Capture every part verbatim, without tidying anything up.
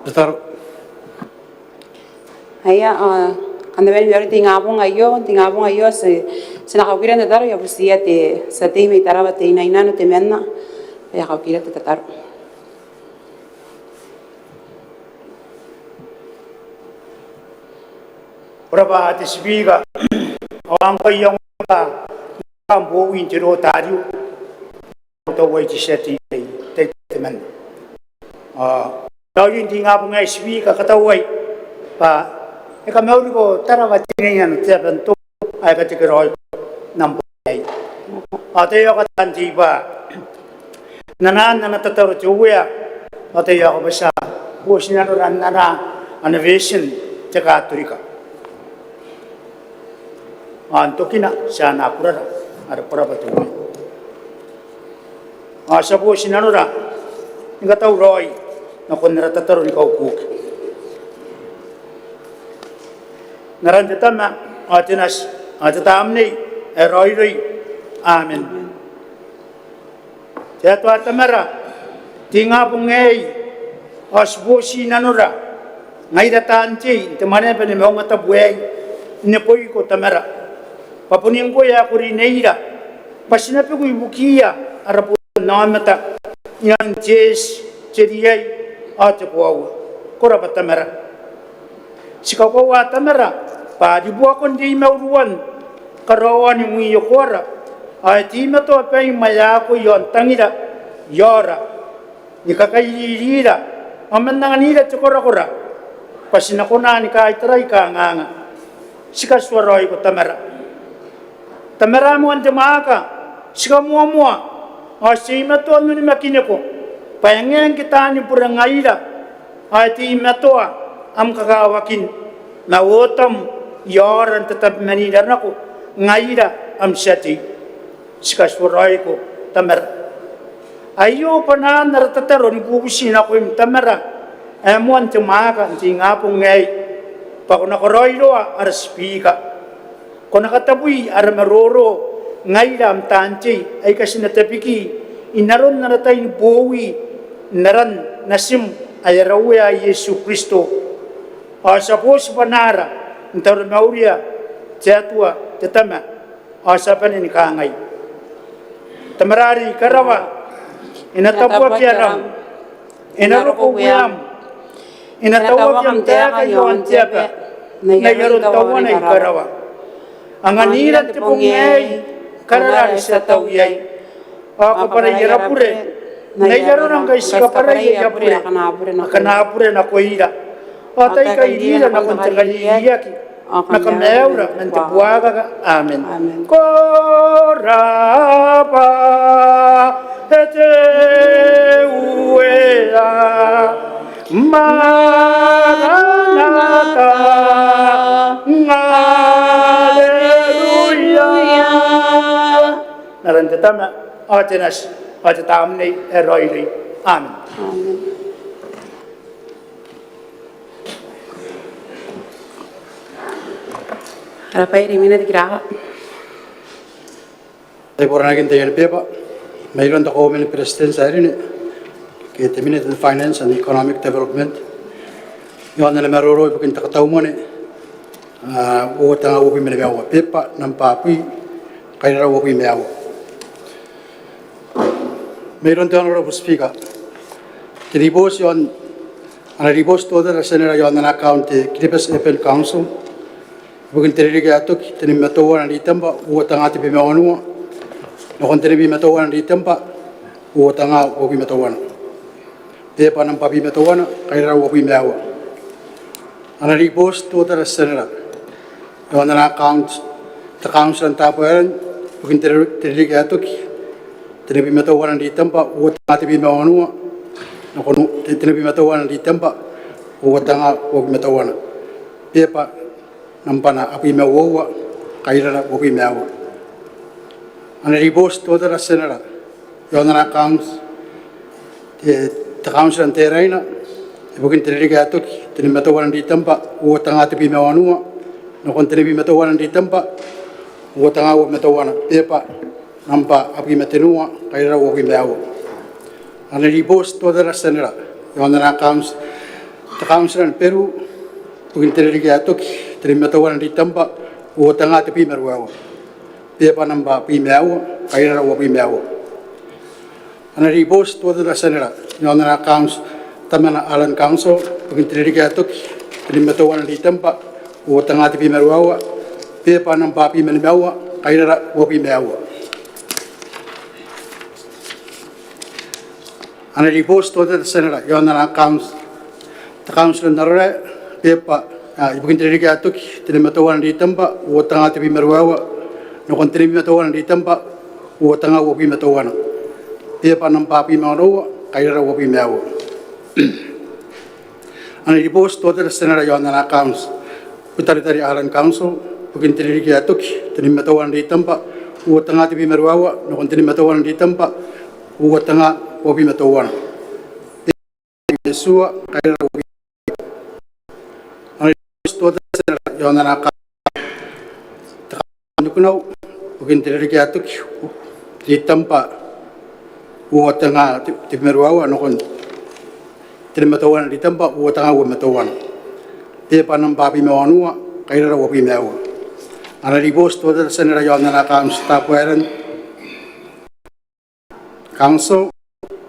Tataro. Aia, a, kam na bane ni mauri n te ingabong aio, n te ingabong aio, ti, ti na kaukira n tataro, I a butiia te tia tei mai Tarawa Teinainano temanna, e a kaukira te tataro. Ko rabwa te Speaker, ao ngkai I a ongo bwa N na bowi n te Rotario, katauai te tia tei, te, temanna. A, raoiroin te ingabong aei Speaker, katauai bwa e kamauriko Tarawa Teinainano te aba n toko ae katekeraoi n am bwai aei. Ao taiaoka taan tei bwa n anaan ana tataro te Uea, ao taiaoka bwa ti a boti nanora n anaa ana version te Katorika. Ao n tokina ti a anaa kurara are ko rabwa te Uea. Ao ti a boti nanora ni katauraoi nakon ara tataro ni kaukuki. N aran te Tama, ao te Nati, ao te Tamnei ae Raoiroi. Amen. Te Atua Tamara, n te ingabong aei ao ti boti nanora ngaira taan tei n te Mwaneaba ni Maungatabu aei, n neboiko Tamara, bwa boni ngkoe ae ko rineira bwa ti na beku ibukiia ara botannaomata inanon te eti, te riai ao te koaua. Ko rabwa Tamara. Ti kakoaua Tamara bwa ribuakon rimaureuan karaoan mwiokoara ao e teimatoa baim ae akoi aon tangira iaora, ni kakairirira ao man anganira te korakora bwa ti na kona ni kaitarai kanganga. Ti katituaraoiko Tamara. Tamara ae moan te mwaaka, ti kamoamoa ao ti teimatoa n onimakiniko bwa e ngae ngke taani bure ngaira ao e teimatoa am kakawakin ma ootam iaora n tatabemanira nako ngaira am tia tei. Ti katituaraoiko Tamara. Aio bwanaan ara tataro ni bubuti nakoim Tamara ae moan te mwaaka n te ingabong aei, bwa ko na karaoiroa ara Speaker. Ko na katabui ara maroro ngaira am taan tei aika ti na tabeki n aron ara tai ni bowi, n aran Natim ae ara Uea Iesu Kristo. Ao ti a boti bwanaara n taromauria te Atua te Tama, ao ti a bane ni kangai: Tamara are i karawa, e na tabuaki aram, e na roko ueam, e na tauaki am taeka i aon te aba n ai aron tauana i karawa. Anganira n te bong aei karara are ti a tau iai, ao kabwarai ara bure n ai arora ngkai ti kabwarai aia bure akana bure nakoira, ao tai kairira nakon te kaririaki, ma kamaiura man te buakaka. Amen. Amen. Ko rabwa te Uea. Maranata. Aleluia. N aran te Tama, ao te Nati, ao te Tamnei ae Raoiroi. Amen. Amen. Ara bwai rimwina te kiraka. Taiboranakin taian beeba mairoun te Kauoman ni Beretitenti ae rine, ke te Minita n Finance and Economic Development, iaon ana maroro ibukin te katau mwane, a, uoua tenga uabwi ma nimaua, beeba nambwa abwi, kairara uabwi ma aua. Mairoun te Honourable Speaker, te ribooti iaon, ana ribooti te Auditor General iaon ana account te Kiribati Urban Council ibukin te ririki ae toki, tenibwi ma teuana n Ritemba, uoua tenga tebwi ma wanua, nakon tenibwi ma teuana n Ritemba, uoua tenga uabwi ma teuana. Beeba nambwa abwi ma teuana, kairara uabwi ma aua. Ana ribooti te Auditor General iaon ana account te Council n Tabuaeran ibukin te ri-, te ririki ae toki, tenibwi ma teuana n Ritemba, uoua tenga tebwi ma wanua, nakon te-, tenibwi ma teuana n Ritemba, uoua tenga uabwi ma teuana. Beeba nambwa abwi ma uoua, kairara uabwi ma aua. Ana ribooti te Auditor General iaon ana account te, te Council n Teraina ibukin te ririki ae toki, tenibwi ma teuana n Ritemba, uoua tenga tebwi ma wanua, nakon tenibwi ma teuana n Ritemba, uoua tenga uabwi ma teuana. Beeba nambwa abwi ma tenua, kairara uabwi ma aua. Ana ribooti te Auditor General iaon ana accounts te council n Beru ibukin te ririki ae toki, tenibwi ma teuana n Ritemba, uoua tenga tebwi ma ruaiwa, beba nambwa bwi ma aua, kairara uabwi ma aua. Ana ribooti te Auditor General iaon ana accounts Tamana Island Council ibukin te ririki ae toki, tenibwi ma teuana n Ritemba, uoua tenga tebwi ma ruaiwa, beba nambwa bwi ma nimaua, kairara uabwi ma aua. Ana ribooti te Auditor General iaon ana accounts te council n Arorae, beba, a, ibukin te ririki ae toki, tenibwi ma teuana n Ritemba, uoua tenga tebwi ma ruaiwa, nakon tenibwi ma teuana n Ritemba, uoua tenga uabwi ma teuana, beba nambwa bwi ma onoua, kairara uabwi ma aua. Ana ribooti te Auditor General iaon ana accounts Butaritari Island Council ibukin te ririki ae toki, tenibwi ma teuana n Ritemba, uoua tenga tebwi ma ruaiwa, nakon tenibwi ma teuana n Ritemba, uoua tenga uabwi ma teuana, beba nambwa bwi ma aua, kairara uabwi. Ana ribooti te Auditor General iaon ana accounts te council n Nikunau ibukin te ririki ae toki, Ritemba, uoua tenga tebwi ma ruaiwa, nakon tenibwi ma teuana n Ritemba, uoua tenga uabwi ma teuana, beba nambwa bwi ma onoua, kairara uabwi ma aua. Ana ribooti te Auditor General iaon ana accounts Tabuaeran Council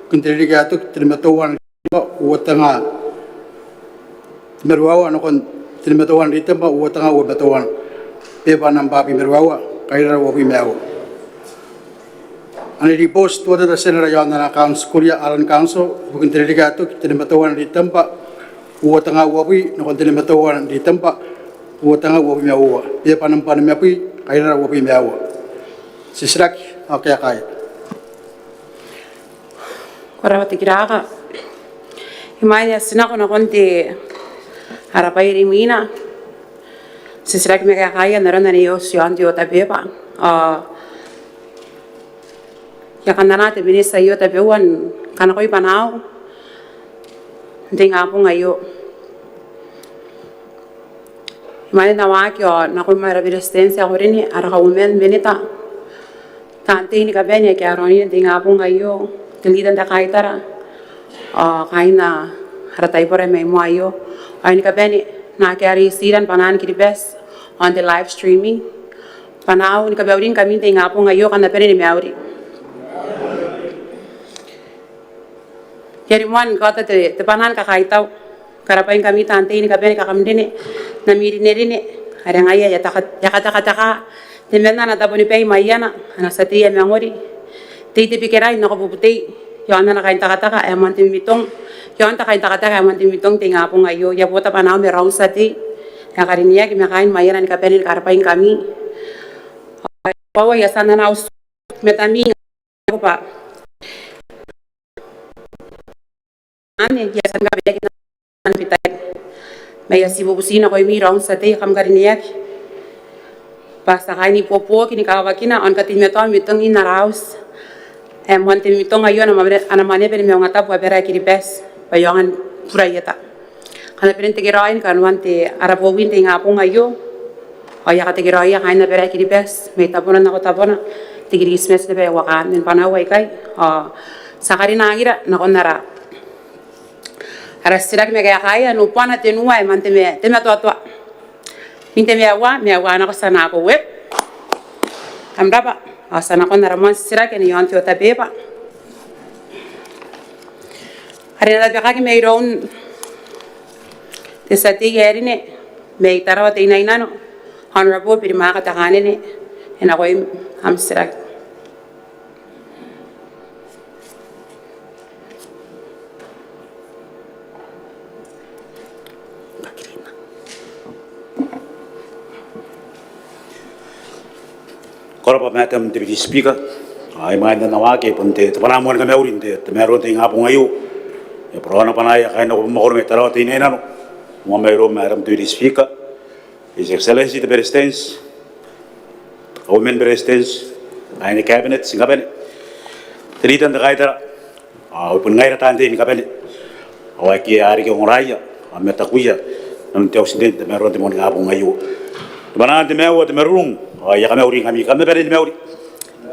ibukin te ririki ae toki, tenibwi ma teuana n Ritemba, uoua tenga tebwi ma ruaiwa, nakon tenibwi ma teuana n Ritemba, uoua tenga uabwi ma teuana, beba nambwa bwi ma ruaiwa, kairara uabwi ma aua. Ana ribooti te Auditor General iaon ana accounts Kuria Island Council ibukin te ririki ae toki, tenibwi ma teuana n Ritemba, uoua tenga uabwi, nakon tenibwi ma teuana n Ritemba, uoua tenga uabwi ma aua, beba nambwa nimabwi, kairara uabwi ma aua. Titiraki ao kaekaia. Ko rabwa te kiraka. Imwain ae ti nako nakon te, ara bwai are imwina, titiraki ma kaekaia n aron ane e oti iaon te otabeba. Ao I a kan anaa te minita aio tabeua ni kanakoi bwanaau n te ingabong aio. Imwain ae N na waaki ao nakon ara Beretitenti ae ko rine, ara Kauoman, minita, taan tei ni kabane ake a roko n te ingabong aio, te leader n te kaitara, ao kaain ara taibora mai moa aio, ao ni kabane naake a reitira ni bwanaan Kiribati on the live streaming. Bwanaau ni kabauringkami n te ingabong aio, kam na bane ni mauri. I a rimoa ni kaota te, te bwanaa ni kakaitau, karabwaingkami taan tei ni kabane, kam rine n ami rinerine, are ngaia e a taka, e a katakataka temanna ana tabonibai Maiana, ana tia tei ae mangori, Tei Tebikerai Nakobubutei, iaon ana kaintekateka ae moan te mimitong, iaon te kaintekateka ae moan te mimitong n te ingabong aio. I a bota bwanaau ma raou n tia tei ae karineaki ma kaain Maiana ni kabane ni karabwaingkami. Ao e koaua I a tia n anaa au titiraki ma tamnei ae ko bwa anne, I a tia ni kabaneaki n ana bitai. Ma I a tii bubuti nakoimi raou n tia tei ae kam karineaki bwa ti a kaai ni buobuoki ni kawakina ao ni kateimatoa mimitongin ara auti ae moan te mimitong aio, ana mwane, ana mwaneaba ni maungatabu abara ae Kiribati bwa e aonga ni bura ieta. Kam na bane n tekeraoi ni kanoan te, ara bowi n te ingabong aio, ao I a katekeraoia kaain abara ae Kiribati mai tabona nako tabona, te Kiritimati naba ae uakaan. Man bwanaau aikai ao ti a karinangira nakon ara, ara titiraki ma kaekaia, nubana tenua ae man te ma, te matoatoa. Min te maua, maua nako, ti a nako, e. Kam rabwa, ao ti a nakon ara moan titiraki ane iaon te otabeba. Are e na tabekaki mairoun te tia tei ae rine mai Tarawa Teinainano, Honourable Birimaka Tekanene, e nakoim am titiraki. Ko rabwa Madam Deputy Speaker. Ao imwain ae N na waaki, bon te, te bwanaa moa ni kamauri n te, te tamaroa n te ingabong aio. E bora n bwanaia kaain au mwakoro mai Tarawa Teinainano, moa mairoum Madam Deputy Speaker, His Excellency te Beretitenti, Kauoman ni Beretitenti, kaain te Cabinet ni kabane, te leader n te kaitara, ao bon ngaira taan tei ni kabane ao ake a reke ongoraia ao matakuia n te auti n te, n te tamaroa n te moaningabong aio. Te bwanaa n te mauri ao te marurung, ao I a kamauringkami, kam na bane ni mauri.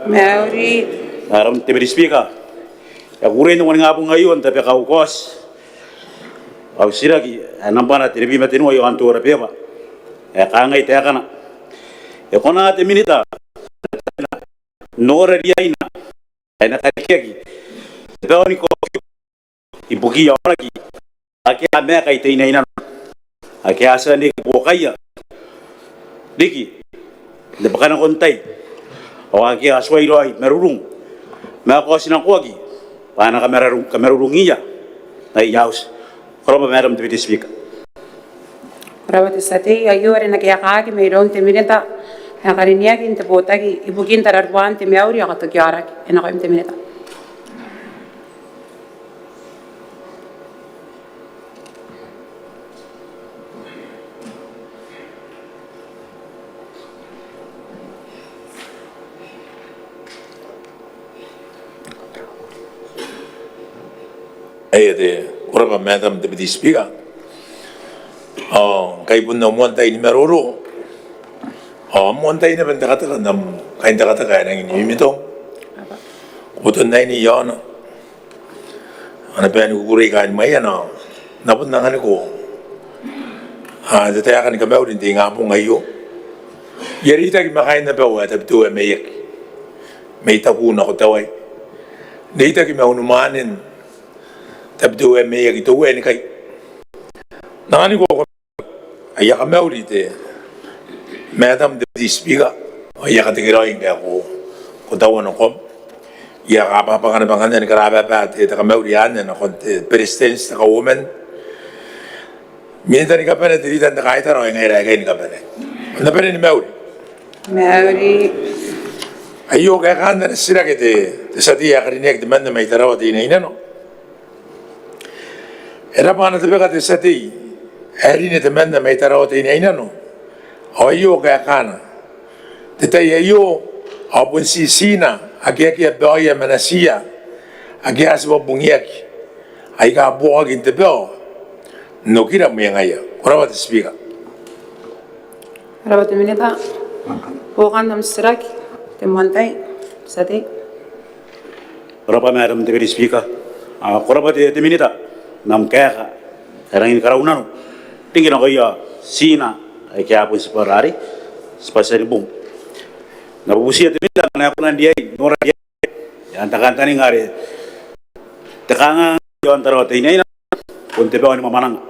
Mauri. Madam Deputy Speaker, E kukurei n te moaningabong aio n tabeka au kaoti, au titiraki ae nambana tenibwi ma tenua i aon te order paper, ae kangai taekana: E kona te Minita n nora riaina ae na karikaki te bao ni kaokio ibukiia aoraki ake a maeka i teinainano, ake a tia n reke buokaia riki n te bwakanako n tai, ao ake a tuai raoi marurung ma kaotinakoaki bwa a na kamarurung, kamarurungiia n aia auti? Ko rabwa Madam Deputy Speaker. Ko rabwa te tia tei. Aio are e na kaekaaki mairoun te Minita ae karineaki n te botaki ibukin tararuan te mauri ao katoki aoraki. E nakoim te Minita. Ae te, ko rabwa Madam Deputy Speaker. Ao ngkai bon au moan tai ni maroro, ao moan tai naba n tekateka n am kaintekateka ae rangi ni mimitong. Ko boton aine i aona. Ana bane ni kukurei kaain Maiana, N na bon anganiko te taeka ni kamauri n te ingabong aio. I a reitaki ma kaain abau ae Tabiteuea Maiaki mai Taku nako Tawai. N reitaki ma unimwaanen Tabiteuea Maiaki te Uea ni kai. N anganiko aia kamauri te Madam Deputy Speaker, ao I a katekeraoi ngkai ko taua nakom. I a kabwabwaka naba ngkanne ni karababa te kamauri anne nakon te Beretitenti, te Kauoman, Minita ni kabane, te Leader n te kaitara ao ngaira aikai ni kabane. Kam na bane ni mauri. Mauri. Aio kaekaan ana titiraki te tia tei ae karineaki temanna mai Tarawa Teinainano. E rabwa ana tabeka te tia tei ae rine temanna mai Tarawa Teinainano. Ao aio kaekaana: Te tai aio ao bon ti Tina ake akea baoia ma natiia ake a tibwa bungiaki aika buokaki n te bao n okira mwengaia. Ko rabwa te Speaker. Ko rabwa te Minita. Buokan am titiraki, te moan tai, te tia tei. Ko rabwa Madam Deputy Speaker. Ao ko rabwa te Minita n am kaeka ae rangi ni karaunano riki nakoia Tina aike a bon tibwa rarei, tibwa tia ni bung. N na bubutia te Minita ngkana e kona n riai n nora riaina i aan te kantaninga are te kanganga i aon Tarawa Teinainano bon te bao ni mwamwananga.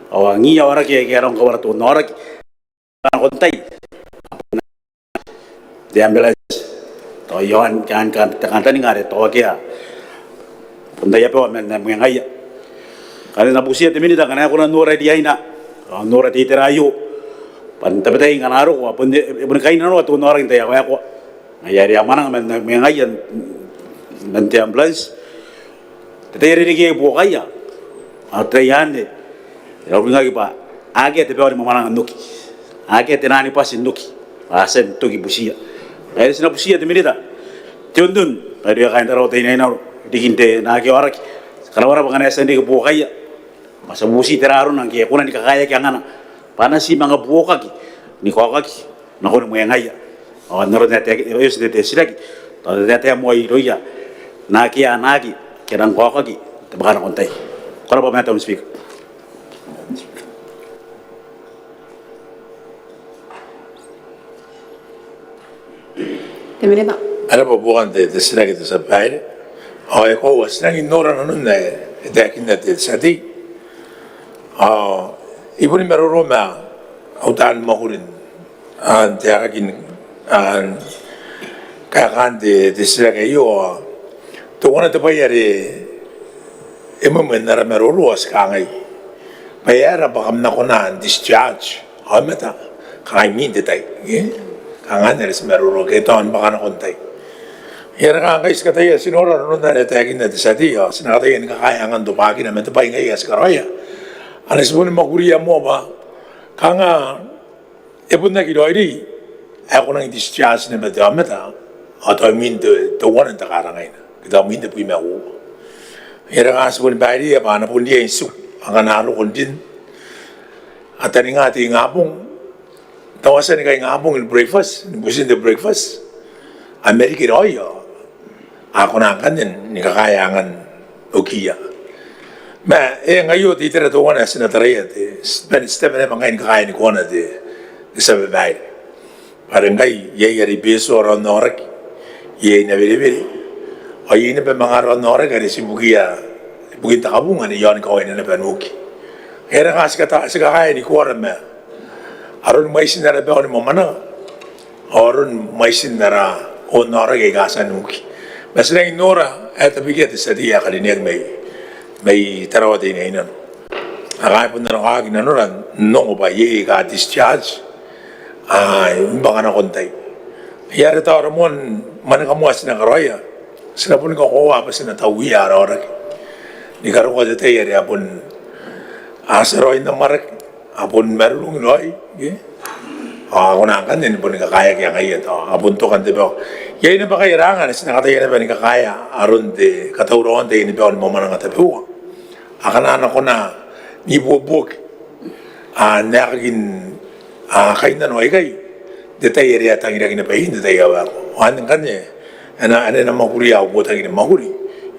Ao angiia aoraki aike a rang kawara te onnaoraki nakon tai, te ambulance, tao i aon te kantaninga are tao akea bon aia bao man mwengaia. Ngkanne N na bubutia te Minita ngkana e kona n nora riaina ao n nora te itera aio bwa n tabetai ngkana a roko ao bon e boni kainnanoa te onnaoraki n tai ae koaua. Ngaia are a mwananga man mwengaia man te ambulance. Te tai are e reke iai buokaia ao te tai anne e na uringaki bwa akea te bao ni mwamwananga n oki, akea te nani bwati n oki, a tia n toki butiia. Ngaia are ti na bubutia te Minita te onron ae irouia kaain Tarawa Teinainano riki n te nakoaki aoraki. Ti karaoa naba ngkana e tia n reke buokaia bwa ti a bubuti tera arona ngke e kona ni kakaeaki angana bwa a na ti manga buokaki ni kaokaki nakoni mwengaia. Ao n aron ae e taekinaki, e oti te titiraki, tao te taetae moa irouia naake a anaaki ke a rang kaokaki n te bwakanako n tai. Ko rabwa Madam Speaker. Te Minita. E rabwa buokan te titiraki te tia babaire. Ao e koaua ti rangi n nora nanon ae e taekinna te tia tei. Ao I boni maroro ma au taan mwakuri n te aekaki n kaekaan te titiraki aio. Ao teuana te bwai are e mwemwe n ara maroro ao ti kangai bwa e aera bwa kam na kona n discharge aomata kanga imwin te tai, kanga anne are ti maroro ke tao ni bwakanako n tai. Ngaia are kanga ngkai ti kataia ti nora nanon are e taekinna te tia tei ao ti na kataia ni kakaea angan tobwakina ma te bwai ngaia ae ti karaoia. Are ti boni mwakuria moa bwa kanga e bon aki raoiroi ae ko nangi discharge naba te aomata ao tao imwin teuana n te karangaina ke tao imwin tebwi ma uoua. Ngaia are kanga ti boni baireia bwa a na bon riai n tiku ngkana a roko n rin a taninga te ingabong, tao a tia ni kaingabong ni breakfast, ni butin te breakfast, a mariki raoi ao a kona ngkanne ni kakaea angan okiia. Ma e ngaio te itera teuana ae ti na taraia te, ti tabe naba ngkai ni kakaea ni kona te, te tia babaire. Bwa are ngkai iai are i Betio ara onnaoraki, iai n Awerewere, ao iai naba manga ara onnaoraki are ti ibukia, ibukin te kabunga anne iaon kawaina naba n uki. Ngaia are ngkai ti kata, ti kakaea ni kona ma aron mwaitin ara bao ni mwamwananga ao aron mwaitin ara onnaoraki aika a tia n uki. Ma ti rangi n nora ae tabekia te tia tei ae karineaki mai, mai Tarawa Teinainano. Ao ngkai bon nanokawaki nanora n ongo bwa iai aika discharge a, i bwaka nakon tai. Ngaia are tao ara moan mwaneka moa ae ti na karaoia, ti na boni kakoaua bwa ti na tauia ara aoraki ni karokoa te tai are a bon, a tia raoi n amwarake, a bon marurung raoi, ke? Ao a kona ngkanne ni boni kakaeaki ngaia tao a bon toka n te bao. Iai naba ngkai ara anga ae ti na kataia naba ni kakaea aron te katauraoan taiani bao ni mwamwananga tabeua akana a na kona n ibuobuoki a, n aekakin a, kainnano aikai n te tai are a tangiraki naba iai n te tai ae waekoa. Ao anne ngkanne ae na, ae na mwakuria au botaki ni mwakuri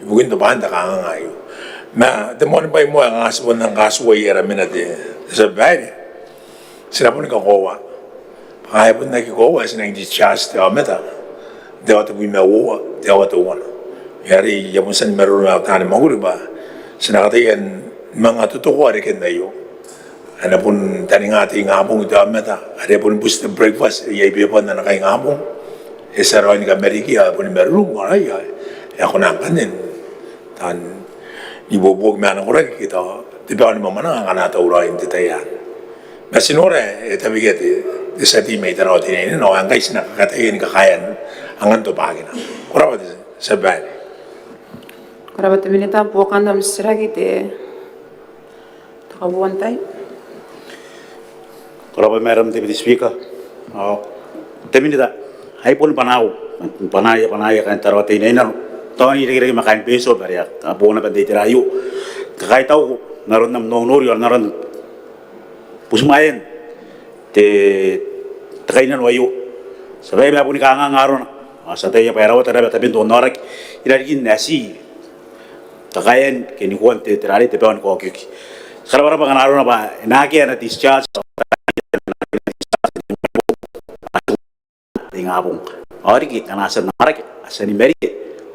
ibukin tobwaan te kanganga aio. Ma te moan bwai moa ae kanga ti bon nang katuai ara mena te, te tia babaire, ti na boni kakoaua bwa ngkai e bon aki koaua ae ti nang discharge te aomata n te aoa tebwi ma uoua, te aoa teuana. Ngaia are I a bon tia ni maroro ma au taani mwakuri bwa ti na kataia ni manga totokoa reken aio. A na bon taninga te ingabong te aomata are e bon buti te breakfast, iai bebwan ana kaingabong, e tia raoi ni kamarikia, e boni marurung, ao aei e a kona ngkanne n taan ibuobuoki ma ana koraki ke tao te bao ni mwamwananga akana a tauraoi n te tai anne. Ma ti nora ae tabekia te, te tia tei mai Tarawa Teinainano ao ngkai ti na kataia ni kakaea angan tobwakina. Ko rabwa te tia babaire. Ko rabwa te minita. Buokan am titiraki te, te kauoua n tai. Ko rabwa Madam Deputy Speaker. Ao te minita, ai bon bwanaau, bwanaaia, bwanaaia kaain Tarawa Teinainano, tao n irekereke ma kaain Betio bwa are a boo naba n te itera aio. Kakaitau n aron am noonori ao n aron butimwaean te, te kainnano aio. Ti a bae ma boni kanganga arona ao ti ataia bwa e rawata naba taben te onnaoraki irarikin ae ti kakaean ke ni koan te, te rarei, te bao ni kaokioki. Ti karabwarabwa ngkana arona bwa e na akea ana discharge te ingabong. Ao riki ngkana a tia n amwarake, a tia ni marike,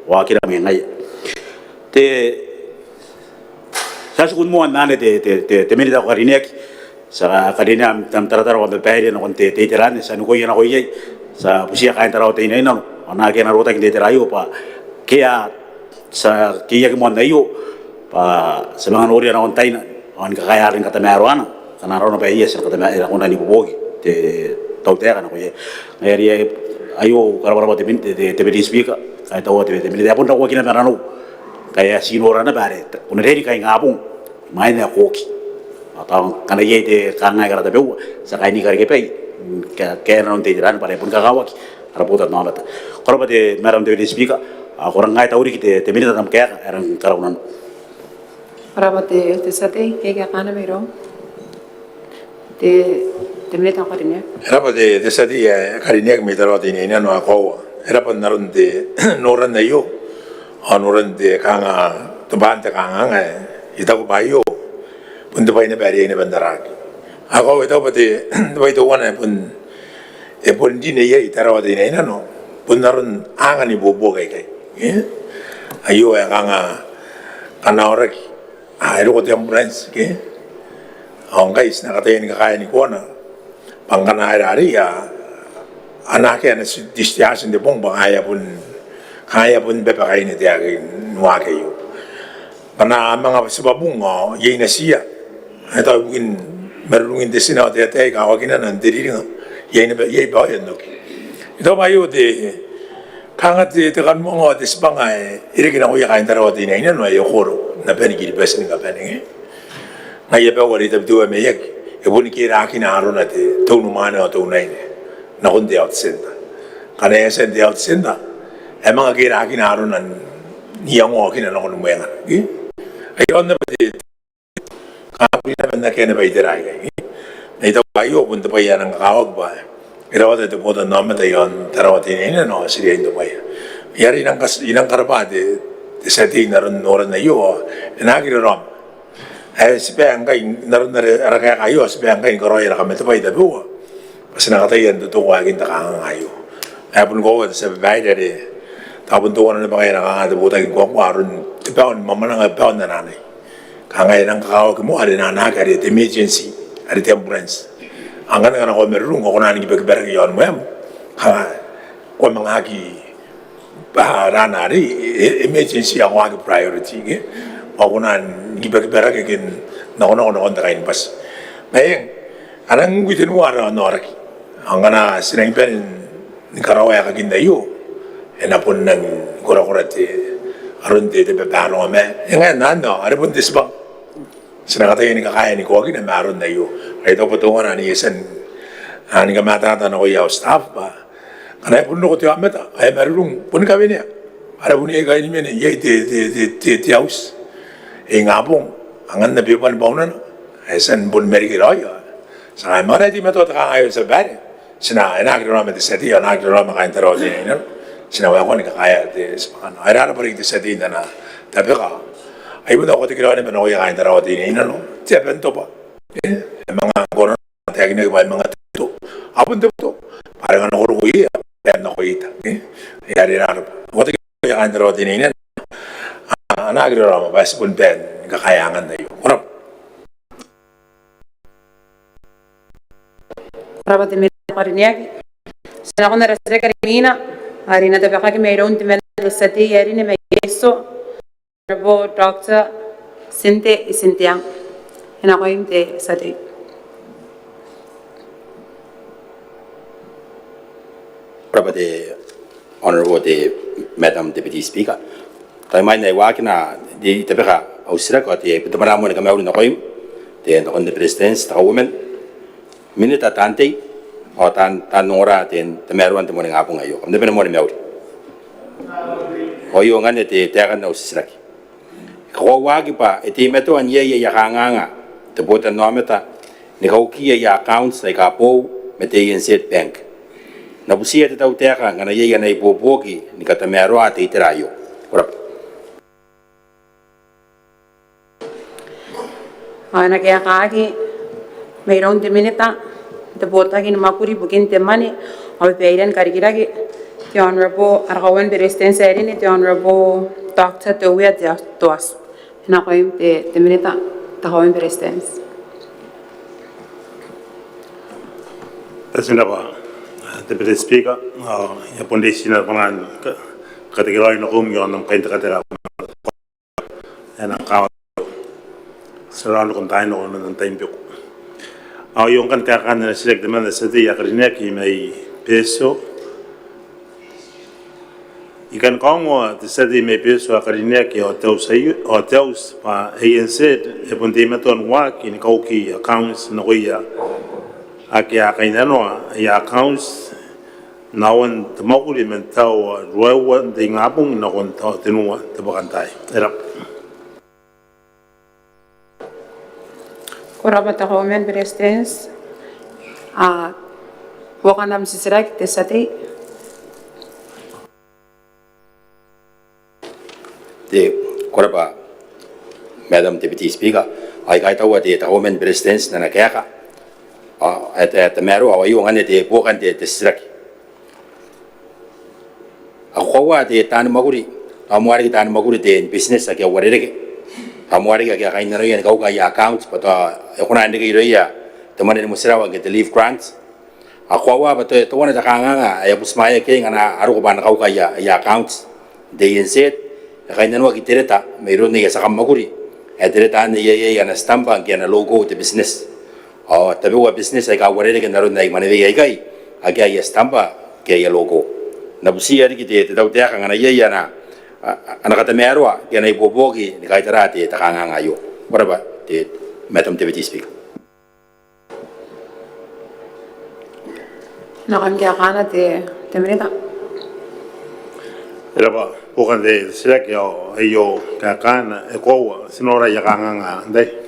ao a kira mai ngaia. Te, ti a tiku moa n anne te, te, te, te minita ae ko karineaki, ti a karinea am, am taratara ao am babaire nakon te, te itera anne, ti a nikoia nako iai, ti a butiia kaain Tarawa Teinainano ao naake a na rotaki n te itera aio bwa ke a tia, ke e aki moan aio bwa ti a manga noria nakon taina ao ni kakaea aroni katamaroana akana arona bwa e a tia ni katama, e a kona n ibuobuoki te tautaeka nakoia. Ngaia are aio, ko rabwarabwa te min, te, te, te Deputy Speaker, kaitaua te, te minita ae bon rakoaki naba nanou ngkai e a tii nora naba are ko na riai ni kaingabong imwain ae ko oki. Ao tao ngkana iai te kanganga aika tabeua ti a kaai ni kareke bai, ke, ke nanon te itera anne bwa are boni kakawaki ara botannaomata. Ko rabwa te Madam Deputy Speaker, ao ko rang kaitau riki te, te minita n am kaeka ae rang karaunano. Ko rabwa te, te tia tei, ke kaekaana mairou. Te, te minita ae karineaki. E rabwa te, te tia tei ae karineaki mai Tarawa Teinainano ae koaua. E rabwa n aron te noran aio ao noran te kanga, tobwaan te kanganga ae I taku bwa aio bon te bwai naba are e a naba n taraaki. Ao e taku bwa te, te bwai teuana ae bon, e bon rin iai Tarawa Teinainano bon aron angan ibuobuoki aikai. E? Aio ae kanga ngkana aoraki a, e roko te ambulance ke? Ao ngkai ti na kataia ni kakaea ni koana bwa ngkana e rarei a, a na akea ana discharge n te bong bwa ngaia bon, ngaia bon bebekaina te aki n waaki aio. Ngkana a manga tibwa bung ao iai natiia ae tao ibukin marurungin te tina ao te ataei, kawakinana n te riringa, iai naba, iai baoia n oki. I taku bwa aio te, kanga te, te kanuanga ao te tibwanga ae e reke nakoia kaain Tarawa Teinainano ae okoro n abani Kiribati ni kabane. Ngaia bwa are I taku bwa te uea maiaki e boni kerakina arona te, te unimwaane ao te unaine nakon te health centre. Ngkana e a tia n te health centre e a manga kerakina arona n iangoakina nakon mwengana. Ke? Ai aron naba te, kanga boni naba n akea naba itera aikai. N ai taku bwa aio bon te bwai ae nang kakawaki bwa e rawata te botannaomata iaon Tarawa Teinainano ao ti riai n tobwaia. Ngaia are I nang kas-, I nang karabwa te, te tia tei n aron, n aron aio, e na aki raraoma. Ae ti bane ngkai n aron are, ara kaeka aio, ti bane ngkai ni karaoi ara kamatebwai tabeua bwa ti na kataia n totokoakin te kanganga aio. Ae bon koaua te tia babaire are tao bon teuana naba ngkai ana kanganga te botaki ngkoangkoa, aron te bao ni mwamwananga, bao n ananai. Kanga e nang kakawaki moa are e na anaaki are te emergency, are te ambulance. Ao ngkana ko marurung ao ko na ni kibakibaraki i aon mwaem, kanga ko a manga aki bwa arana are e, emergency ao ko aki priority, ke? Ao ko na ni kibakibaraki ke n nakonako nakon te kainibati. Ma eng, a nang ngkui tenua ara aono aoraki. Ao ngkana ti nangi bane ni karaoa aekakin aio, e na bon nangi korakora te, aron te, te babaronga. Ma e ngae n anne, are bon te tibwanga. Ti na kataia ni kakaea ni koakina ma aron aio. Ai tao bon teuana ae I a tia n, a, ni kamatata nakoia au staff bwa ngkana e bon roko te aomata ae marurung, boni kawenea. Are bon iai kainibaire, iai te, te, te, te, te auti. E ingabong, angan na bebwan baunana. E a tia n bon mariki raoi. Ti a ngae ma ngkana e teimatoa te kanganga aio, tia babaire, ti na, e na aki raraoma te tia tei, e na aki raraoma kaain Tarawa Teinainano. Ti na waekoa ni kakaea te tibwanga. Ai rarabwa riki te tia tei n ana tabeka. Ai bon au katekeraoi naba nakoia kaain Tarawa Teinainano. Te aba n tobwa. E, e manga ngkoa taekinaki bwa e manga te boto. Ao bon te boto. Bwa are ngkana ko roko iai, e a nako ita. E, e are rarabwa. Au katekeraoi kaain Tarawa Teinainano. A, a na aki raraoma bwa ti bon bane ni kakaea angan aio. Ko rabwa. Ko rabwa te minita ae karineaki. Ti a nakon ara titiraki are imwina, are e na tabekaki mairoun temanna te tia tei ae rine mai Betio, Honourable Doctor Tinte Itinteang. E nakoim te tia tei. Ko rabwa te Honourable, te Madam Deputy Speaker. Tao imwain ae I waakina, I tabeka au titiraki ao te, te bwanaa moa ni kamauri nakoim, te, nakon te Beretitenti, te Kauoman, minita, taan tei ao taan, taan ongora n te, tamaroan te moaningabong aio. Kam na bane moa ni mauri. Ao aio ngkanne te, taekan au titiraki. E kakoauaki bwa e teimatoa n iai aia kanganga te botannaomata ni kauki aia accounts aika boou ma te A N Z Bank. N na butiia te tautaeka ngkana iai ana ibuobuoki ni katamaroa te itera aio. Ko rabwa. Ao e na kaekaaki mairoun te minita n te botaki ni mwakuri ibukin te mwane ao babairean karikirake, te Honourable, ara Kauoman ni Beretitenti ae rine, te Honourable Doctor Teuea Teoaso. E nakoim te, te minita, te Kauoman ni Beretitenti. Ko rabwa, Deputy Speaker, ao I a bon reitia naba bwanaan ka-, katekeraoi nakoim iaon am kaintekateka. E na kawa. Ti a roko n taai nako man am tai ni beku. Ao aio ngkanne taekan ana titiraki temanna te tia tei ae karineaki mai Betio. I kan kaongoa te tia tei mai Betio ae karineaki ao te auti, ao te auti bwa A N Z e bon teimatoa ni waaki ni kauki accounts nakoia ake a kainnanoa aia accounts n aoan te mwakuri man te aoa ruaiwa n te ingabong nakon te aoa tenua n te bwakantaai. E rabwa. Ko rabwa te Kauoman ni Beretitenti. A, buokan am titiraki te tia tei. Te, ko rabwa, Madam Deputy Speaker. Ao I kaitaua te, te Kauoman ni Beretitenti n ana kaeka. A, e, e tamaroa, ao aio ngkanne te buokan te, te titiraki. A koaua te taani mwakuri, tao moa riki taani mwakuri te business ake a uarereke, tao moa riki ake a kainnanoia ni kauka aia accounts bwa tao e kona n reke irouia te mwane ni motirawa ke te leave grants. A koaua bwa tao teuana te kanganga ae a butimwaeaki iai ngkana a roko bwa a na kauka aia, aia accounts n te A N Z, e kainnanoaki te reta mairoun aia tia kamwakuri, ae te reta anne e iai, iai ana stamp ke ana logo te business. Ao tabeua business aika uarereke n aron ae I mwanewei aikai, akea aia stamp ke aia logo. N na butiia riki te, te tautaeka ngkana iai ana, a, a, ana katamaroa ke ana ibuobuoki ni kaitaraa te, te kanganga aio. Ko rabwa te, Madam Deputy Speaker. Nakon kaekana te, te minita. E rabwa, buokan te titiraki ao aio kaekana, e koaua, ti nora aia kanganga antai.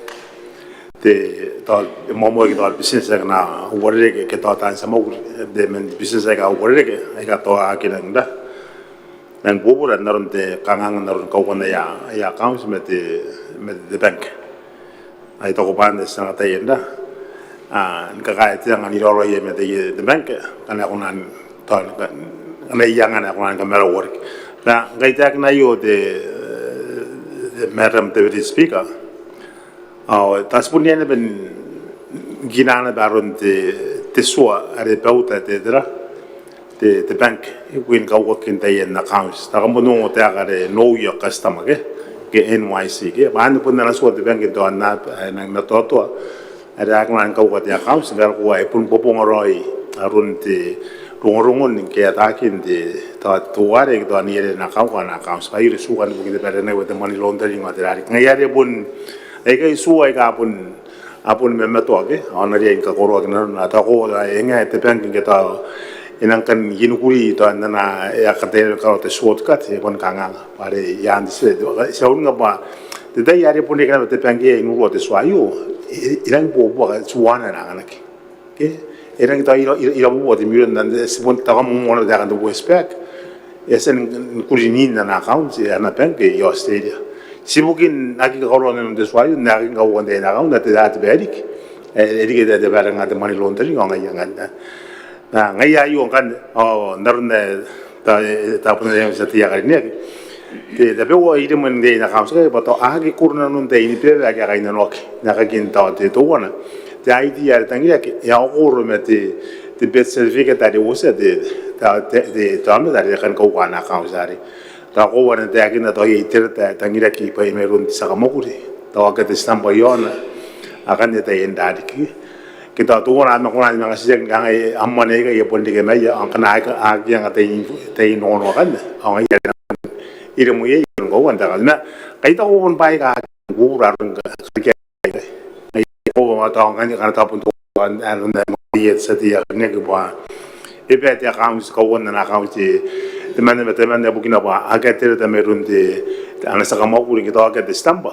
Te, tao, e moamoaki tao business aika a na uarereke ke tao taan tia mwakuri, te man business aika a uarereke, aika tao aki nang da. nang bubura n aron te kanganga n aron kaukan aia accounts ma te, ma te bank. Ai taku bwa ti na kataia n ra, a, ni kakaea te anga n iraorao aei ma te, te bank, ngkana e kona n, tao, ngkana iai angana e kona ni kamaraua riki. Ma ngkai I taekina aio te, te Madam Deputy Speaker, ao ti a bon riai naba ni kinaana bwa aron te, te tua are bauta te, te ra, te, te bank ibukin kaukakin taian accounts. Ti a bon ongo taeka are Know Your Customer ke, ke N Y C ke. Bwa anne bon ana tua te bank n te aonnaba ae e nang matoatoa are a aki kona ni kauka te accounts, ngkana ko a, e bon bobonga raoi aron te rongorongo ni kaotaakin te, tao, teuare, tao, ni are a na kauka ana accounts. Bwa iai tukan ibukin te bwai are nako te money laundering ao tera riki. Ngaia are bon, aikai tua aika a bon, a bon mamatoaki, ao a na riai ni kakoroaki nanona. Tao ko, e ngae te bank ngke tao e nang kan inikuri tao n ana, e a kataia ni karaoa te shortcut, e bon kanganga. Bwa are iaan te tia, ti a uringa bwa te tai are bon reke naba te bank iai n urua te tua aio, e, e rangi ni buabuaka tuana ae e na anganaki. Ke, e rangi tao ira, ira, iraua te mirion, n aron ae ti bon taku moa n taekan te Westpac, e a tia ni kuri n ana account ana bank i Australia. Ti ibukin aki kakaraoan nanon te tua aio, n aki kaukan te account, n te, te bwai riki, e, e riki te, te bwai are ngaia te money laundering, ao ngaia ngkanne. Ngaia aio ngkanne, ao n aron ae, tao, e, tao bon ae ti a tia ni karineaki. Te, tabeua iremwen te account ke, bwa tao a aki koro nanon te ini beebe ake a kainnanoaki n aekakin tao te, teuana, te I D are tangiraki, e a okoro ma te, te birth certificate are uotia te, tao, te, te, tao aomata are kan kauka ana account arei. Tao koaua n taekinna tao iai te reta ae tangiraki bwa e mairoun te tia kamwakuri, tao akea te stamp iaona, akanne taian ra riki. Ke tao teuana ae a kona ni manga titiraki ni kangai, am mwane aikai e bon reke maia, ao ngkana a aki, a aki anga taian, taian rongorongo akanne, ao ngaia are iremwe iai, iremwe iai, iremwe iai. Ma ngkai tao bon bwaai aika a aki bubura aron ka, ka, ka, ngkai tao bon tao ngkanne, ngkana tao bon tao, aron ae iai te tia, te tia karineaki bwa e bwai te account, kaukan ana account te, temanna ma temanna ibukina bwa akea te reta mairoun te, ana tia kamwakuri, ke tao akea te stamp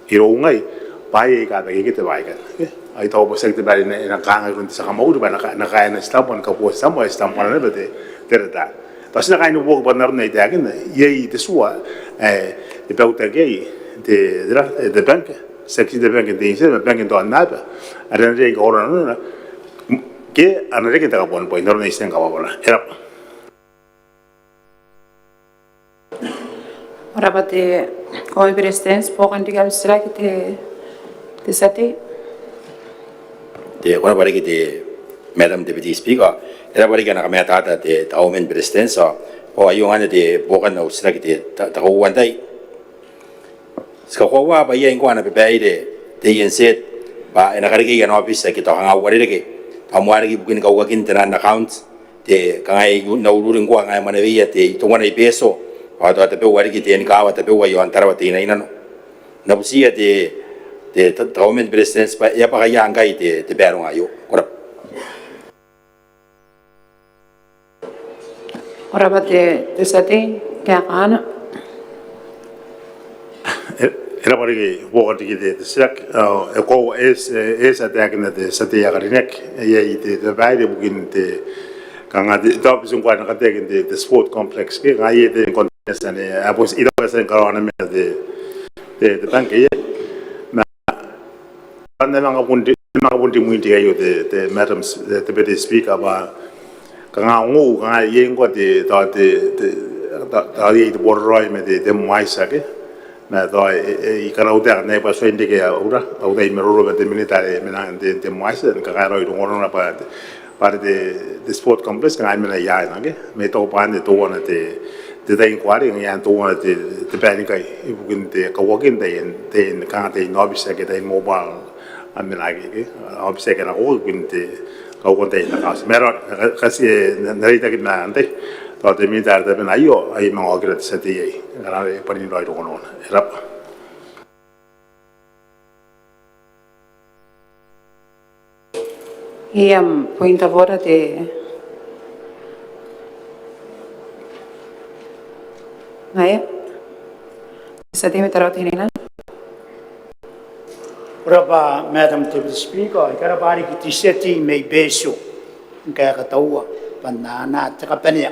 irou ngai, bwa e a kabaneaki te bwai akanne. Ai tao bwa tiaki te bwai ae e na, e na kangai iroun te tia kamwakuri bwa e na ka, e na kaea ana stamp, e na kabooa stamp, e stamp-na naba te, te reta. Tao ti na kaai ni buoka bwa n aron ae I taekinna, iai te tua ae e bauta iai te, te ra, te bank, tiaki te bank n te intinniti, ma bank n te aonnaba, are a na riai ni kakoroa nanona, ke a na reke n te kabuanibwai n aron ae I tia ni kabwabwara. E rab'a. Ko rab'a te Kauoman ni Beretitenti, buokan riki am titiraki te, te tia tei. Te, ko rab'a riki te Madam Deputy Speaker, e rab'a riki ana kamatata te, te Kauoman ni Beretitenti, ao aio ngkanne te buokan au titiraki te, te, te kauoua n tai. Ti kakoaua bwa iai ngkoa ana babaire te E N Z bwa e na karekei ana aobiti ake tao kanga uarereke, tao moa riki ibukin kaukakin te naan account, te kangai n au uringnga ngkoa ngaia e mwanewea te, teuana i Betio, ao tao tabeua riki te ni kaawa tabeua i aon Tarawa Teinainano. N na butiia te, te, te, te Kauoman ni Beretitenti bwa e a bwaka ia ngkai te, te baronga aio. Ko rab'a. Ko rab'a te, te tia tei, kaekaana. E, e rab'a riki, buokan riki te, te titiraki, ao e koaua, e, e, e tia n taekinna te tia tei ae karineaki, iai te, te babaire ibukin te, kanga te, te aobiti ngkoa ae na kateaki n te, te sport complex, ke, ngaia te containers anne, a bon, I taku bwa e a tia ni karaoana ma te, te, te bank iai. Ma N na manga bon ri, manga bon rimwin riki aio te, te Madam, te Deputy Speaker, bwa kanga ngkoa, kanga iai ngkoa te, tao te, te, tao, tao iai te boraraoi ma te, te MWYSSA ke. Ma tao e, e, I karautaeka n ae bwa tuai n reke au ra, au tai maroro ma te Minita are mena n te, te MWYSSA, ni kakaea raoi rongorongona bwa te, bwa are te, te sport complex kanga e mena ia aina ke. Ma I taku bwa anne teuana te, te tai ngkoa are ngaia anne teuana te, te baenikai ibukin te kaukakin taian, taian kanga taian aobiti ake taian mobile, a mena ake, ke, aobiti ake a na kauka ibukin te kaukan taian accounts. Ma e raoiroi, ka, ka ti, e, n, n reitaki ma antai, tao te Minita are tabena aio, ae e manga okira te tia tei aei, ngkana e bwanin raoi rongorongo. E rab'a. Iai am point of order te, ngaia. Te tia tei mai Tarawa Teinainano. Ko rab'a Madam Deputy Speaker, I karab'a riki te tia tei mai Betio ngkae e kataua bwa N na anaa te kabanea.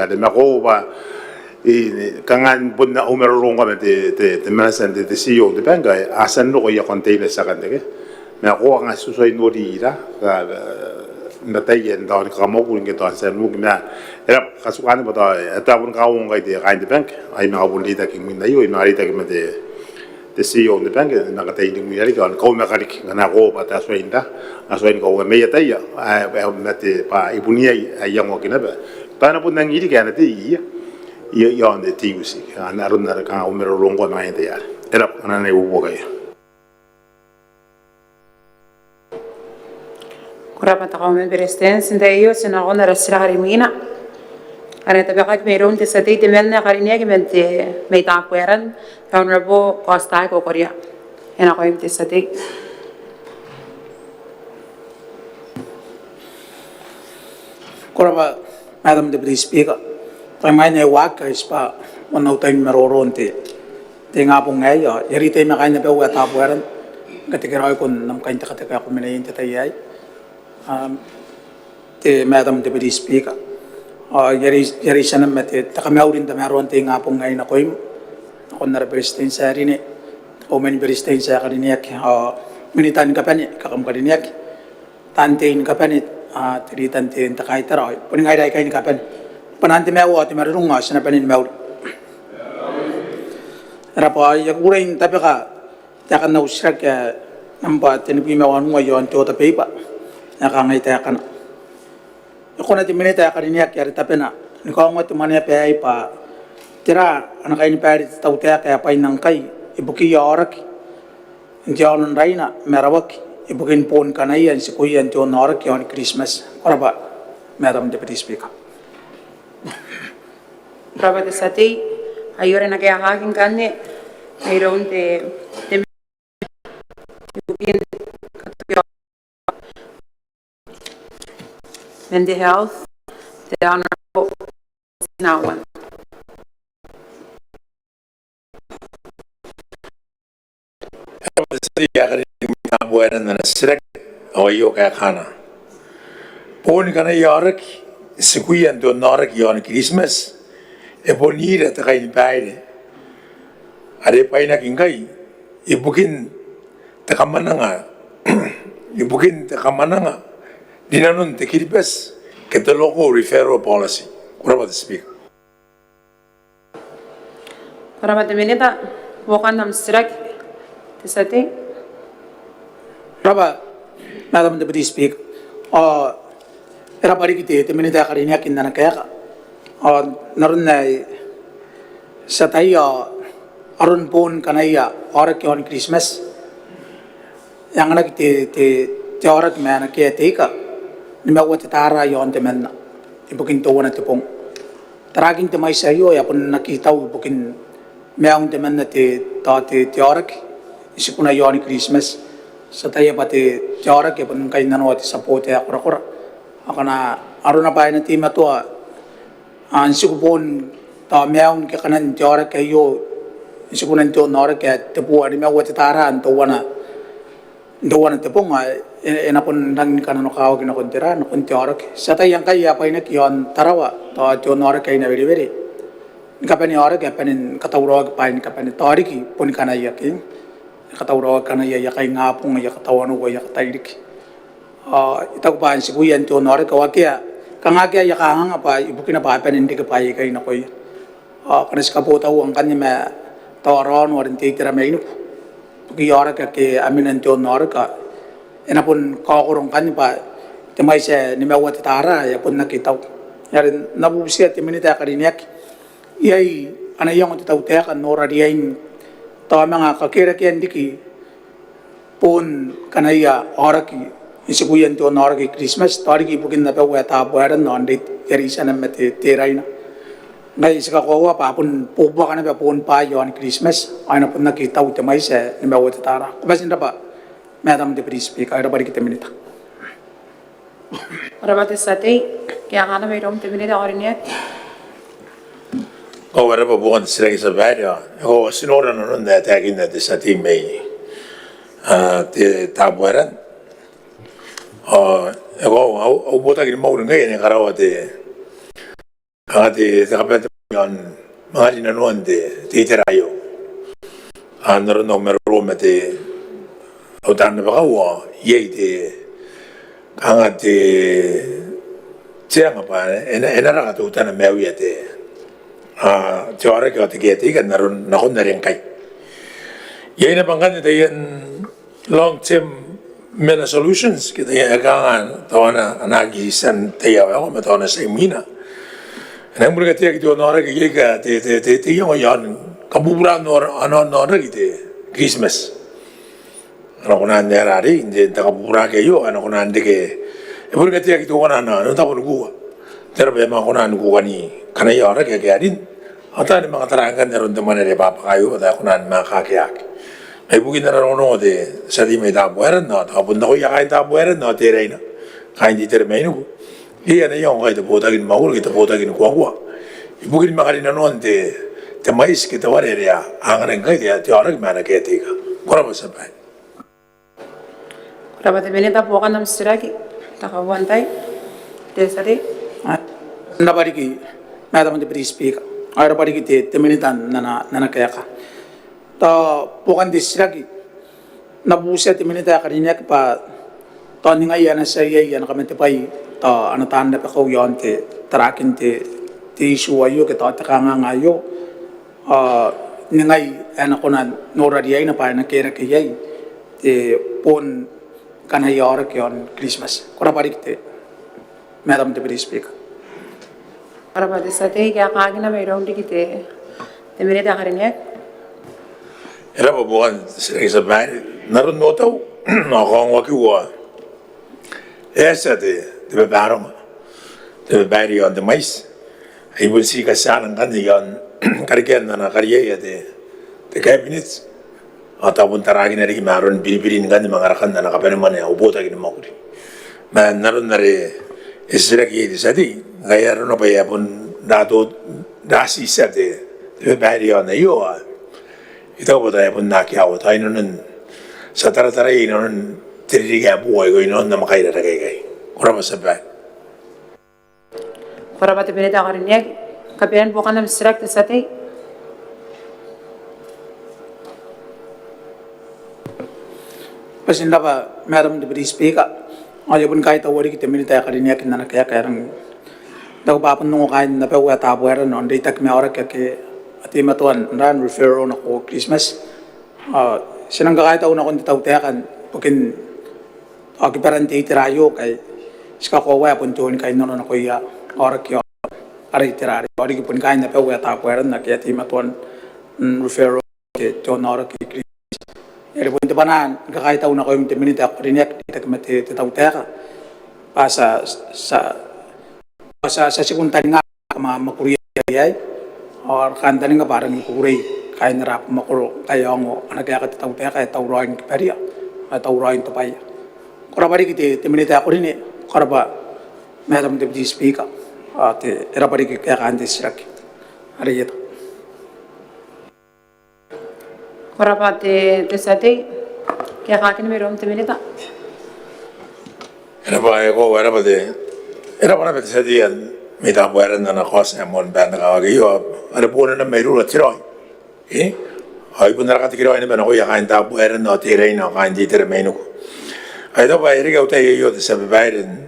are ma ko bwa kanga bon au maroro ngkoa ma te, te, te manager n te, te C E O n te bank, a tia n roko aia container ti a kan reke. Ma ko anga tutuai nori ira, ka, e, ma taian tao ni kakamwakuri ngke tao n tia n uki ma. E raba, katuka anne bwa tao, e, tao bon kaunga ngkai te, kaain te bank, ai manga bon reitaki imwin aio, ai manga reitaki ma te, te C E O n te bank, e na kataia n rimwi riki, ao ni kaumaka riki, ngkana ko bwa tao tuai n ra, a tuai ni kaumaka mai ataia, ae, ae, ma te, bwa i bon iai, ae iangoaki naba. Bwa a na bon nangi riki ae a na tei ia, ia, iaon te T U C, a na aron are kanga au maroro ngkoa ma ngaia n te are. E raba, anne au buoka ia. Ko rabwa te Kauoman ni Beretitenti. N tai aio ti nakon ara titiraki are imwina are e na tabekaki mairoun te tia tei temanna ae karineaki man te, mai Tabuaeran, te Honourable Kotitai Kokoria. E nakoim te tia tei. Ko rabwa Madam Deputy Speaker. Tai mai n au waaki, ai tibwa moan au tai ni maroro n te, te ingabong aei, ao I a reitai ma kaain abau ae Tabuaeran, ngke te keraoi nakon am kaintekateka ae ko mena iai n te tai aei. Am, te Madam Deputy Speaker, ao I a rei, I a reitia naba ma te, te kamauri n tamaroan te ingabong aei nakoim, nakon ara Beretitenti ae rine, te Kauoman ni Beretitenti ae karineaki, ao minita ni kabane aika kam karineaki, taan tei ni kabane, a, te rita n te, n te kaitara, ao boni ngaira aikai ni kabane. Bwa n te maiu ao te marurung ao ti na bane ni mauri. E raba, ao I a kukurei n tabeka taekan au titiraki ae nambwa tenibwi ma wanua iaon te order paper ae kangai taekana. E kona te Minita ae karineaki are tabena ni kaongoa te Mwaneaba aei bwa tera ana kainibaire te tautaeka ae bwaina ngkai ibukiia aoraki n te aono n Raina ma Rawaki ibukin boon kanaia n tikuia n te onnaoraki iaoni Kiritimati? Ko rabwa, Madam Deputy Speaker. Ko rabwa te tia tei. Aio are e na kaekaaki ngkanne mairoun te, te ibukin katukia man te Health, te Honourable Nawan. Te tia tei ae karineaki mai Tabuaeran n ana titiraki, ao aio kaekana. Boon kanaia aoraki n tikuia n te onnaoraki iaoni Kiritimati e bon ira te kainibaire are bwainaki ngkai ibukin te kamwananga, ibukin te kamwananga rinanon te Kiribati ke te local referral policy. Ko rabwa te Speaker. Ko rabwa te Minita, buokan am titiraki te tia tei. Ko rabwa, Madam Deputy Speaker. Ao e rabwa riki te, te Minita ae karineaki n ana kaeka. Ao n aron ae ti ataia, ao aron boon kanaia aoraki iaoni Kiritimati e anganaki te, te, te aoraki ma ana caretaker nimaua te tara iaon temanna ibukin teuana te bong. Tarakin te mwaiti aio e a bon aki tau ibukin maiun temanna te, tao te, te aoraki n tikuna iaoni Kiritimati. Ti ataia bwa te, te aoraki e bon kainnanoa te tia booti ae korakora. Ao ngkana arona bwa e na teimatoa n tiku boon tao maiun ke kanan te aoraki aio n tikuna n te onnaoraki ae tebubua nimaua te tara n teuana, n teuana te bong, ao e, e na bon rangi ni kananokawaki nakon tera, nakon te aoraki. Ti ataia ngkai e a bwainaki iaon Tarawa tao te onnaoraki ae i Nawerewere ni kabane aoraki ae bane ni katauraoaki bwaai ni kabane, tao riki boni kanaia ke ni katauraoaki kanaia aia kaingabong, aia katawanou, aia katairiki. Ao I taku bwa n tikuia n te onnaoraki ao akea kanga akea aia kanganga bwa ibukina bwa a bane n reke bwaai aikai nakoia. Ao ngkana ti kabotaua ngkanne ma tao raono are n te itera mainiku ibukiia aoraki ake a mena n te onnaoraki, ao e na bon kaokoro ngkanne bwa te mwaiti ae nimaua te tara ae e a bon aki tau. Are N na bubutia te Minita ae karineaki, iai ana iango te tautaeka n nora riain tao manga kakerakean riki boon kanaia aoraki n tikuia n te onnaoraki Kiritimati, tao riki ibukin abau ae Tabuaeran ao n reita, iai riki ana ma te, te Raina. Ngai ti kakoaua bwa a bon buakaka naba boon bwaai iaon Kiritimati ao e na bon aki tau te mwaiti ae nimaua te tara. Ko bati n rabwa, Madam Deputy Speaker, ao e rabwa riki te Minita. Ko rabwa te tia tei. Kaekaana mairoun te Minita ae karineaki. Ko rabwa buokan te titiraki, tia babaire. Ao e koaua ti nora nanon ae taekinna te tia tei mai, a, te Tabuaeran. Ao e koaua au, au botaki ni mwakuri ngkai ane karaoa te, a, te, te kabanea te iaon manga rinanoan te, te itera aio. A, n aron au maroro ma te, au taan rabakau, ao iai te, kanga te, te anga bwa e na, e na raka teutana maiuia te, a, te aoraki ao te caretaker n aron nakon are ngkai. Iai naba ngkanne taian long term mena solutions ke taian, e kanga tao a na, a na aki tia n taiaoka ma tao a na tia imwina. E nang bon kateaki te onnaoraki, iai aika te, te, te, te iango iaon kabuburaan onnaoraki te Kiritimati. A na kona n aera arei n te, n te kabuburake aio, a na kona n reke, e bon kateaki teutana ana, ana tabo ni kuka. Tera bwa e manga kona ni kukani kanaia aoraki ake a rin. Ao taani manga tara ngkanne aron te mwane are e babaka aio bwa tao e kona ni manga kakeaki. Ao ibukin ana rongorongo te tia tei mai Tabuaeran, ao tao bon nakoia kaain Tabuaeran ao te Raina, kaain te itera mainiku, iai ana iango ngkai te botaki ni mwakuri ke te botaki ni kuakua ibukin manga rinanoan te, te mwaiti ke te ware are a anganaki ngkai te, te aoraki ma ana caretaker. Ko rabwa, tia babaire. Ko rabwa te Minita. Buokan am titiraki, te kauoman tai, te tia tei. A, e rabwa riki Madam Deputy Speaker, ao e rabwa riki te, te Minita n ana, n ana kaeka. Tao buokan te titiraki, N na bubutia te Minita ae karineaki bwa tao ningai ae na tia iai ana kamatebwai tao ana taan rabakau iaon te, tarakin te, te issue aio ke tao te kanganga aio. Ao ningai ae na kona n nora riaina bwa e na kerake iai te boon kanaia aoraki iaon Kiritimati. Ko rabwa riki te Madam Deputy Speaker. Ko rabwa te tia tei. Kaekaakina mairoun riki te, te Minita ae karineaki. E rabwa buokan te titiraki, tia babaire. N aron otau ao kaongoakiu ao e a tia te, te babaronga, te babaire iaon te mwaiti. Ai bon ti katiana ngkanne iaon karekean ana kariaia te, te Cabinet. Ao tao bon tarakina riki ma aron biribirin ngkanne manga rakan ana kabanemwane au botaki ni mwakuri. Ma n aron are e titiraki iai te tia tei, ngaia arona bwa e a bon rato, ratitia te, te babaire iaon aio, ao I taku bwa tao e a bon aki aua, tao inanon, ti a tarataraia inanon te ririki ae boou aio, inanon namwakaina aikai. Ko rabwa, tia babaire. Ko rabwa te Minita ae karineaki. Kabanean buokan am titiraki, te tia tei. Bati n rabwa Madam Deputy Speaker. Ao I a boni kaitaua riki te Minita ae karineaki n ana kaeka ae rang, tao bwa bon ongo kaain abau ae Tabuaeran ao n reitaki ma aoraki ake a teimatoa n raan referral nako Kiritimati. Ao ti nang kakaitau nakon te tautaeka ibukin tao kibaran te itera aio, kai ti kakoaua ae bon te ongo kainnano nakoia aoraki ao ara itera arei, ao riki boni kaain abau ae Tabuaeran ake a teimatoa n referral ke te onnaoraki Kiritimati. Are bon te bwanaa ni kakaitau nakoim te Minita ae karineaki n reitaki ma te, te tautaeka bwa ti a, ti a, ti a, ti a tiku n taninga kamwamwakuria iai, ao ara kantaninga bwa a rangi ni kukurei kaain ara abamwakoro ngkai a ongo ana kaeka te tautaeka ae tauraoi ni kibaria, ae tauraoi n tobwaia. Ko rabwa riki te, te Minita ae karineaki. Ko rabwa Madam Deputy Speaker. Ao te, e rabwa riki kaekaan te titiraki are i eta. Ko rabwa te, te tia tei. Kaekaakina mairoun te Minita. E rabwa, e koaua, e rabwa te, e rabwa naba te tia tei mai Tabuaeran n ana kaoti ae moan bwai n kakawaki aio, are boona naba mai irou ara te raoi. E? Ao I bon ara kata te raoi naba nakoia kaain Tabuaeran ao Teraina ao kaain te itera mainiku. Ao I taku bwa e reke au tai aio, te tia babaire, n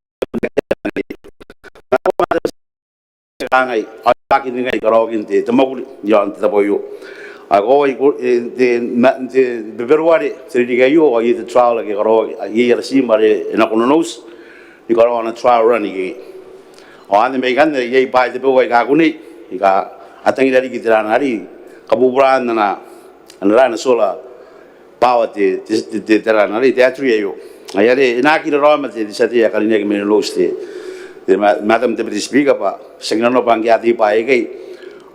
kangai ao I aki ningai karaoakin te mwakuri iaon te tabo aio. Ao e koaua n te Beberuare te ririki aio ao iai te trial ake karaoaki, iai ara team are e nako Nonouti ni karaoa ana trial run ikekei. Ao anne mai ikanne iai bwaai tabeua aika kunei aika a tangira riki te raa arei kabuburaan ana raa, ana solar power te, te, te, te raa arei, te battery aio. Ai are e na aki raraoma te tia tei ae karineaki mai Nonouti, te, te Madam Deputy Speaker, bwa ti aki nanona bwa ngke a tei bwaai aikai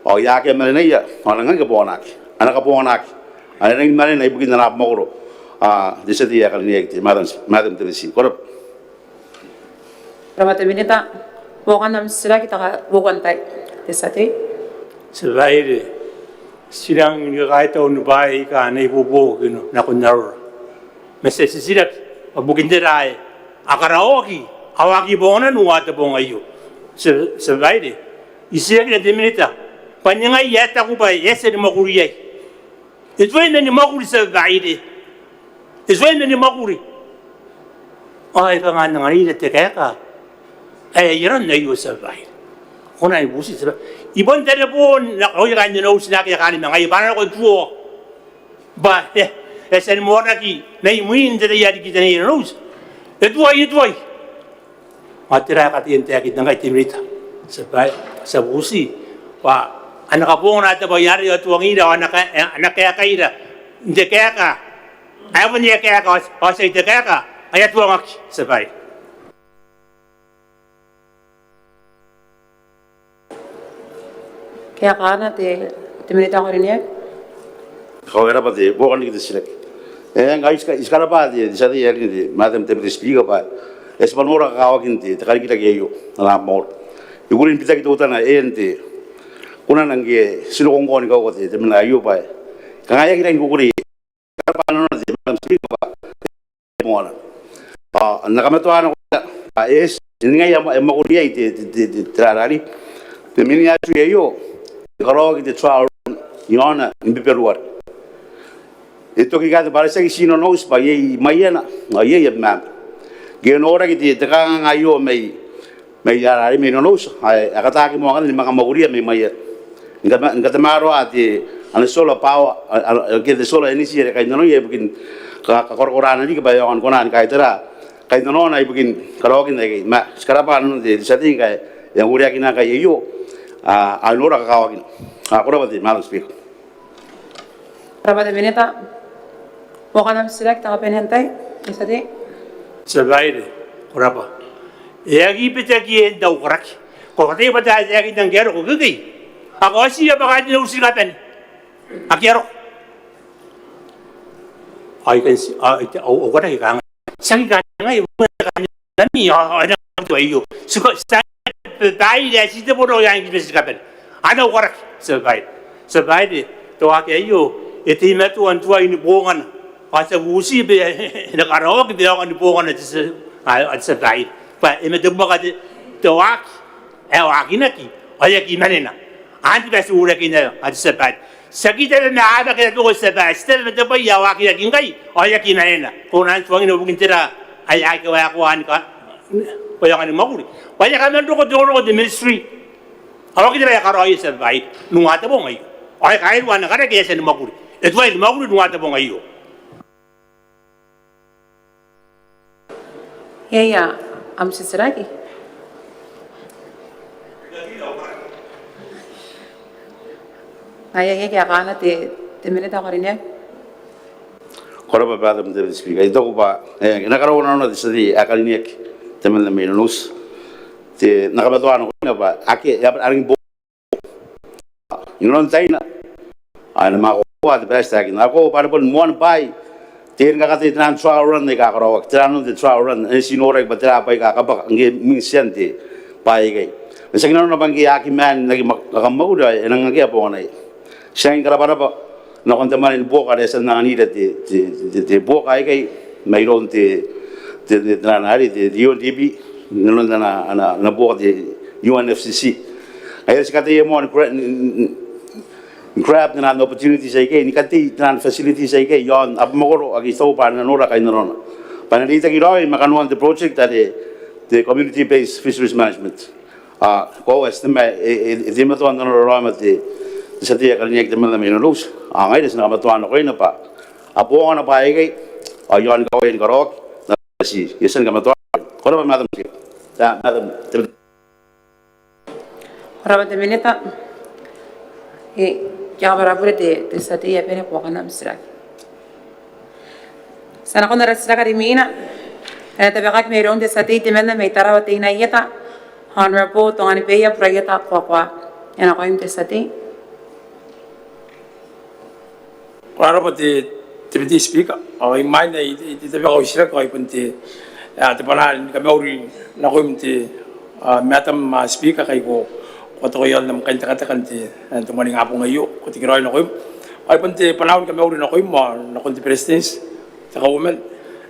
ao e a aki manenaia ao a na nang kabonganaki, a na kabonganaki a na rangi ni manena ibukin ana abamwakoro te tia tei ae karineaki, te Madam, Madam Deputy Speaker. Ko rabwa. Ko rabwa te Minita. Buokan am titiraki, te kauoua n tai, te tia tei. Tia Babaire, ti rangi ni kakaitau ni bwaai aika a na ibuobuoki nakon arora. Ma ti a titiraki bwa bukin tera ae a karaoaki ao a aki bongana n ua te bong aio. Tia, Tia Babaire, I titiraki nakon te Minita bwa ningai ae taku bwa e a tia ni mwakuri iai. E tuai man ni mwakuri, Tia Babaire. E tuai man ni mwakuri. Ao e kanga n anganira te kaeka ae ai aron aio, Tia Babaire. Ko na ibuobuoki, Tia Babaire. I bon tareboo nakoia kaain Nonouti naake a kaan ma ngaia bwa a na nako n tuoa bwa e a tia ni moanaki mai mwin te tai are riki te Nonouti. E tuai, e tuai. Ao tera ae e kataia n taekinna ngkai te Minita? Tia Babaire, ti a bubuti bwa a na kabongana te bwai arei ao a tuangira ao a na ka, a na kaekaira n te kaeka ae bon te kaeka ao, ao tiaki te kaeka ae a tuangaki, Tia Babaire. Kaekaana te, te Minita ae karineaki. Ko rabwa te, buokan riki te titiraki. E, ngkai ti ka, ti karabwa te, te tia tei ae karineaki, te Madam Deputy Speaker, bwa e a tibwa nora kakawakin te, te karikirake aio n ana abamwakoro. I kukurei ni bitaki teutana n te, kona ngke ti noko ngkoa ni kauka te, te mwane aio bwa kanga e aki rangi ni kukurei. Karabwa nanona te Madam Speaker bwa e moana. Ao n na kamatoa nakoina bwa e, e ningai ae e mwakuri iai te, te, te, te, te rarari. Te mini atui aio e karaoaki te trial run iaona ni Beberuare. E toki kaete bwa are tiaki ti Nonouti bwa iai Maiana ao iai Abemama. Ngke e noraki te, te kanganga aio mai mai ara, are mai Nonouti, ae, ae kataki moa ngkanne ni manga mwakuria mai Maiana. Ni kata, ni katamaroa te, ana solar power, a, a, ke te solar energy are kainnanoia ibukin ka, kakorakorana riki bwa e aonga ni kona ni kaitara kainnanoana ibukin karaoakin aikai. Ma ti karabwa nanon te, te tia tei ngkai e a ureakina ngkai aio, a, a nora kakawakina. A, ko rabwa te Madam Speaker. Ko rabwa te Minita. Buokan am titiraki, te kabanea n tai, te tia tei. Tia Babaire, ko rabwa. E aki bita kie n tau karaki. Ko kataia bwa tao e taekinna ngke a roko ikekei. Ao ko a tia bwa kaain Nonouti ni kabane ake a roko. Ao I kan ti, ao I te, au, au karaki kanga tiaki kangai, kangai, ao, ao, ao, aio. Ti ko, ti a, Tia Babaire, ti te boro ae ngke ti bati ni kabane. Ana ukaraki, Tia Babaire. Tia Babaire, te waaki aio e teimatoa n tuai ni bongana. Ao ti a bubuti bwa e na karaoaki bwa e aonga ni bongana te tia, a, a, Tia Babaire. Bwa e mate buaka te, te waaki ae waakinaki ao e aki manena. Anti bwa ti ureakina aio, a, Tia Babaire. Tiaki tabe ma abaki naba ngkoe, Tia Babaire, ti tabe ma te bwai ae waakinaki ngkai ao e aki manena. Ko na tuangiia ibukin tera ae aki waekoa ni ka, bwa e aonga ni mwakuri. Bwa e a kaman roko te, roko te ministry. Ao aki tera ae karaoia, Tia Babaire, n ua te bong aio. Ao e kairua ana karaki ae e a tia ni mwakuri. E tuai ni mwakuri n ua te bong aio. Iai am titiraki? Ngaia, iai kaekaana te, te Minita ae karineaki. Ko rabwa Madam Deputy Speaker. I taku bwa, e, e na karaoa nanona te tia tei ae karineaki temanna mai Nonouti. Te, N na kamatoa nakoina bwa ake, e a, a rangi ni bo inanon taina. Ao e na manga koaua te bwai ae ti taekinna ngkoa bwa are bon moan bwai te, ni kakatei taian trial run aika karaoaki, taian te trial run ae ti noraki bwa tera bwaai aika kabwaka ngke mwin tian te bwai aikai. Ma tiaki nanona bwa ngke a aki maan n aki ma, a kamwakuri ao e nang akea bonganaia. Ti rangi ni karabwarabwa nakon te mwane ni buoka are e a tia n anganira te, te, te, te buoka aikai mairoun te, te, te, te, te, te, te U N D P, inanon ana, ana, ana buoka te U N F C C. Ngaia are ti kataia moa ni gra, ni, ni, ni grab taian opportunities aikai, ni katei taian facilities aikai iaon abamwakoro ake ti taku bwa a na nora kainnanoana. Bwa a na reitaki raoi ma kanoan te project are te community based fisheries management. A, koaua ae ti te ma, e, e, e teimatoa n nanora raoi ma te, te tia tei ae karineaki temanna mai Nonouti. Ao ngaira ti na kamatoa nakoina bwa a bongana bwaai aikai, ao i aon kawaia ni karaoaki, n aron ae ti, e a tia ni kamatoa. Ko rabwa Madam Speaker. Tia, Madam, te, ko rabwa te Minita. E, I a kabwara bure te, te tia tei ae bane, buokan am titiraki. Ti a nakon ara titiraki are imwina, e na tabekaki mairoun te tia tei temanna mai Tarawa Teinainano Ieta, Honourable Tonganibeia Buraieta Koakoa. E nakoim te tia tei. Ko rabwa te Deputy Speaker, ao imwain ae I tabe au titiraki ao I bon te, a, te bwanaa ni kamauri nakoim te, a, Madam, a, Speaker, ngkai ko, ko a toka iaon am kaintekateka n te, n te moaningabong aio, ko tekeraoi nakoim. Ao I bon te bwanaa ni kamauri nakoim ao nakon te Beretitenti, te Kauoman,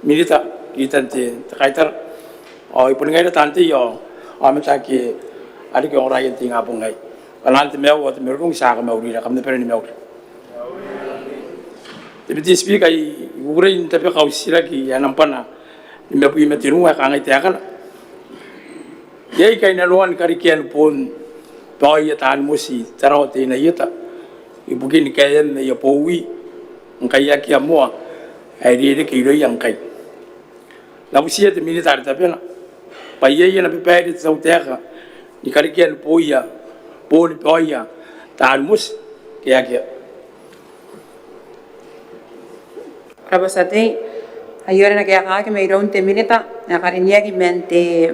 Minita, itan te, te kaitara. Ao I boni ngaira taan tei ao, ao aomata ake a riki n ongora n te ingabong aei. Kanoan te maiu ao te marurung ti a kamaurira, kam na bane ni mauri. Te Deputy Speaker, I kukurei n tabeka au titiraki ae nambwa nimabwi ma tenua ae kangai taekana. Iai kainnanoan karekean boon baoia taan moti i Tarawa Teinainano ibukin kaean aia bowi ngkai akea moa ae e rereke irouia ngkai. N na butiia te Minita are tabena bwa iai ana babaire te tautaeka ni karekean booia, boon baoia taan moti ke akea? Ko rabwa te tia tei. Aio are e na kaekaaki mairoun te Minita ae karineaki man te,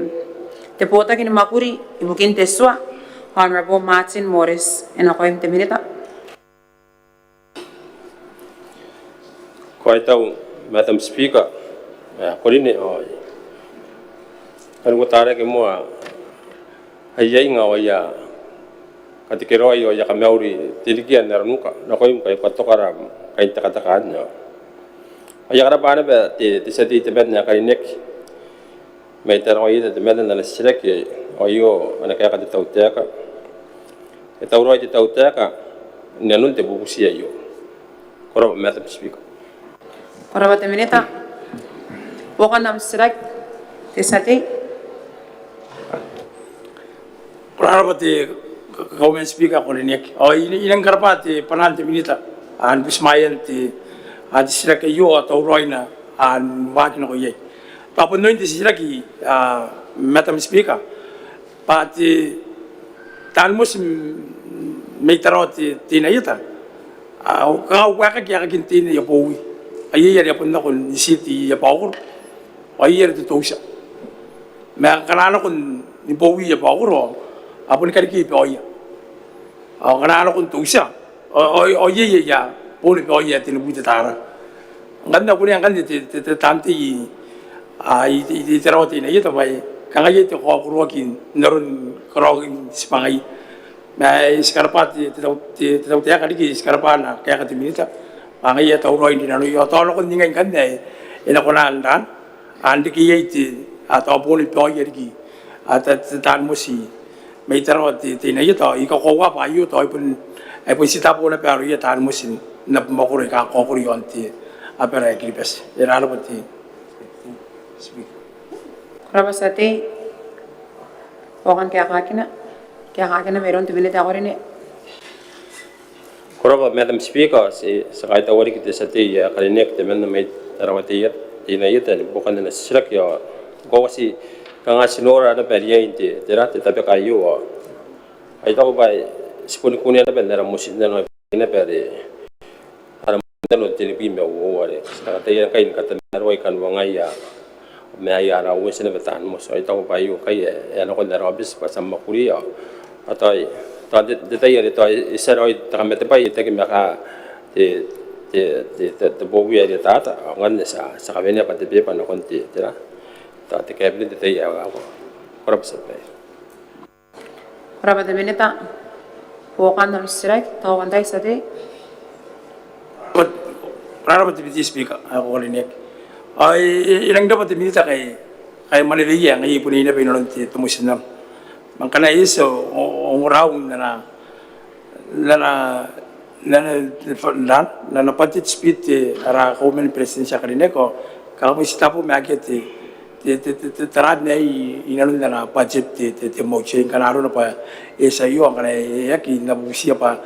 te botaki ni mwakuri ibukin te tua, Honourable Martin Moreti. E nakoim te Minita. Ko a kaitau Madam Speaker, e, ko rine ao I kan uotarake moa aia inga ao aia katekeraoi ao aia kamauri te rikia n ara nuka nakoim ngkai ko a toka ara kaintekateka anne. Ao I a karabwa naba te, te tia tei temanna ae karineaki mai Tarawa Ieta temanna n ana titiraki aio. Ana kaeka te tautaeka, e tauraoi te tautaeka inanon te bubuti aio. Ko rabwa Madam Speaker. Ko rabwa te Minita. Buokan am titiraki te tia tei. Ko rabwa te Kauoman Speaker ae ko karineaki. Ao I, I nang karabwa te bwanaan te Minita n butimwaean te, a, te titiraki aio ao tauraoina, a, n waaki nako iai. Tao bon oin te titiraki, a, Madam Speaker, bwa te, taan moti mai Tarawa Teinainano, a, kanga a waekaki aekakin tein aia bowi. Ao iai are a bon nako n titi i abaokoro, ao iai are te totia. Ma ngkana a nako ni bowi i abaokoro ao a boni karekei baoia. Ao ngkana a nako n totia ao, ao, ao iai aia boon baoia ae tenibwi te tara. Ngkanne a kunea ngkanne te, te, te taan tei, a, i, i, i Tarawa Teinainano bwa e kanga iai te kakaokoroaki n aron karaoakin tibwangaia. Ma, e, ti karabwa te, te tau, te, te tautaeka riki, ti karabwa ana kaeka te Minita bwa ngaia e tauraoi n rinanoia. Ao tao nakon ningai ngkanne ae e na kona n raan, a, n reke iai te, a, tao boon baoia riki, a, ta, ta, taan moti mai Tarawa Teinainano. Tao I kakoaua bwa aio tao ai bon, ai bon titebo naba aroia taan moti n abamwakoro aika kakaokoro iaon te abara ae Kiribati. E rarabwa te Speaker. Ko rabwa te tia tei. Buokan kaekaakina, kaekaakina mairoun te Minita ae ko rine. Ko rabwa Madam Speaker, ti, ti kaitaua riki te tia tei ae karineaki temanna mai Tarawa Teinainano ni buokan ana titiraki ao I kakoaua ti kanga ti nora naba riain te, te ra, te tabeka aio ao I taku bwa ti boni kunea naba n ara motinnano naba are ara motinnano tenibwi ma uoua are ti na kataia ngkai ni katamaroai kanoangaia ma aia ara uoti naba taan moti. Ao I taku bwa aio ngkai e a nakon ara aobiti bwa ti a mwakuria. Ao tao, tao n te, te tai are tao e tia raoi te kamatebwai, e taku ma ka te, te, te, te, te bowi are e tata. Ao ngkanne ti a, ti a kawenea bwa te beba nakon te, te ra, tao te kabinet n te tai ae, ko rabwa te tia tei. Ko rabwa te Minita. Buokan am titiraki, tao antai te tia tei? Ko rabwa te Deputy Speaker ae ko karineaki. Ao I, I, I nang rabwa te Minita ngkai, ngkai e mwaneweia ngaia I bon iai naba inanon te, te motinnano. Ma ngkana e eti ao, ao, ao ongorau n ana, n ana n ana, n ana budget speech te, ara Kauoman ni Beretitenti ae karineaki ao kanga bon titebo ma akea te, te, te, te, te, te raan aei inanon ana budget te, te, te motion ngkana arona bwa e tia aio. Ngkana e aki, N na bubutiia bwa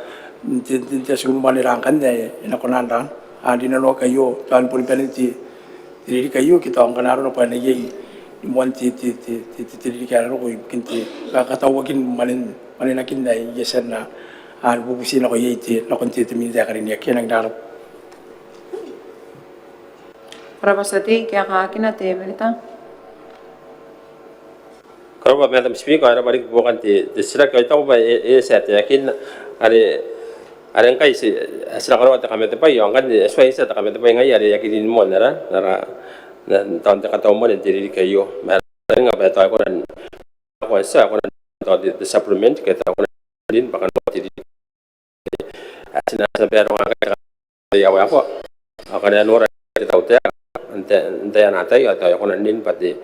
n te, te, te tia unimwane ra ngkanne e na kona n raan, a, n rinanoaki aio, tao ni boni banen te, te ririki aio ke tao ngkana arona bwa e na iai ni moan te, te, te, te, te, te ririki ae na roko ibukin te, ka, katauakin mwanen, mwanenakin ae I a tia n, a, ni bubuti nako iai te, nakon te, te Minita ae karineaki. E nang rarabwa. Ko rabwa te tia tei, kaekaakina te Minita. Ko rabwa Madam Speaker, e rabwa riki buokan te, te titiraki. Ao I taku bwa e, e tia taekinna are, are ngkai ti, a tia ni karaoa te kamatebwai, ao ngkanne e tuai tia te kamatebwai ngaia are e aki rin moa n ara, n ara, n taian te katau mwane n te ririki aio. Ma e rangi n bwa tao e kona n, e kona n tao te, te supplement ke tao e kona n rin bwa kanoan te ririki. A tia n, a tia n baronga ngkai te kamatebwai ae waekoa. Ao ngkana e nora te tautaeka n te, n te, ana tai, ao tao e kona n rin bwa te,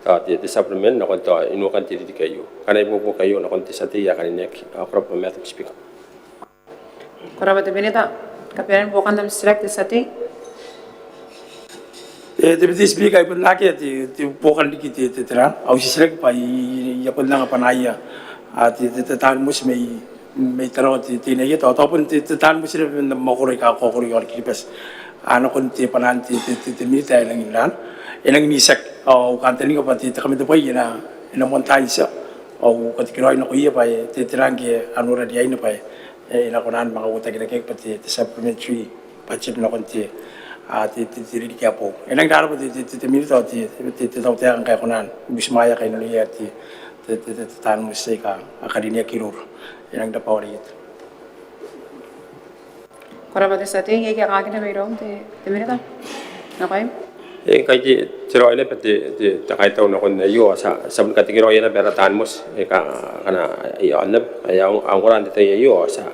tao te, te supplement nakon tao inukan te ririki aio. Ngkana ibuobuoki aio nakon te tia tei ae karineaki. Ao ko rabwa Madam Speaker. Ko rabwa te Minita. Kabanean buokan am titiraki te tia tei. E, te Deputy Speaker, I bon akea te, te buokan riki te, te, te ran. Au titiraki bwa I, I, I a bon anga bwanaia, a, te, te, te taan moti mai, mai Tarawa Teinainano, tao, tao bon te, te taan moti naba n mwakoro aika kakaokoro i aon Kiribati. A, nakon te bwanaan te, te, te, te Minita ae e nangi ran. E nangi n itiaki. Au kantaninga bwa te, te kamatebwai e na, e na moan tai n tia. Au katekeraoi nakoia bwa e, te, te ran ngke a nora riaina bwa e, e na kona ni manga uotakinakiaki bwa te, te supplementary budget nakon te, a, te, te, te ririki ae boou. E nangi rarabwa te, te, te, te Minita ao te, te, te, te tautaeka ngkai e kona ni butimwaea kainnanoia te, te, te, te, te taan moti aika a karineaki iroura. E nangi rarabwa. Ko rabwa te tia tei. Iai kaekaakina mairoun te, te Minita? Nakoim. E, ngkai ti, ti raoi naba te, te, te kaitau nakon aio, ao ti a, ti a bon katekeraoia naba ara taan moti, e, ka, akana i aon naba, ae a ongora n te tai aio, ao ti a,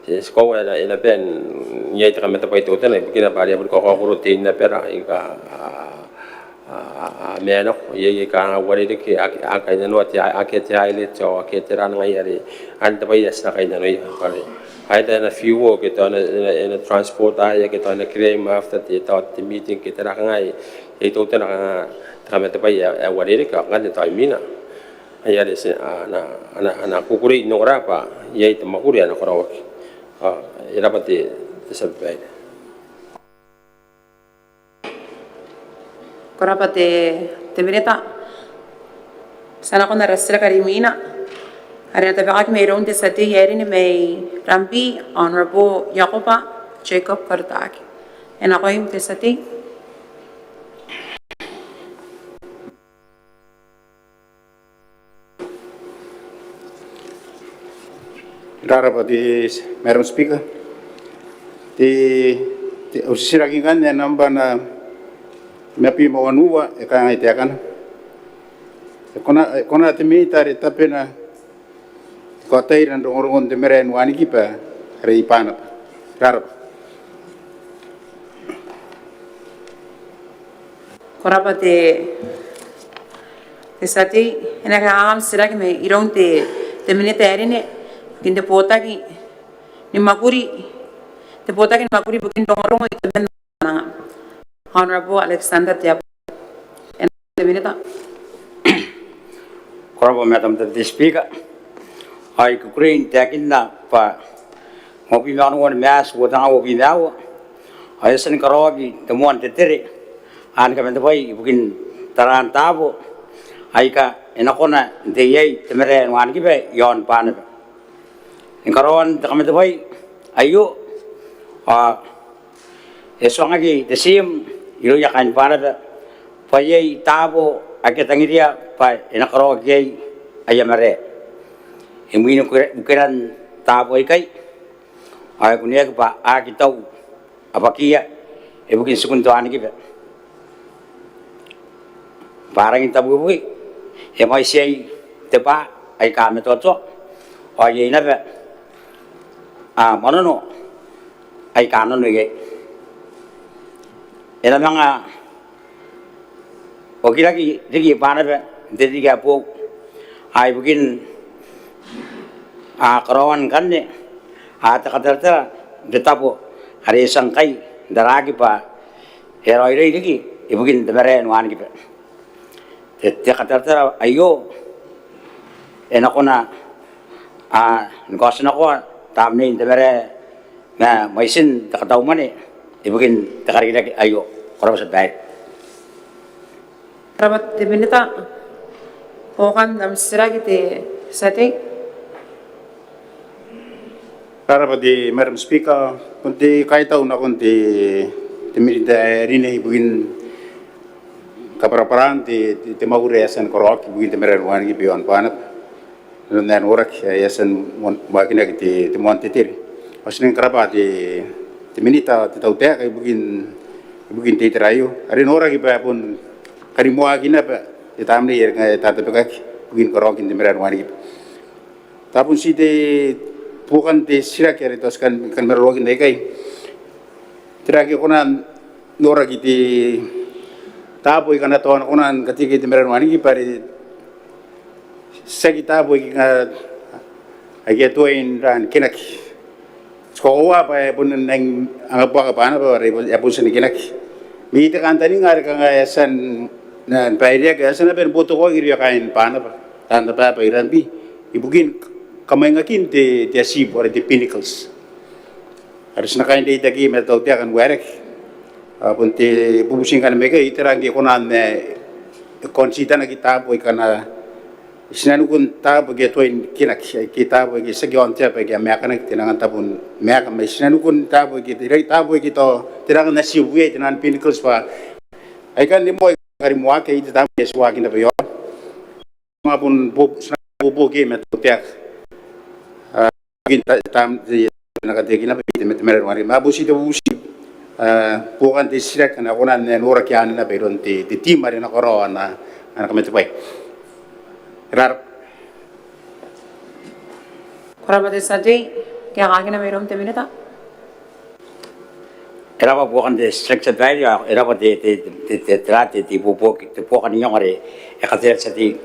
ti, ti koaua e na, e na bae n iai te kamatebwai teutana ibukina bwa are a bon kakaokoro tein abara aika a, a, a, a mena nako, iai, iai aika a uarereke, a, a kainnanoa te, a, akea te airlet, ao akea te ran ngaia are, anne te bwai ae ti na kainnanoia, bwa are, ae tao e na fuel, ke tao e na, e na, e na transport, ae, ke tao e na claim after te, tao te meeting, ke tera, kanga iai teutana kanga te kamatebwai ae, ae uarereke, ao ngkanne tao imwina. Ai are ti, a, a na, a na, a na kukurei n ongora bwa iai te mwakuri ae na karaoaki. Ao, e rabwa te, te tia babaire. Ko rabwa te, te Minita. Ti a nakon ara titiraki are imwina, are e na tabekaki mairoun te tia tei ae rine mai Rabi, Honourable Iakoba Jacob Karutake. E nakoim te tia tei. Rarabwa te Madam Speaker. Te, te, au titiraki ngkanne ae nambwa nimabwi ma wanua e kangai taekana. E kona, e kona te Minita are tabena ni kaotaira rongorongon te marae ni wanikiba are i Banaba? Rarabwa. Ko rabwa te, te tia tei. E na kaekaaki am titiraki mairoun te, te Minita ae rine ibukin te botaki ni mwakuri, te botaki ni mwakuri ibukin rongorongo i tabeman aia mwananga, Honourable Alexander Teabo. E nakoim te Minita. Ko rabwa Madam te, te Speaker. Ao I kukurei n taekinna bwa uabwi ma onoua ni Maati uoua tenga uabwi ma aua, ao e a tia ni karaoaki te moan tetere ni kamatebwai ibukin taraan taabo aika e na kona n tei iai te marae ni wanikiba i aon Banaba. Ni karaoan te kamatebwai aio, ao e tuangaki te tiim irouia kaain Banaba bwa iai taabo ake a tangiria bwa e na karaoaki iai aia marae. Imwin ukeran taabo aikai, ao e kuneaki bwa a aki tau abwakiia ibukin tikun te wanikiba. Bwa a rangi n tabukibuki, e mwaiti iai te bwa aika matoatoa, ao iai naba, a, mwanono aika nano iai. E na manga okiraki riki Banaba n te ririki ae boou, a, ibukin, a, karaoan ngkanne, a, te kataratara n te tabo are e tia ngkai n taraaki bwa e raoiroi riki ibukin te marae ni wanikiba. Te, te kataratara aio e na kona, a, ni kaotinakoa tamnein te marae ma mwaitin te katau mwane ibukin te karikirake aio. Ko rabwa te tia babaire. Ko rabwa te Minita. Buokan am titiraki te tia tei. Ko rabwa te Madam Speaker. Bon te kaitau nakon te, te Minita ae rine ibukin kabwarabwaraan te, te, te mwakuri ae e a tia ni karaoaki ibukin te marae ni wanikiba i aon Banaba. N aron ae noraki, ae e a tia ni moan, waakinaki te, te moan tetere. Ao ti nang karabwa te, te minita, te tautaeka ibukin, ibukin te itera aio are e noraki bwa e bon karimoaki naba te tamnei are e tabekaki ibukin karaoakin te marae ni wanikiba. Tao bon ti te buokan te titiraki are tao ti kan, kan maroroakinna ikai. Tera ae e kona n noraki te taabo aika a na tao kona n kateaki te marae ni wanikiba are tiaki taabo aika a, aika a tuai n rang kenaki. Ti kakoaua bwa e bon nang angabuaka Banaba are e bon, e bon tia ni kenaki. Ma te kantaninga are kanga e a tia n, n baireaki, e a tia naba ni boutokaaki irouia kaain Banaba, taan ababa i Rabi, ibukin kamwaingakin te, te atibu are te pinnacles are ti na kaai n reitaki ma te tautaeka n waerake. Ao bon te bubuti ngkanne mai ikai, tera ngke e kona n, e, consider-naki taabo aika a na, tinanikun taabo aika a tuai n kenaki, aika taabo aika tiaki aon te aba aika a maekanaki, te nangantabon maeka, ma tinanikun taabo aika, te, taabo aika tao te nangan atibu iai, te nangan pinnacles bwa aikanne moa aika a karimoaki, te tamnei ae ti waaki naba iaona. Nga bon bo, ti na boboki ma te tautaeka. A, ibukin ta, tam, te, na kateaki naba te, te marae ni wanikiba. Ma bon ti te bubuti, a, buokan te titiraki ae e kona n noraki anne naba iroun te, te tiim are e na karaoa ana, ana kamatebwai. E rarabwa. Ko rabwa te tia tei, kaekaakina mairoun te minita. E raba buokan te titiraki tia babaire, e raba te, te, te, te, te, te, te, te buobuoki, te buokan iango are e katerea te tia tei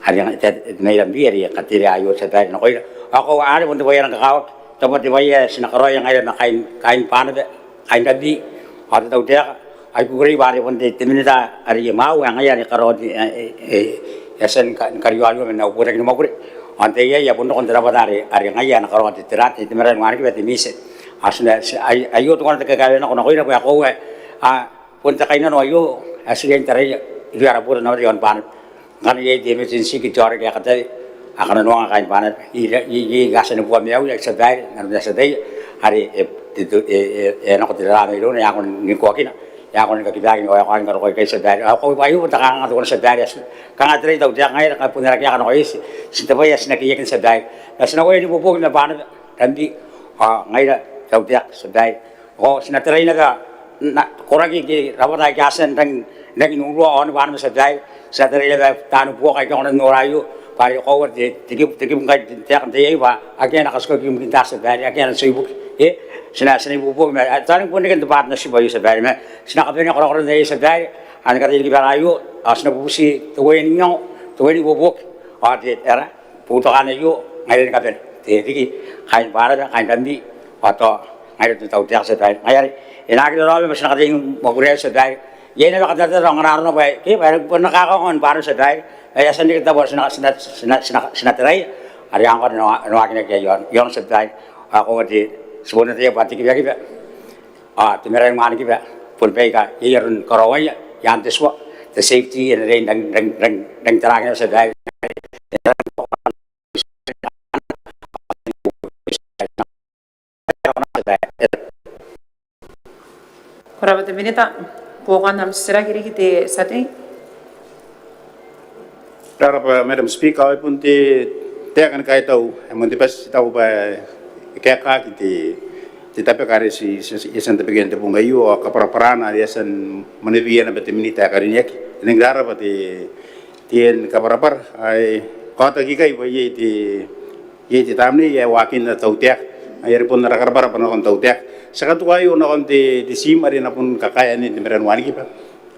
are, te, te, mai Rabi are e katerea aio tia babaire nakoira. Ao koaua are bon te bwai ae rang kakawaki, tao bon te bwai ae ti na karaoia ngaira ma kaain, kaain Banaba, kaain Rabi, ao te tautaeka. Ao I kukurei bwa are bon te, te minita are e mwaawa, ngaia are e karaoa te, e, e, e, e a tia ni ka, ni karioa aio man au botaki ni mwakuri. Ao n te iai, e a bon roko n te rabwata are, are ngaia ae na karaoa te, te, te, te marae ni wanikiba, te mise. Ao ti na, ti, ai, aio te kona te kakaewenako nakoira bwa e koaua, a, bon te kainnano aio ae ti riai n taraia irouia ara botannaomata iaon Banaba. Ngkana iai te emergency ke te aoraki ae katawe, a kananoanga kaain Banaba. I, i, i, a tia ni bua maiuia tia babaire, nanona tia tei, are e, e, e, e, e nako te rara mairouna, e a kona n ngkoakina, e a kona ni kakibaki ni waekoaki ni karokoa ikai tia babaire. Ao koaua bwa aio bon te kanganga teuana tia babaire, ae ti kanga te rai tautaeka ngaira, ngkai bon ara kaeka nako iai, ti, ti te bwai ae ti na keiakina tia babaire. Ma ti na uaia ni boboki ma Banaba, Rabi, ao ngaira tautaeka tia babaire. Ao ti na tarai naba, na, koraki ke rabwata aika a tia n rang, rangi n urua aon Banaba tia babaire. Ti na tarai naba taani buoka aika a kona n nora aio bwa are koaua te, te kibu, te kibu ngkai n te, n te iai bwa akea ae na katikaki ibukin taari tia babaire, akea ae na tio ibuki. E, ti na, ti na ibuobuoki ma, a, tao bon reken te partnership aio tia babaire, ma ti na kabanea korakoran aio tia babaire, ao ni kataia ni kibara aio, ao ti na bubuti te uaia n iango, te uaia n ibuobuoki, ao te, e ra, boutokaan aio ngaira ni kabane, te riki, kaain Banaba, kaain Rabi, ao tao ngaira te tautaeka tia babaire. Ngaia are e na aki raraoma ma ti na kataia ni mwakuri aio tia babaire. Iai naba katataro ao ngkana arona bwa e, ke bwa e na bon kakaongoa Banaba tia babaire. Ma e a tia n reke te tabo are ti na, ti na, ti na, ti na, ti na taraia are ngkoa e na, e na waakinaki iaon, iaon tia babaire. Ao koaua te, ti bon ataia bwa te kibakiba ao te marae ni wanikiba bon baika iai aron karaoaia i aan te tua, te safety, e na riai n rang, rang, rang, rang taraaki naba tia babaire. Ko rabwa te minita, buokan am titiraki riki te tia tei. Ko rabwa Madam Speaker, ao e bon te taeka ni kaitau, e moan te bati te taku bwa e kaekaaki te, te tabeka are ti, ti, ti a tia n tabekia n te bong aio, ao kabwarabwarana are e a tia n mwaneweia naba te minita ae karineaki. E nang rarabwa te, te kabwarabwara ae kaotaki ikai bwa iai te, iai te tamnei ae waakinna te tautaeka. Ngaia are bon ara kabwarabwara nakon te tautaeka. Ti a katuka aio nakon te, te tiim are e na bon kakaea anne te marae ni wanikiba.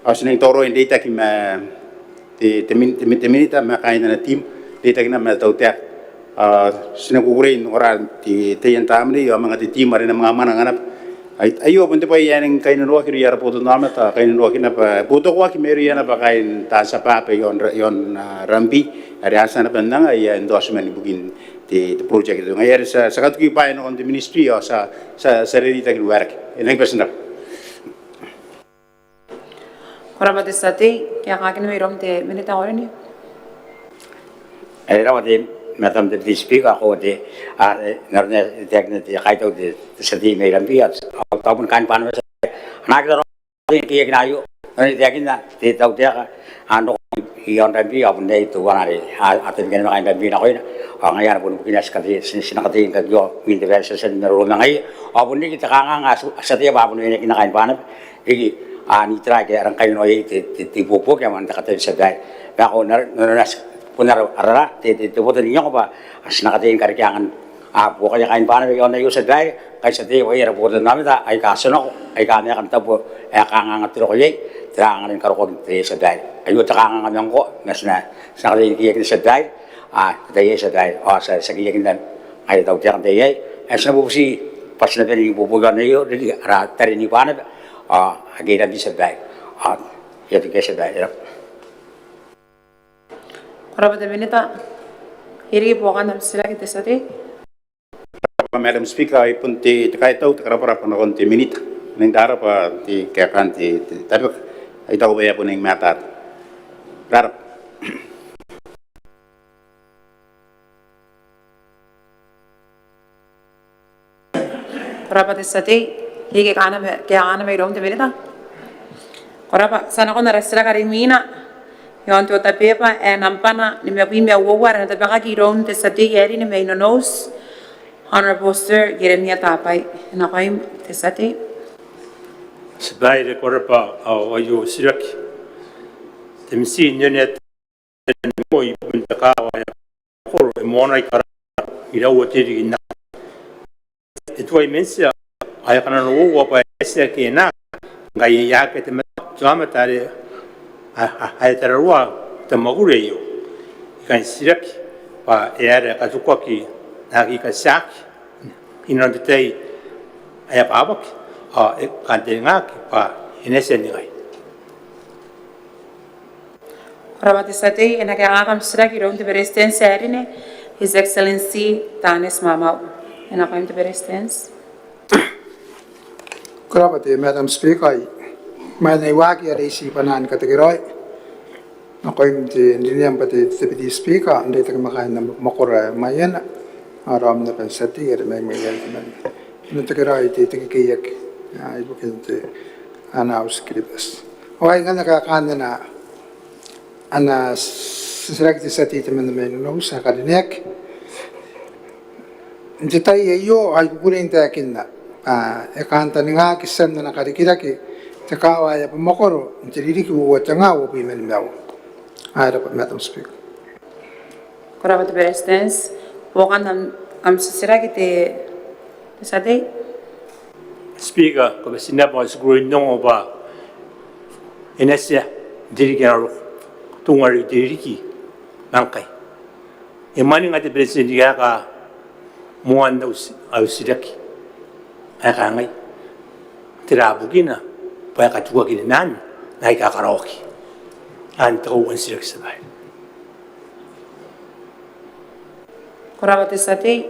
Ao ti nang tauraoi n reitaki ma te, te min, te min, te minita ma kaain ana tiim, reitaki naba ma te tautaeka. Ao ti nang kukurei n ongora n te, taian tamnei ao manga te tiim are e na manga mwananga naba. Ai, aio bon te bwai ae nang kainnanoaki irouia ara botannaomata, kainnanoaki naba, boutokaaki mairouia naba kaain taan tia baba iaon, iaon, a, Rabi, are a tia naba n anga aia endorsement ibukin te, te project. Ngaia are ti a, ti a katuki bwaai nakon te ministry ao ti a, ti a, ti a reitaki n waerake. E nang bati n rabwa. Ko rabwa te tia tei, kaekaakina mairoun te minita ae karineaki. E rabwa te Madam Deputy Speaker, ao koaua te, a, e, n aron ae e taekinna te kaitau te, te tia tei mai Rabi, ao tao bon kaain Banaba tia babaire. A na aki raraoma n keiakina aio, n aron ae e taekinna te tautaeka, a, n roko iaon Rabi, ao bon iai teuana are a, a tabekia naba kaain Rabi nakoina. Ao ngaia anne bon bukina ae ti na kataia ni kakioa mwin te bae ti a tia ni maroro ma ngaia. Ao bon riki te kanganga ae ti ataia bwa a bon oinaki n kain Banaba riki, a, n itera aika a rang kainnanoa iai te, te, te ibuobuoki ae moan te kataia, tia babaire. Ma ko na, na, na, na, ko na ara, ara, te, te, te boto n iango bwa ti na kataia ni karekea angan, a, buokaia kain Banaba i aon aio, tia babaire. Ngkai ti ataia bwa iai ara botannaomata aika a tia nako, aika a maeka n taabo ae kanganga te roko iai, tera angana ni karokoaki n te tai aei, tia babaire. Aio te kanganga ma ngkoa, ma ti na, ti na kataia ni keiakina, tia babaire. A, te tai aei, tia babaire. Ao ti a, ti a keiakinna ngkai te tautaeka n te tai aei. Ao ti na bubuti bwa ti na bane n ibuobuoki i aon aio riki ara tari ni Banaba. Ao akea riki, tia babaire. Ao ia te kei, tia babaire. Ko rabwa te Minita. Iai riki buokan am titiraki te tia tei? Madam Speaker, ai bon te, te kaitau, te karabwarabwa nakon te Minita. N na rarabwa te kaekaan te, te tabeka. Ai tao bwa e a bon matata. Rarabwa. Ko rabwa te tia tei. Iai kaekaana, kaekaana mairoun te Minita? Ko rabwa. Ti a nakon ara titiraki are imwina i aon te otabeba ae nambwana nimabwi ma uoua, are e na tabekaki iroun te tia tei ae rine mai Nonouti, Honourable Sir Ieremia Tabai. E nakoim te tia tei. Tia babaire, ko rabwa. Ao aio titiraki. Te mitin n onean te nimoa i bukin te kaawa ae Abamwakoro, e moanaki karaoan iraua te ririki n akana. E tuai man tia, ao e kananououa bwa e na tia ke e na aki, ngkai e a akea te mataku te aomata are a, a, a tararuaa te mwakuri aio. I kan titiraki bwa e aera e katukuaki n aki katiaki inanon te tai ae abwabwaki, ao e kantaningaki bwa e na tia n ningai. Ko rabwa te tia tei. E na kaekaaki am titiraki iroun te Beretitenti ae rine, His Excellency Taneti Maamau. E nakoim te Beretitenti. Ko rabwa te Madam Speaker. Imwain ae I waaki are I tibwa nang katekeraoi nakoim te, n rinea bwa te, te Deputy Speaker, n reitaki ma kaain Abamwakoro ae Maiana, ao raom naba n tia tei are mai Maiana temanna. I na tekeraoi te, te kekeiaki, a, ibukin te, ana House Kiribati. Ao ai ngkanne kaekaan ana, ana titiraki te tia tei temanna mai Nonouti ae karineaki. N te tai aio ao I kukurei n taekinna, a, e kantaningaki tian ana karikirake te kaawa ae Abamwakoro n te ririki uoua te nga uabwi ma nimaua. Ai raba, Madam Speaker. Ko rabwa te Beretitenti. Buokan am, am titiraki te, te tia tei. Speaker, ko bati n rabwa, ao ti kukurei n ongo bwa e na tia n te ririki ae na roko, tuunga riki te ririki ma ngkai. E mwaninga te Beretitenti ni kaeka moan au ti-, au titiraki ae kangai: Tera bukina bwa e katukuaki ni maan aika karaoaki? Anne te kauoua n titiraki, tia babaire. Ko rabwa te tia tei.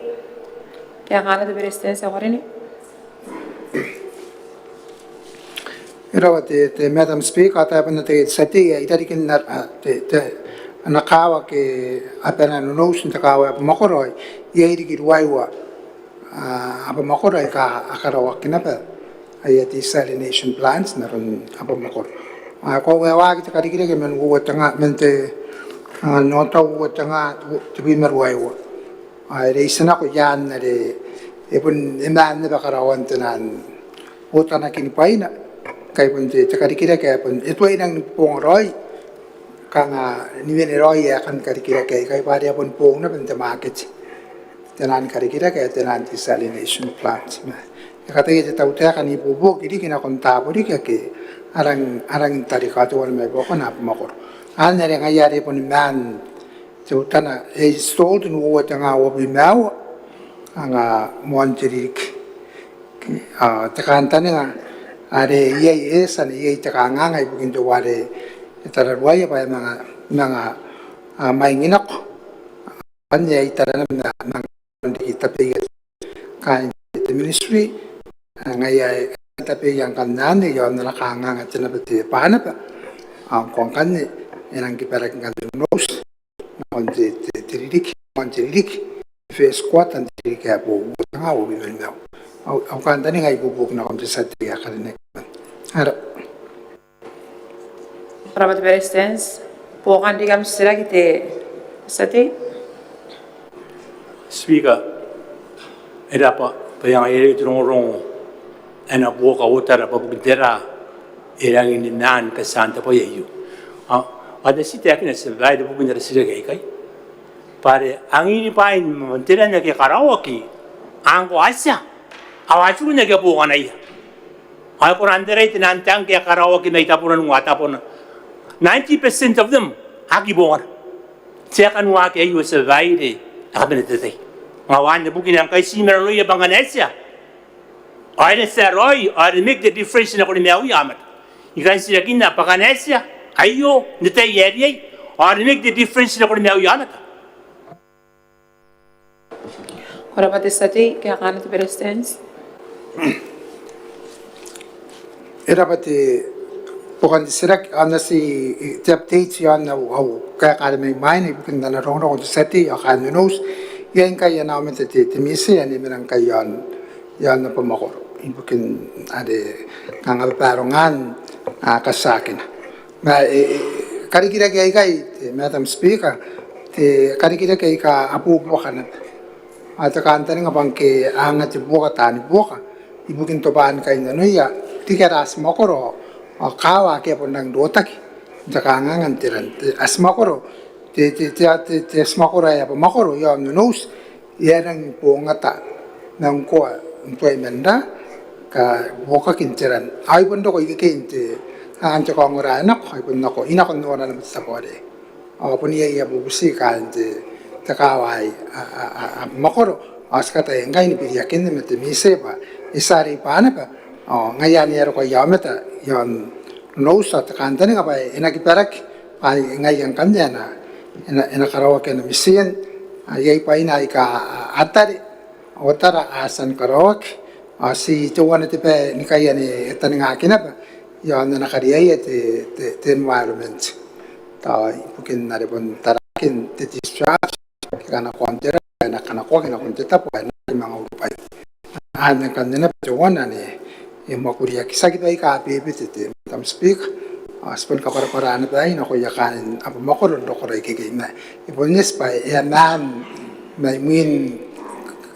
Kaekaana te Beretitenti ae karineaki. E raba te, te Madam Speaker, ao taekan te tia tei, irarikin, a, te, te, ana kaawa ke abana Nonouti n te kaawa ae Abamwakoro, iai riki ruaiwa, a, Abamwakoro aika a karaoaki naba aia desalination plants n aron Abamwakoro. A, ko waaki te karikirake man uoua te nga, man te, a, n otau uoua te nga tebwi ma ruaiwa. Ao e reitinako i aan are e bon, e maan naba karaoan tenan botanakin bwaina, ngkai bon te, te karikirake ae bon e tuai nang ni bobonga raoi, kanga ni wene raoi aekan karikirake aikai, bwa are a bon boou naba n te maketi tenan karikirake ae tenan desalination plant. Ma e kataia te tautaeka n ibuobuoki riki nakon taabo riki ake a rang, a rangi n tarika, teuana mai buakona Abamwakoro. Anne are ngaia are e bon maan teutana, e installed n uoua te nga uabwi ma aua, anga moan te ririki. A, te kantaninga are iai, e tia n iai te kanganga ibukin teuare e tararuaia bwa e manga, manga, a, mwaing nako. Anne ae I taraa naba ma, manga riki tabeia kaain te ministry, a, ngaia ae tabeia ngkanne i aon ana kanganga te naba te bwanaba. Ao ngkoa ngkanne e nang kibaraki ngkanne Nonouti nakon te, te, te ririki, nakon te ririki, first quarter n te ririki ae boou, uoua te nga uabwi ma nimaua. Au, au kantaninga ibuobuoki nakon te tia tei ae karineaki. Ai raba. Ko rabwa te Beretitenti. Buokan riki am titiraki te tia tei. Speaker, e rab'a bwa e a ngae iai te rongorongo ae na buoka otara bwa bukin tera e rangi ni maan katean te bwai aio. Ao, ao ti a taekinna, Tia Babaire, ibukin ara titiraki aikai bwa are angin bwain teran ake a karaoaki, ngkoa a tia, ao a tiku n aki bonganaia. Ao e kona n tarai te naan tangke ae karaoaki mai tabona n ua tabona. Ninety percent of them aki bongana. Ti a kani waaki aio, Tia Babaire, ae kabane te tai. Ngaia anne bukina ngkai ti maroroia bwa ngkana e tia, ao e na tia raoi, ao e na make the difference nakon maiuia aomata. I kan titirakinna bwa ngkana e tia aio n te tai ae riai, ao e na make the difference nakon maiuia aomata. Ko rab'a te tia tei, kaekaana te Beretitenti. E rab'a te buokan te titiraki, ao n na ti, te update iaon au, au kaeka are mai mwaina ibukin ana rongorongo te tia tei ao kaain Nonouti. Iai ngkai ana aomata te, te MISE ae e mena ngkai iaon, iaon abamwakoro ibukin are kanga babarongaan, a, katiakina. Ma, e, e, karikirake aikai, te Madam Speaker, te karikirake aika a buobuoka naba. Ao te kantaninga bwa ngke a anga te buoka taani buoka ibukin tobwaan kainnanoia riki ara atimwakoro ao kaawa ake a bon rangi n rotaki n te kanganga n te ran. Te atimwakoro, te, te, te, te, te atimwakoro ae abamwakoro iaon Nonouti e a rangi ni bongata ma ngkoa n tuai man ra kabuokaki n te ran. Ao e bon roko ikekei n te, a, n te kaongora ae nako, ao e bon nako, e nako n nora naba te tabo arei. Ao bon iai aia bubuti kaain te, te kaawa aei, a, a, a, abamwakoro, ao ti kataia ngkai ni biriakinna ma te MISE bwa e tia arei bwa naba, ao ngaia anne e a roko aia aomata iaon Nonouti, ao te kantaninga bwa e na kibaraki bwa ngaia ngkanne e na, e na, e na karaoaki ana mition. A, iai bwaina aika a, a tare, otara a tia ni karaoaki, ao ti teuana te bwai ni kaai anne e taningaki naba iaon ana kariaia te, te, te environment. Tao ibukin are bon tarakin te discharge ke kanakoan te ran ae na kanakoaki nakon te tabo ae na aki manga urubwai. Anne ngkanne naba teuana anne e mwakuriaki. Tiaki baika a bebete, te Madam Speaker, ao ti bon kabwarabwara naba aei nakoia kaain abamwakoro n rokora ikekei, ma e bon eti bwa e a maan mai mwin,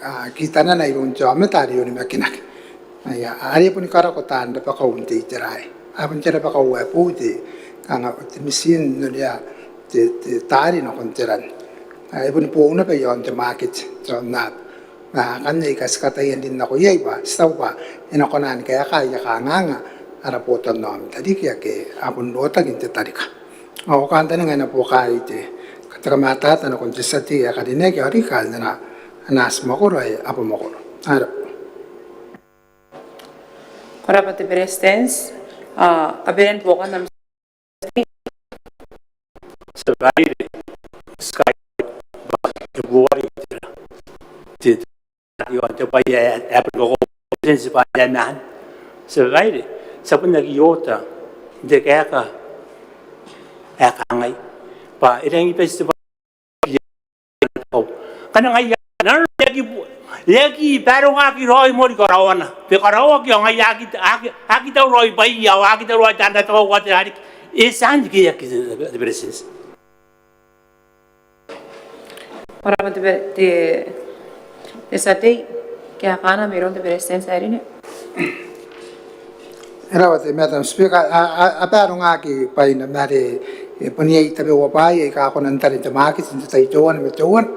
a, kitanana iroun te aomata are e onimakinaki. Aia, are e boni karako taan rabakau n te itera aei. A bon te rabakau ae boou te, kanga te mition n onea te, te taari nakon te ran. Ae e boni boou naba iaon te market, iaon aaba. Ma akanne aika ti kataia n rin nako iai bwa ti taku bwa e na kona ni kaeka aia kanganga ara botannaomata riki ake a bon rotaki n te tarika. Ao au kantaninga e na buoka iai te, te kamatata nakon te tia tei ae karineaki ao riki kaain ana, ana atimwakoro ae abamwakoro. Ko rab'a. Ko rab'a te Beretitenti, a, kabanean buokan am Tia Babaire, Sky, bwa e buoka riki te, te, te, te bwai ae, ae bon kakoaua te Beretitenti bwa e a maan. Tia Babaire, ti a bon aki oota n te kaeka ae kangai bwa e rangi ni bati te bwai. Ngkana ngaia nanona e aki bu-, e aki barongaki raoi mori karaoana, bwa e karaoaki ao ngaia aki, aki, aki tauraoi bwaia ao aki tauraoi taan rabakau ao tera riki. E tia n riki, e aki, te Beretitenti. Ko rab'a te Be-, te, te tia tei, kaekaana mairoun te Beretitenti ae karineaki. E rab'a te Madam Speaker, a, a, a barongaki bwaina ma are, e, bon iai tabeua bwaai aika a kona n tara n te market n te tai teuana ma teuana.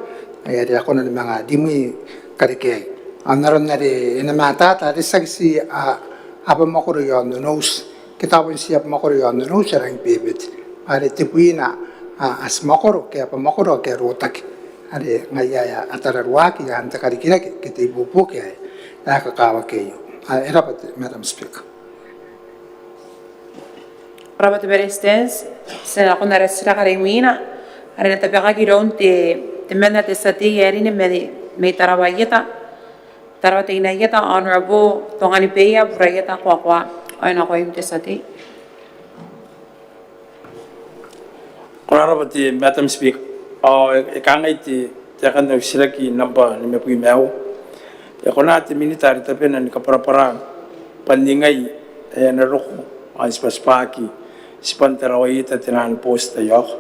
Ae are a kona ni manga rimwi karekeai. Ao n aron are e na matata are tiaki ti, a, abamwakoro iaon Nonouti, ke tao bon ti abamwakoro iaon Nonouti ae rangi ni bebete. Are tebwina, a, atimwakoro ke abamwakoro ake a rotaki. Are ngaia ae a tararuaki iaan te karikirake ke te ibuobuoki ae, ae kakawaki aio. A, e rab'a te Madam Speaker. Ko rab'a te Beretitenti, ti na nakon ara titiraki are imwina, are e na tabekaki iroun te, temanna te tia tei ae karineaki mai, mai Tarawa Ieta, Tarawa Teinainano Ieta, Honourable Tonganibeia Buraieta Koakoa, ao e nakoim te tia tei. Ko rab'a te Madam Speaker. Ao e, e kangai te, taekan au titiraki nambwa nimabwi ma aua. E kona te Minita are tabena ni kabwarabwara bwa ningai ae e na roko ao n tibwatibwaki tibwan Tarawa Ieta te naan booti taiaoka?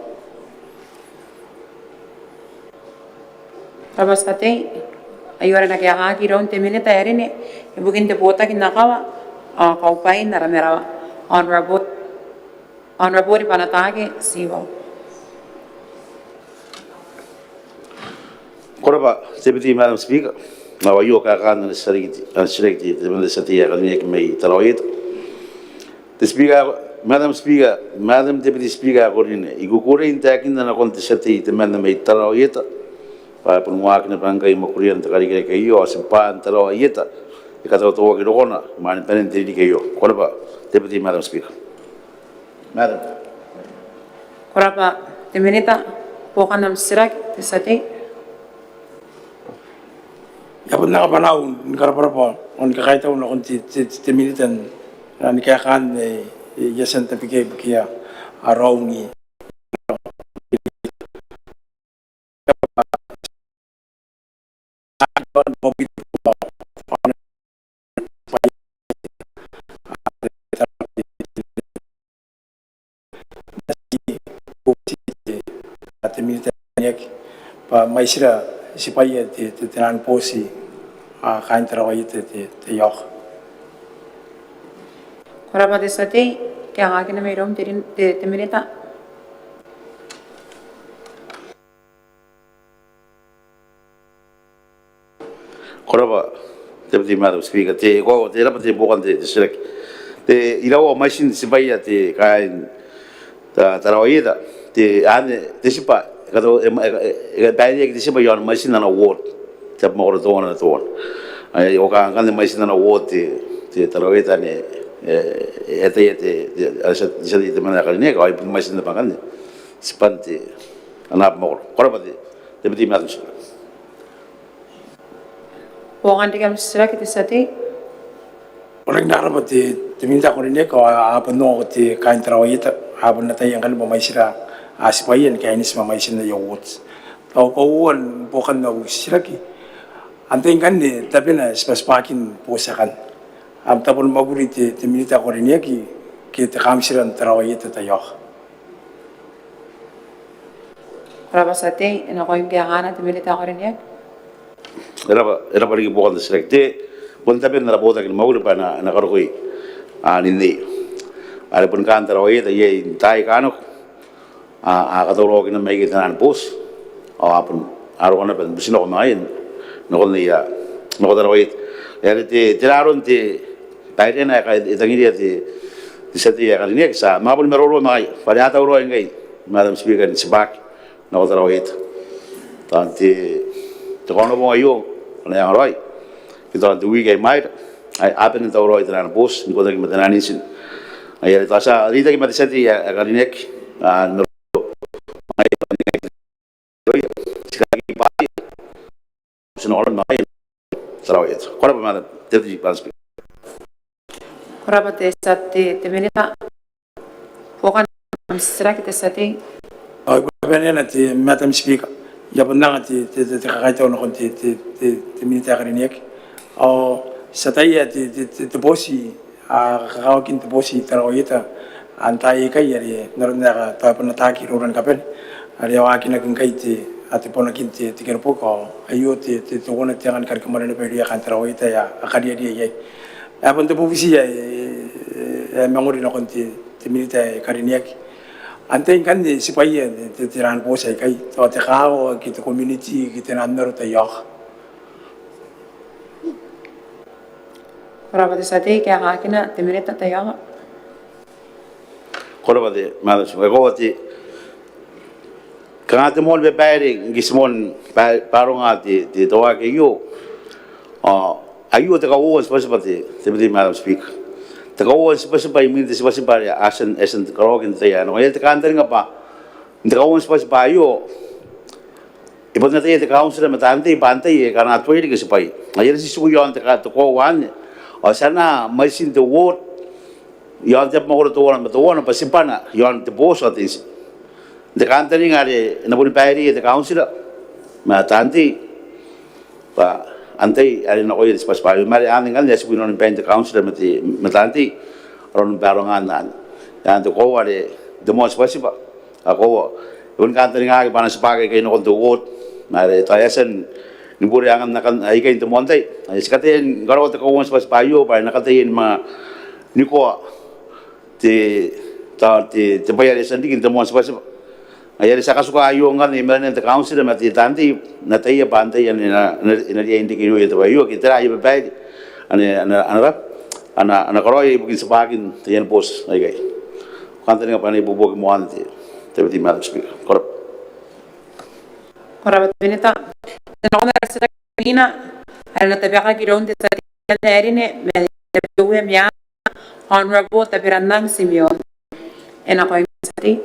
Ko rabwa te tia tei. Aio are e na kaekaaki iroun te Minita ae rine ibukin te botaki n akawa ao kaubwain ara marawa, Honourable, Honourable Banatake Tiwau. Ko rabwa Deputy Madam Speaker. Ao aio kaekaan ana titiraki, ana titiraki te, te, te tia tei ae karineaki mai Tarawa Ieta. Te Speaker, Madam Speaker, Madam Deputy Speaker ae ko rine, I kukurei n taekinna nakon te tia tei temanna mai Tarawa Ieta bwa e bon waaki naba ngkai mwakurian te karikirake aio ao tibwaan Tarawa Ieta e katautauaki rokona imwain banen te ririki aio. Ko rabwa Deputy Madam Speaker. Madam. Ko rabwa te Minita. Buokan am titiraki te tia tei. I a bon anga bwanaau ni karabwarabwa ao ni kakaitau nakon te, te, te Minita n, ni kaekaan, e, e, I a tia n tabekia ibukia ara aoni te Minita ae karineaki bwa mwaitira tibwaia te, te, te naan booti, a, kaain Tarawa Ieta te, te, te iok. Ko rabwa te tia tei. Kaekaakina mairoun te rin-, te, te Minita. Ko rabwa Deputy Madam Speaker. Te, ko, te rabwa te buokan te, te titiraki. Te, iraua mwaitin tibwaia te kaain Ta-, Tarawa Ieta, te, anne, te tibwa, e kato, e, e, e, e baireaki te tibwa iaon mwaitin ana ward. Te abamwakoro teuana, teuana. Ai, oka ngkanne mwaitin ana ward te, te Tarawa Ieta anne, e, e, e ataia te, te, a, te tia, te tia tei temanna ae karineaki, ao ai bon mwaitin naba ngkanne tibwan te, ana abamwakoro. Ko rabwa te, Deputy Madam Speaker. Buokan riki am titiraki te tia tei. Ko rangi n rabwa te, te Minita ae karineaki, ao a bon ongo te kaain Tarawa Ieta, a bon ataia ngkanne bwa mwaitira, a, tibwaia ni kaineti ma mwaitin aia ward. Tao kauoua ni buokan au titiraki, antai ngkanne tabena tibwatibwakin booti akanne? Am tabo ni mwakuri te, te Minita ae karineaki ke te kauntira n Tarawa Ieta Taiaoka? Ko rabwa te tia tei, e nakoim kaekaana te Minita ae karineaki. E rabwa, e rabwa riki buokan te titiraki. Te, bon taben ara botaki ni mwakuri bwa e na, e na karokoi, a, ninneia. Are bon kaain Tarawa Ieta iai n taai aika nako, a, a katauraoaki naba ikai te naan booti. Ao a bon, a roko naba ni buti nako ma ngaia nakon aia, nako Tarawa Ieta. Are te, tera aron te, baireana ae e tangiria te, te tia tei ae karineaki, ti a manga boni maroro ma ngaia bwa are a tauraoi ngkai, Madam Speaker, n tibwaki nako Tarawa Ieta. Tao n te, te kaonobong aio, ana iango raoi ke tao n te wiki ae imwaira, ae a bane n tauraoi te naan booti n ikotaki ma te naan intin. Ai are tao ti a reitaki ma te tia tei ae karineaki, a, n maroro ma ngaia, ti kaaki bwa ti na kona ma ngaia Tarawa Ieta. Ko rabwa Madam Deputy Madam Speaker. Ko rabwa te tia tei, te Minita. Buokan am titiraki te tia tei. Ao I kabanea te Madam Speaker, I a bon anga te, te, te, te kakaitau nakon te, te, te, te Minita ae karineaki. Ao ti ataia te, te, te, te booti, a, kakawakin te booti i Tarawa Ieta n taai aikai are n aron ae tao e bon ataaki iroura ni kabane are e a waakinaki ngkai te, a, te bonakin te, te kereboki, ao aio te, te, teuana te anga ni karikimwane naba irouia kaain Tarawa Ieta ae a kariaria iai. E a bon te bubuti ae, e, e, e mangori nakon te, te Minita ae karineaki. Antai ngkanne tibwaia te, te, te naan booti aikai? Tao te kaawa ke te community ke te naan aro Taiaoka? Ko rabwa te tia tei, kaekaakina te Minita Taiaoka. Ko rabwa te Madam Speaker. Ko rabwa te, kanga te moan babaire ngke ti moan ba-, baronga te, te, te waaki aio. A, aio te kauoua n tibwatibwa te, te, te Madam Speaker. Te kauoua n tibwatibwa imwin te tibwatibwa are a tia n, a tia n karaoaki n te tai ae nako. Ai are te kantaninga bwa n te kauoua n tibwatibwa aio e bon ataia te kauntira ma taan tei bwa antai aika a na tuai reke tibwai. Ai are ti tiku iaon te ka-, te koaua anne. Ao ti anaa mwaitin te ward iaon te abamwakoro teuana ma teuana bwa tibwana iaon te booti ao te intin. N te kantaninga are e na boni baireia te kauntira ma taan tei bwa antai are nakoia te tibwatibwa aio. Ma are anne ngkanne ae tiku inanon bain te kauntira ma te, ma taan tei aron barongaan anne. Ao n te koaua are n te moan tibwatibwa, a koaua, e boni kantaningaaki bwa a na tibwaki aikai nakon te ward Ma are tao e a tia ni bure angan akan aikai n te moan tai. Ai ti kataia ni karaoa te kauoua n tibwatibwa aio bwa e na kataia ni manga nikoa te, tao te, te bwai are e a tia n riki n te moan tibwatibwa. Ai are ti a katuka aio ngkanne i marenan te kauntira ma te taan tei n ataia bwa antai ane e na, e na riai n reke irouia te bwai aio ke tera aia babaire ane, ane, ane, ane, ane karaoia ibukin tibwakin taian booti aikai. Kantaninga bwa e na ibuobuoki moan te, te Deputy Madam Speaker. Ko rabwa. Ko rabwa te Minita. Ti na nakon ara titiraki are e na tabekaki iroun te tia tei ae karineaki mai Tabiteuea Meang, Honourable Tabirannang Timeon. E nakoim te tia tei.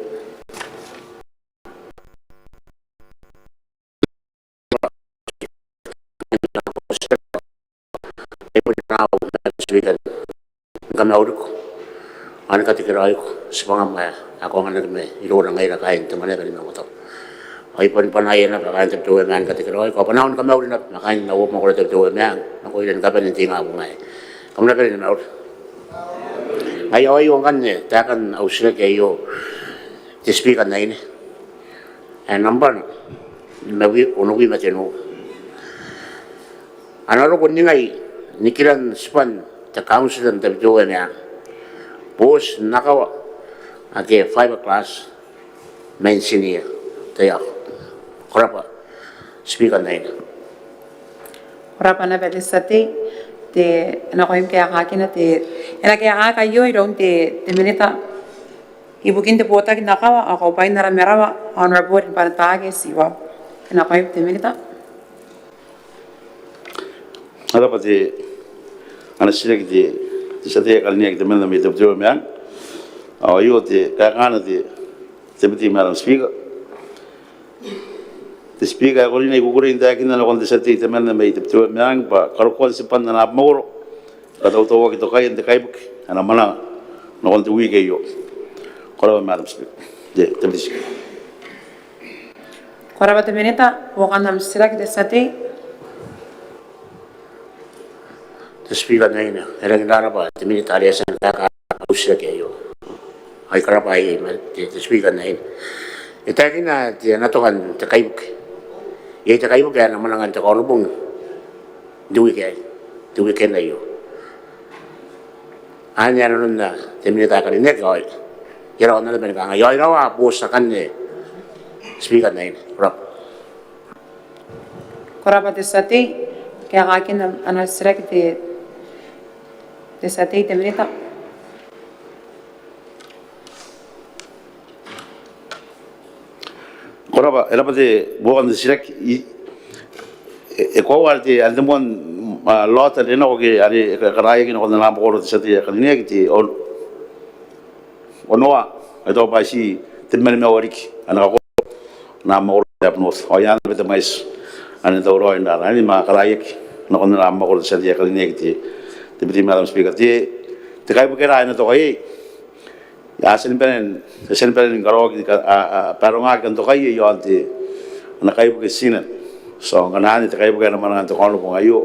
Ni kamauriko ao ni katekeraoiko tibwangam ae ko anganaki mai iroura ngaira kaain te mwaneaba ni maungatabu. Ao I boni bwanaia naba kaain Tabiteuea Meang ni katekeraoiko, ao bwanaau ni kamauri naba ma kaain au mwakoro Tabiteuea Meang nakoira ni kabane n te ingabong aei. Kam na bane ni mauri. Ngaia ao aio ngkanne taekan au titiraki aio, te Speaker n aine, ae nambana nimawi, onobwi ma tenua. A na roko n ningai nikiran tibwan te kauntira n Tabiteuea Meang booti n akawa ake fiberglass ma intinia. Taiaoka. Ko rabwa, Speaker n aine. Ko rabwa naba te tia tei. Te, e nakoim kaekaakina te, e na kaekaaki aio iroun te, te Minita ibukin te botaki n akawa ao kaubwain ara marawa, Honourable Ribanataake Tiwau. E nakoim te Minita. Ko rabwa te, ana titiraki te, te tia tei ae karineaki temanna mai Tabiteuea Meang. Ao aio te kaekaana, te Deputy Madam Speaker. Te Speaker ae karineaki, I kukurei n taekinna nakon te tia tei temanna mai Tabiteuea Meang bwa karokoan tibwan ana abamwakoro e katautauaki tokaia n te kaibuke ae na mwananga nakon te wiki aio. Ko rabwa Madam Speaker. Te, te Deputy Speaker. Ko rabwa te Minita. Buokan am titiraki te tia tei. Te Speaker n aine, e rangi n rabwa te Minita are e a tia n kaeka au titiraki aio. Ai ko rabwa, ai, ma te, te Speaker n aine, e taekina te, ana toka n te kaibuke. Iai te kaibuke ae na mwananga n te Kaonobong n te wiki aei, te weekend aio. Anne ae nanonna te Minita ae karineaki, ao e rawa n nanona bwa ni kangai, ao e rawa booti akanne, Speaker n aine. Ko rabwa. Ko rabwa te tia tei. Kaekaakin ana titiraki te, te tia tei, te Minita. Ko rabwa, e rabwa te, buokan te titiraki. I, e, e koaua are te, are te moan, a, lot are nako ke are e ka, karaoaki nakon ana abamwakoro te tia tei ae karineaki, te on, onoua, I taku bwa ti tebwi ma nimaua riki ana kakoro ana abamwakoro te Aba North. Ao iai naba te mwaiti ane tauraoi n rara anne ma karaoaki nakon ana abamwakoro te tia tei ae karineaki, te, te Deputy Madam Speaker. Te, te kaibuke ra ae na toka iai, a tia ni bane, a tia ni bane ni karaoaki, a, a, barongaki kantokaia iaon te, ana kaibuke Tinan. So ngkana anne te kaibuke ae na mwananga n te Kaonobong aio,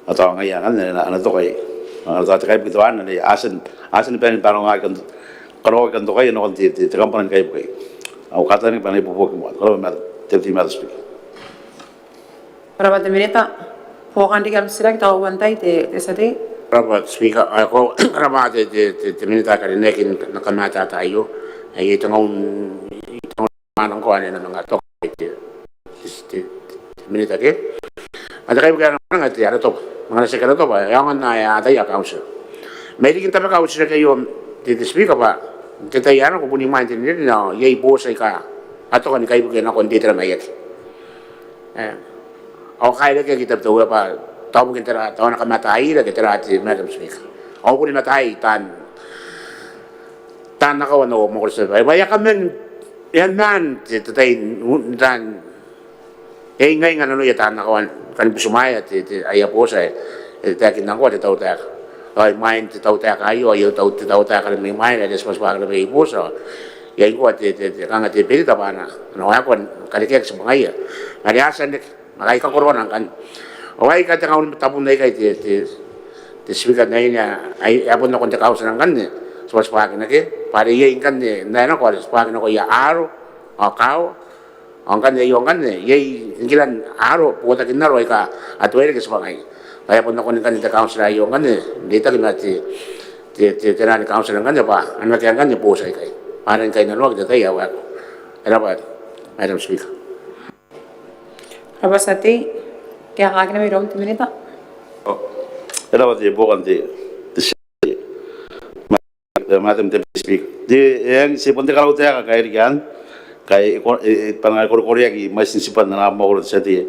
ao tao ngaia anne ana, ana toka iai. Ao tao te kaibuke teuana anne a tia, a tia ni bane ni barongaki kan, karaoaki kantokaia nakon te, te, te kambana ni kaibuke. Au kantaninga bwa e na ibuobuoki moa. Ko rabwa Madam, Deputy Madam Speaker. Ko rabwa te Minita. Buokan riki am titiraki, tao uantai te, te tia tei. Ko rabwa Speaker, a, ko rabwa te, te, te, te Minita ae karineaki n ana kamatata aio. Ae iai tengaun, tengaun mwaane ngkoa ane e na manga toka te, te, te, te Minita ke. Ma te kaibuke ae na mwananga te Aratoba, manga n tiaki Aratoba, e aonga n ataia kauntira. Ma I riki n tabeka au titiraki aio te, te Speaker bwa n te tai ae nako bon imwain te rinerine ao iai booti aika a toka ni kaibuke nakon te itera maiaki. E, ao a kaerekeaki i Tabiteuea bwa tao bukin tera, tao a na kamataira ke tera te Madam Speaker. Ao boni mataai taan, taan akawa n au mwakoro te tia tei bwa e a kaman, e a maan te, te tai n, n taan, e ingainga nanoia taan akawa ni kan butimwaea te, te, aia booti ae e taekinna ngkoa te tautaeka. Ao imwain te tautaeka aio, aio tau, te tautaeka are mai mwaina are e tibwatibwaki naba iai booti ao iai ngkoa te, te, te kanga te berita bwa a na, a na waekoa ni karekeaki tibwangaia. Ma are a tia n reke, ma kai kakoroana ngkanne. Ao aika tengaun tabun aikai te, te, te Speaker n aine, ae, ae bon nakon te kauntira ngkanne, tibwatibwaki nake, bwa are iai ngkanne n ae nako are tibwaki nakoia aaro ao kaawa Ao ngkanne aio ngkanne iai ngkiran aro botaki n aro aika a tuai reke tibwangaia. Ao e a bon nakon ngkanne te council aio ngkanne n reitaki ma te, te, te, te nani council ngkanne bwa a na manga ngkanne boti aikai bwa a na kainnanoaki n te tai ae waekoa. E rab'a Madam Speaker. Rab'a te tia tei, kaekaakina mairoun te minita. E rab'a te buokan te, te Madam Deputy Speaker. Te, e, ti bon te karautaeka ngkai e riki anne, ngkai e, e, e, bwa e na korekoreaki mwaitin tibwan ana mwakoro te tia tei.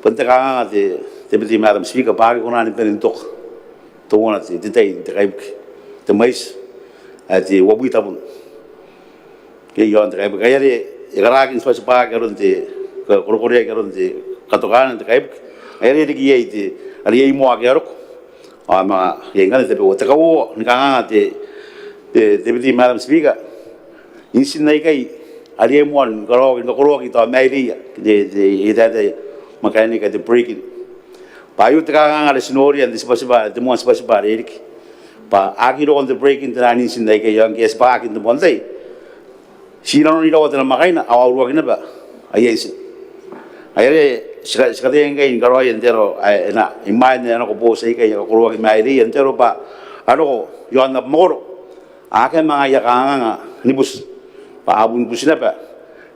Bon te kanganga te, te Deputy Madam Speaker, bwa a aki kona ni bane n toka teuana te, te tai n te kaibuke, te mwaiti ae te uabwi tabun. Ke iaon te kaibuke. Ngaia are e karaoaki n tibwatibwaaki aron te, ka, korekoreaki aron te katokaana n te kaibuke. Ngaia are e riki iai te, a riai moa ake a roko. Ao a manga iai ngkanne tabeua. Te kauoua ni kanganga te, te, te Deputy Madam Speaker, intin aikai a riai moa ni karaoaki, ni kakoroaki tao maireia, te, te, te, te, te mechanic ae te brake-in. Bwa aio te kanganga are ti noria n te tibwatibwa, te moan tibwatibwa are e riki. Bwa a aki roko n te brake-in te naan intin aikai, ao ngke e tibwaaki n te moan tai, ti nanoni rawa te namwakaina ao a uruaki naba aia intin. Ngaia are ti ka, ti kataia ngkai ni karaoia n te aro ae e na imwain ae a nako boti aikai, a kakoroaki maireia n te aro bwa a roko iaon abamwakoro. A aki manga aia kanganga ni buti, bwa a bon buti naba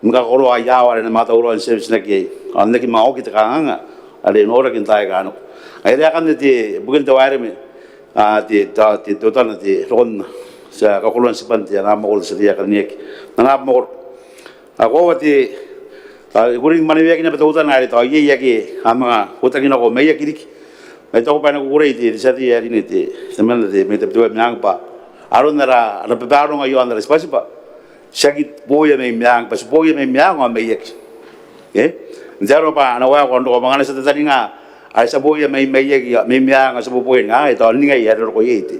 ni kakoroa aia aoa are a na manga tauraoi n service-naki iai. Ao n aki manga oki te kanganga are e noraki n taai aika a nako. Ngaia are akanne te, ibukin te waeremwe, a, te, ta, te, teutana te rokon tia kakoroan tibwan te ana mwakoro te tia tei ae karineaki n ana abamwakoro. Ao koaua te, tao I kukurei ni maneweaki naba teutana are tao iai ake a manga botaki nako maiaki riki. Ma I taku bwa e na kukurei te, te tia tei ae karineaki, te, temanna te, mai Tabiteuea Meang bwa aron ara, ara babaronga iaon ara tibwatibwa, ti aki boia mai meang, bwa ti boia mai meang ao maiaki. E? N te aro bwa a na waekoa n roko bwa ngkana ti a tataninga ae ti a boia mai, maiaki, mai meang ao ti a boboia ni kangai, tao ningai ae e roko iai te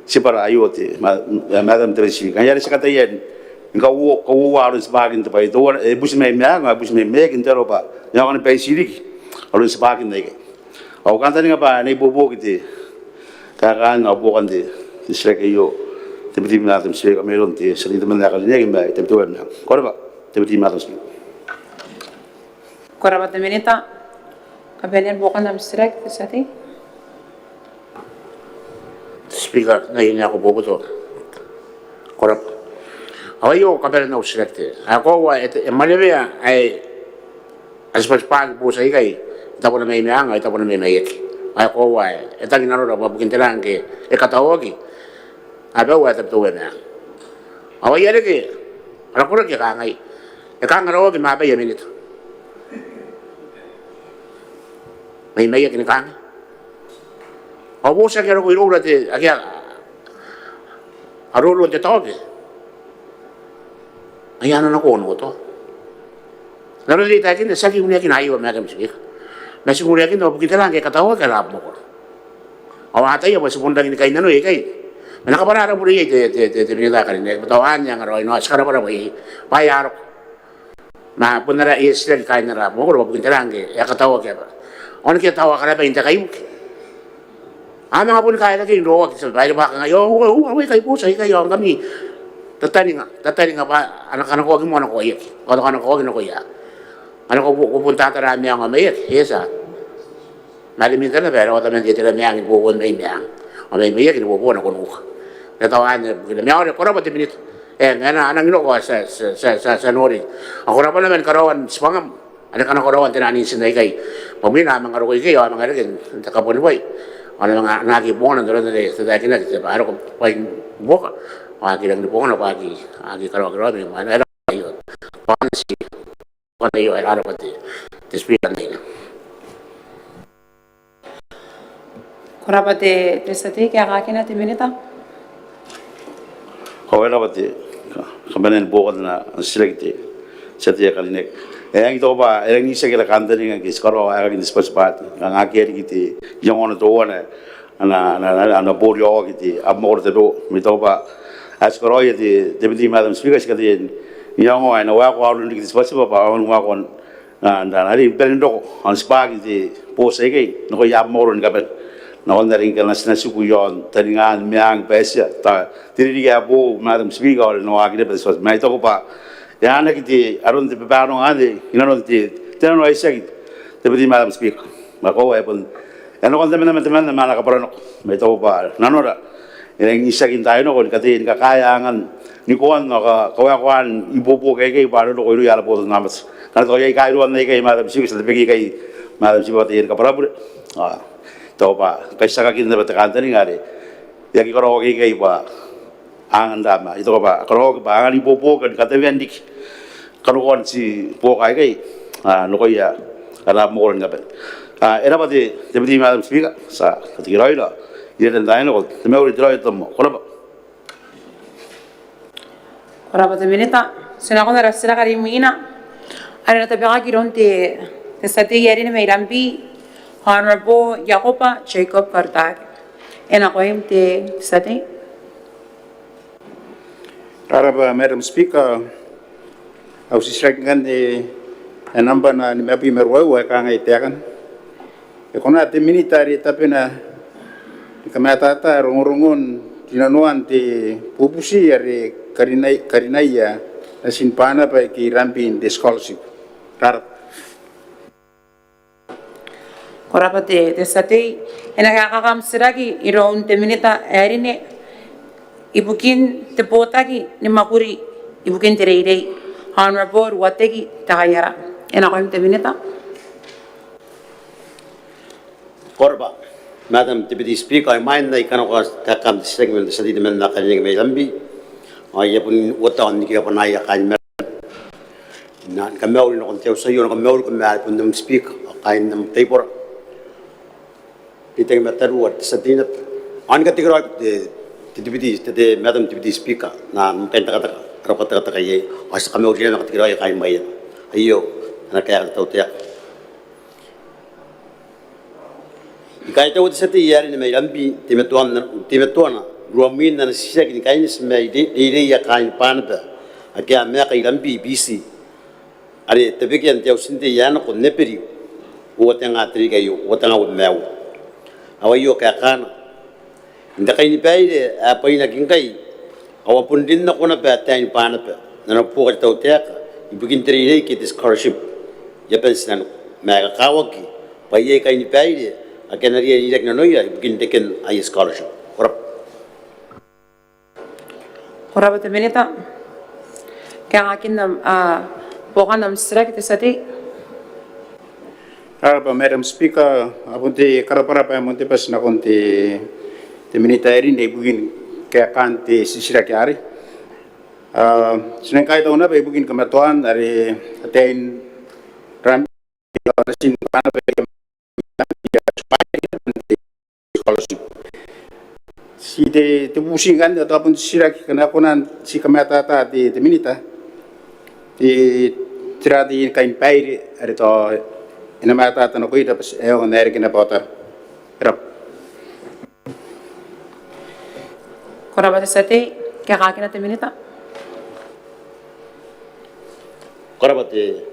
tibwara aio te, ma, Madam Deputy Speaker. Ngaia are ti kataia ni kauo, kauoua aron tibwakin te bwai teuana, e buti mai meang ao e buti mai maiaki n te aro bwa e aonga ni baiti riki aron tibwakin aikai. Ao I kantaninga bwa e na ibuobuoki te kaekaan ao buokan te, te titiraki aio, te Deputy Madam Speaker, mairoun te tia tei temanna ae karineaki mai Tabiteuea Meang. Ko rabwa, Deputy Madam Speaker. Ko rabwa te minita. Kabanean buokan am titiraki, te tia tei. Speaker, ngai ni ako boboto. Ko rabwa. Ao aio kabanean au titiraki te, ae koaua e, e manewea ae a tibwatibwaaki booti aikai, e tabona mai meang ao e tabona mai maiaki. Ae koaua e tangi nanora bwa bukin tera ngke e kataoaki abau ae Tabiteuea Meang. Ao aia reke ara koraki e kangai, e kanga raoaki ma abaia minita. Mai maiaki ni kangai. Ao booti ake a roko iroura te, ake a, a roro n te taoki, aia a na nako onotoa. N aron are I taekinna, ti aki kuneakina aio, Madam Speaker. Ma ti kuneakinna bwa bukin tera ngke e kataoaki ara abamwakoro. Ao a ataia bwa ti bon rangi ni kainnanoi aikai. Ma N na kabwara ara bure iai te, te, te, te minita ae karineaki, bwa tao anne anga raoina, ao ti karabwarabwa iai bwa e a roko. Ma bon ara, e, titiraki kaain ara abamwakoro bwa bukin tera ngke e a kataoaki aba. Ao ngke tao a karabai n te kaibuke, a manga boni kaerakei n rooaki te aba aei bwa a kangai, ao, ao, ao, ao, aikai booti aikai, ao ngkami tataninga, tataninga bwa a na kanakoaki moa nakoia. Ao a na kanakoaki nakoia. A na ko, ko bon tatara meang ao maiaki, e tia. Ma are minita naba e rawata man te, te meang ni boboa mai meang ao mai maiaki ni boboa nako nuka. N na tao anne bukina. Ma are ko rabwa te minita. E, ma e na, a nangi nako, a tia, tia, tia, tia, tia nori. Ao ko rabwa naba ni karaoan tibwangam. Are kanakoraoan te naan intin aikai. Bwa imwina a manga roko ikai ao a manga reke n te kabuanibwai. Ao a na manga, a na aki bongana n aron are e tataekinaki te bwa e roko bwain buoka. Ao a aki rangi ni bongana bwa a aki, a aki karaoaki raoi mai mwaina. E rabwa aio. Bwa anne ti Ko rabwa te, te Speaker. Ko rabwa te, te tia tei, kaekaakina te minita. Ko rabwa te, ka, kabanean buokan ana titiraki te tia tei ae karineaki. E, I taku bwa e rangi n itiaki ara kantaninga ngke ti karaoa aekakin te tibwatibwa, kanga akea riki te iango teuana ana, ana, ana, ana bori aoaki te abamwakoro tabeua. Ma I taku bwa ae ti karaoia te, te Deputy Madam Speaker, ti kataia n iangoa ae e na waekoa aron riki te tibwatibwa bwa aonga ni waekoa n, n, n, n, n bane n roko ao n tibwaaki te booti aikai nakoia abamwakoro ni kabane. Nakon are ngkana ti na tiku iaon taningaan meang bwa e tia, te ririki ae boou, Madam Speaker, ao e na waaki naba te tibwatibwa. Ma I taku bwa e anaaki te aron te babaronga anne inanon te, te nano ae itiaki, te Deputy Madam Speaker. Ma koaua e bon, e nakon temanna ma temanna ma ana kabwaranako. Ma I taku bwa nanora e rangi n itiaki n taai nako ni kataia ni kakaea angan nikoan ao ka, kawaekoan ibuobuoki aikai bwa a roroko irouia ara botannaomata. Ngkana tao iai kairuan aikai Madam Speaker, ti a tabeki ikai Madam Speaker bwa taiani kabwarabure. Ao I taku bwa kaitiakakin naba te kantaninga are e aki karaoaki ikai bwa angan rama, I taku bwa a karaoaki bwa angan ibuobuoki ni katawean riki kanoan te buoka aikai nakoia ara mwakoro ni kabane. E rab'a te Deputy Madam Speaker, ti a katekeraoira. Iai n taai nako, te mauri, te raoi, te tabomoa. Ko rab'a. Ko rab'a te Minita. Ti na nakon ara titiraki are imwina are e na tabekaki iroun te, te tia tei ae rine mai Rabi, Honourable Iakoba Jacob Karutake. E nakoim te tia tei. Ko rab'a Madam Speaker. Au titiraki ngkanne ae nambwa nimabwi ma ruaiwa e kangai taekana: E kona te Minita are tabena ni kamatata rongorongon rinanoan te bubuti are karinai, karinaia natin Banaba ke Rabi n te scholarship? Ko rab'a. Ko rab'a te, te tia tei. E na kaekaaki am titiraki iroun te Minita ae rine ibukin te botaki ni mwakuri ibukin te reirei, Honourable Ruateki Tekaiara. E nakoim te Minita. Ko rab'a Madam Deputy Speaker, imwain ae I kanakoa kaekaan te titiraki man te tia tei temanna ae karineaki mai Rabi, ao I a bon uota ao n nikiba bwanaia kaain Maram. I na kamauri nakon te auti aio, I na kamauriko ma are bon am Speaker ao kaain am taibora, reitaki ma tariu ao te tia tei naba, ao ni katekeraoiko te, te Deputy, te, te Madam Deputy Speaker n am kaintekateka are ko tekateka iai, ao ti a kamauri naba ma katekeraoia kaain Maiana. Aio ana kaeka te tautaeka. I kaitaua te tia tei ae rine mai Rabi n teimatoan, teimatoana ruamwin ana titiraki ni kaineti ma reirei, reireia kaain Banaba ake a maeka i Rabi, Biti, are tabekia n te auti n tei ae nako n Eberi uoa tenga te ririki aio, uoa tenga uabwi ma uoa. Ao aio kaekaana: N te kainibaire ae bwainaki ngkai, ao a bon rin nako naba ataein Banaba n ana buoka te tautaeka ibukin te reirei ke te scholarship i aban tinaniku, ma e kakawaki bwa iai kainibaire ake a na riai n iraki nanoia ibukin reken aia scholarship. Ko rab'a. Ko rab'a te Minita. Kaekaakin am, a, buokan am titiraki te tia tei. Ko rab'a Madam Speaker, a bon te karabwarabwa ae moan te bati nakon te, te Minita ae rine ibukin kaekaan te titiraki arei. A, ti nang kaitau naba ibukin kamatoan are ataein Rabi, natin Banaba, scholarship. Ti te, te bubuti ngkanne, tao bon titiraki ngkana e kona n ti kamatata te, te Minita, te, tera te kainibaire are tao e na matata nakoira bwa e aonga n reke naba otara. Ko rab'a. Ko rab'a te tia tei, kaekaakina te Minita. Ko rab'a te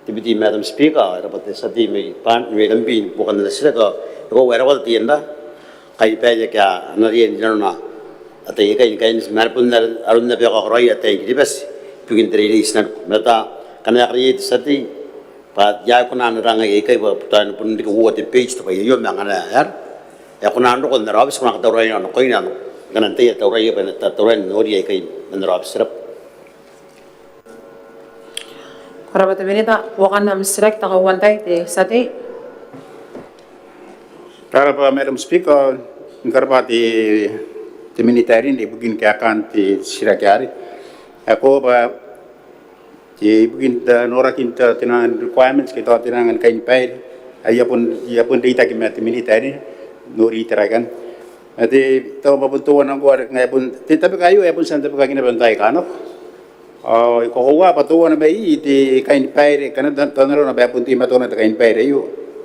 Deputy Madam Speaker, e rab'a te tia tei mai Ban, mai Rabi ni buokan ana titiraki. E koaua e rawata te enda kainibaire ake a na riai n rinanona ataei aikai ni kaineti ma are bon aron naba ae kakaraoia ataein Kiribati ibukin te reirei i tinaniku. Ma tao ngkana e kariaia te tia tei bwa e a kona n arangai aikai bwa bon riki uoa te page te bwai aio, ma ngkana e a, e a kona n roko n ara aobiti, ko na katauraoina nakoina ngkana e a tauraoi bwa e na tauraoi n nori aikai man ara aobiti. Ko rab'a. Ko rab'a te Minita. Buokan am titiraki te kauoua n tai, te tia tei. Ko rab'a Madam Speaker, ni karab'a te, te Minita ae rine ibukin kaekaan te titiraki arei. E koaua bwa te, ibukin te, norakin te, te nang requirements ke tao te nang kainibaire ae e a bon, e a bon reitaki ma te Minita ae rine n nori itera aikai. Ma te, tao bwa bon teuana ngkoa are ngaia bon te tabeka aio ae bon tia n tabekaki naba n taai aika nako. Ao I kakoaua bwa teuana mai iai te kainibaire, ngkana tao, tao n arona bwa e bon teimatoa naba te kainibaire aio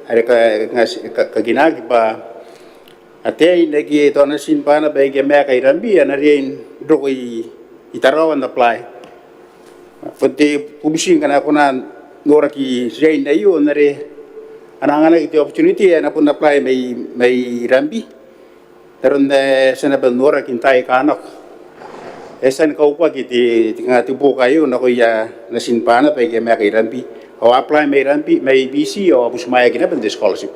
are ka, ka, ka, kakinaki bwa ataein aike tao natin Banaba aike a maeka i Rabi a na riai n roko i, i Tarawa n apply. Bon te bubuti ngkana e kona n noraki riain aio n are a na anganaki te opportunity ae a na bon apply mai, mai Rabi n aron ae e a tia naba n noraki n taai aika nako. e a tia ni kaukaki te, te, kanga te buoka aio nakoia natin Banaba aika maeka i Rabi ao a apply mai Rabi, mai Biti ao a butimwaeaki naba n te scholarship.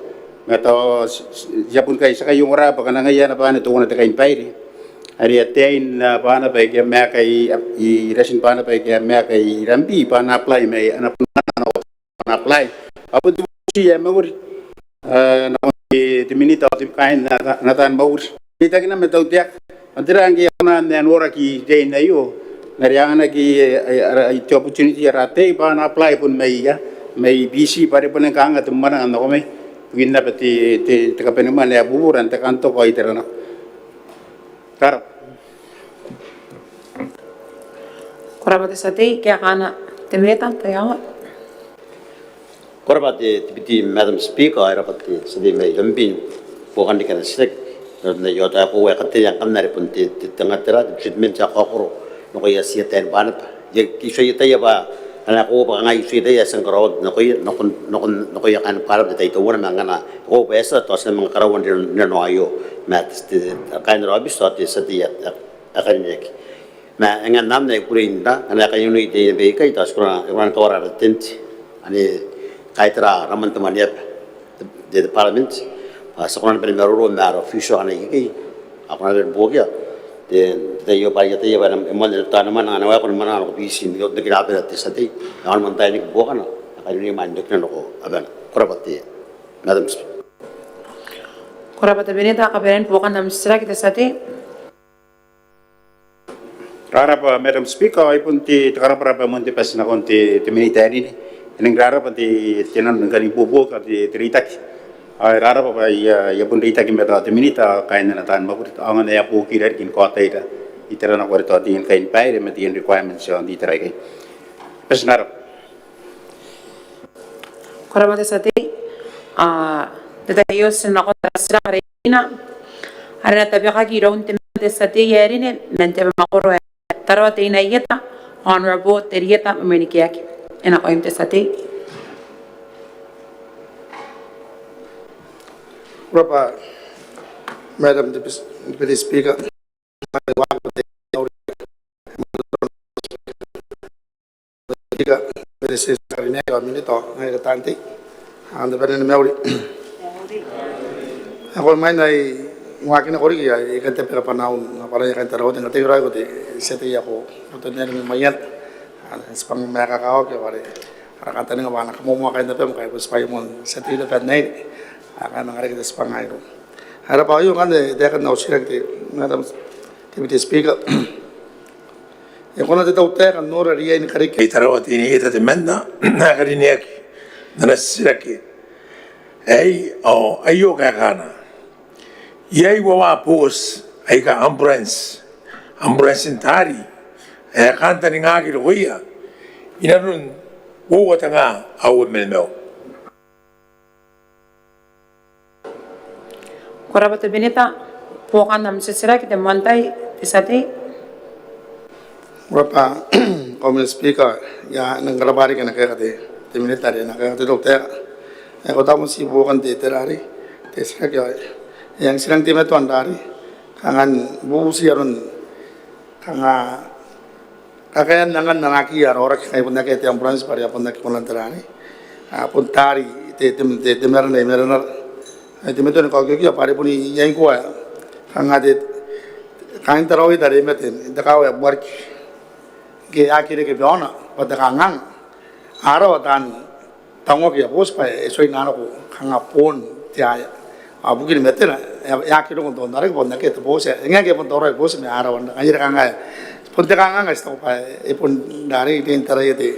Ma tao I a bon kai, ti a kai ongora bwa kanga ngaia ana bane teuana te kainibaire are ataein Banaba aika maeka i, i natin Banaba aika maeka i Rabi bwa a na apply mai, a na bon apply. A bon te bubuti ae mauri nakon te, te minita ao te kain ana taan mwakuri. Te taekina ma te tautaeka, ao tera ngke e kona n noraki te aine aio n are a anganaki te opportunity ara ataei bwa a na apply bon mai ia, mai Biti bwa are bon kanga te mwananga nako mai ibukin naba te, te, te kabanemwane ae bubura n te kantoko ao itera nako. Ko rabwa. Ko rabwa te tia tei, kaekaana te minita, taiaoka. Ko rabwa te Deputy Madam Speaker, ao e rabwa te tia tei mai Rabi n buokan riki ana titiraki. N aron ae I ota ae koaua e katerea ngkanne are bon te, te, te nga tera, te treatment ae kakaokoro nakoia tii ataein Banaba. I a, I tuai ataia bwa ngkana e koaua bwa kanga I tuai ataia ae e a tia ni karaoaki nakoia, nakon, nakon, nakoia kaain Banaba n te tai teuana ma ngkana e koaua bwa e a tia, tao ti na manga karaoa n rinanoa aio ma te, te, kaain ara aobiti ao te tia tei ae karineaki. Ma e ngae n anne ae I kukurei n ra, ngkana e kainnanoi te aine baikai, tao ti kona, e kona ni kawara ara tent ane kaitara raman te mwaneaba, te, te Parliament, bwa ti a kona ni bane ni maroro ma ara official akana ikekei, a kona ni bane ni buokia te, te tai aio bwa I ataia bwa e na, e moan, e na taonimwaea ana waekoa ni mwananga nako Biti n oki naba te tia tei, e aonga n taekinaki buokana, a kainnanoi imwain okina nako abana. Ko rabwa te Madam Speaker. Ko rabwa te minita, kabanean buokan am titiraki te tia tei. Rarabwa Madam Speaker, ao ai bon te, te karabwarabwa man te bati nakon te, te minita ae rine. E nang rarabwa te, te nano ni kan ibuobuoki te, te reitaki. Ao e rarabwa bwa I a, I a bon reitaki ma tao te minita ao kaain ana taan mwakuri, ao ngkana e a buokira riki ni kaotaira itera nako are tao taian kainibaire ma taian requirements iaon te itera aikai. Bati n rabwa. Ko rabwa te tia tei, ao n te tai aio ti nakon ara titiraki are imwina are e na tabekaki iroun te membwa te tia tei ae rine man te abamwakoro ae Tarawa Teinainano, Honourable Terieta Mwemwenikeaki. E nakoim te tia tei. Ko rabwa Madam Deputy Speaker. Speaker, Beretitenti ae karineaki ao minita, ngaira taan tei, a na bane ni mauri. Ao imwain ae I waaki nako riki ao I kan tabeka bwanaau n abwanaia kaain Tarawa Teinainano, I kan tekeraoi te tia tei ae ko uotan naba mai Maiana, a, tibwanga ma e kakawaki bwa are ara kantaninga bwa a na kamoamoa kaain abam ngkai bon tibwai moan tia tei naba n aine, a, kanga manga reke te tibwanga aio. Ao e rabwa, ao ngkanne taekan au titiraki te Madam Deputy Speaker. E kona te tautaeka n nora riain karekean Tarawa Teinainano temanna ae karineaki n ana titiraki aei, ao aio kaekaana: Iai uoua booti aika ambulance, ambulance n taari, ae kantaningaaki rokoia inanon uoua te nga aua ma nimaua. Ko rabwa te minita, buokan am titiraki te moan tai, te tia tei. Ko rabwa, Kauoman ni Speaker, I a nang karabwa riki ana kaeka te, te minita are ana kaeka te tautaeka. E, ko taku moa ti buokan te, te rari, te titiraki aei. E, I a nang titiraki te matoa n rari, kanga n bubuti aron kanga kakaean angan anaaki ara aoraki ngkai bon akea te ambulance bwa are a bon aki kona n tera ni, a bon taari te, te, te, te marana i maranara. Ai te matoa ni kaokiokia bwa are bon iai ngkoa kanga te, kaain Tarawa Ieta are mate n te kaawa ae Buariki ngke e aki reke baona bwa te kanganga, a rawa taan tangoaki aia booti bwa e tuai n nako kanga boon te aea. Ao bukin matena e aki roko n toonaraki bwa bon akea te booti, e ngae ngke e bon tauraoi booti ma a rawa n ngaira kanga. Bon te kanganga ae ti taku bwa e bon rarei n taraia te,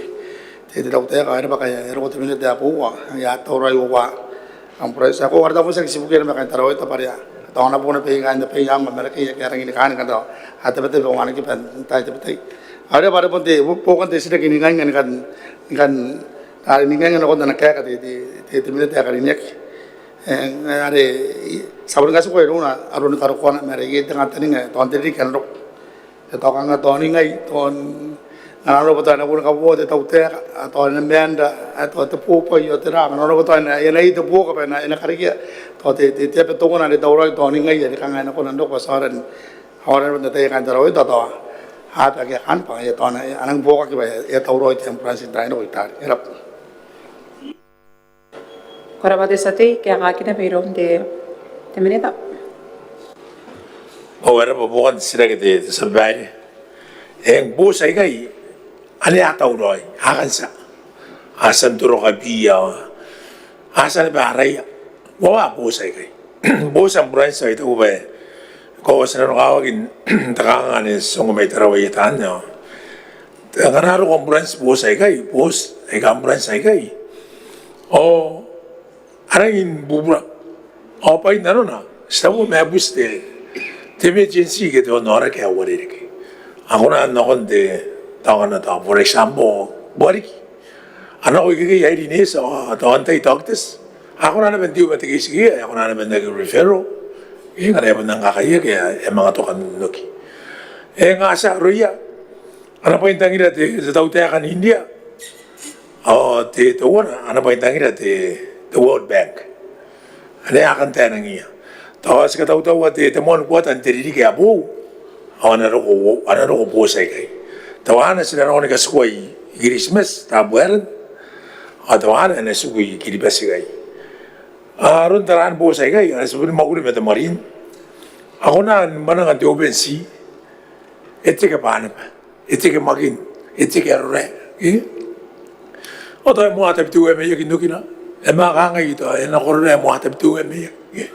te, te tautaeka, e raba ngkai e roko te minita ae boou, e a tauraoi uoua ambulance. Ao ko ara tabu tiaki ti bukia ma kaain Tarawa Ieta bwa are a taona boona baikai n te bwai ae Marakei ake a rangi ni kaan kanga a tabetabe wanakiba n taai tabetai. Ao e raba are bon te buokan te titiraki n ingainga ni kan, ni kan are n ingainga nakon ana kaeka te, te, te, te minita ae karineaki. E, are ti a bon katikua irouna aron karokoana ma are iai te kantaninga tao n te ririki ae na roko. E tao kanga tao ningai, tao n, ngkana arona bwa tao e na bon kaboa te tautaeka, a tao e na maanra, a tao te bobwai ao tera, ngkana arona bwa tao e na, e na iai te buoka bwa e na, e na karekea tao te, te, te aba teuana are tauraoi tao ningai are kanga e na kona n roko bwa ti aonga n, aonga n ataia kaain Tarawa Ieta tao ata ke a kan bwa e a taona, e a nang buokaki bwa e a tauraoi te ambulance n taai nako i taari. E rab'a. Ko rab'a te tia tei, kaekaakina mairoun te, te minita. Ao e rab'a buokan te titiraki te, te tia babaire. Eng, booti aikai ane a tauraoi, a kan tia, a tia n toro kabiia, a tia naba araia. Uoua booti aikai. Booti ambulance aika I taku bwa e koaua ti nanokawaki n te kanganga ane ti ongo mai Tarawa Ieta anne ao ngkana a roko ambulance booti aikai, booti aika ambulance aikai ao a rangi ni bubura. Ao bwain nanona ti taku ma e buti te, te emergency ke te onaoraki ae uarereke. A kona n nakon te, tao ngkana tao, for example, Buariki, a nako ikekei airi neeti ao tao antai doctors. A kona naba n teu ma te case ikekei, a kona naba n aki referral. Ngkana e a bon nang kakaiaki, e a manga toka n oki. E nga tia aroia, ana bwaintangira te, te tautaeka n India. Ao te, teuana, ana bwaintangira te, te World Bank. Ane a kan taenangiia. Tao ti katautaua te, te moan kuata n te ririki ae boou. Ao a na roko, a na roko booti aikai. Teuana ti na nako ni katikua i, i Kiritimati, Tabuaeran. Ao teuana e na tiku i Kiribati ikai. Aron taraan booti aikai, a na ti bon mwakuri ma te marine. A kona ni mwananga n te open sea. E teke bwa naba, e teke Makin, e teke Arorae. Ao tao e moa Tabiteuea Maiaki n okina. E manga kangai tao e nako Arorae, e moa Tabiteuea Maiaki.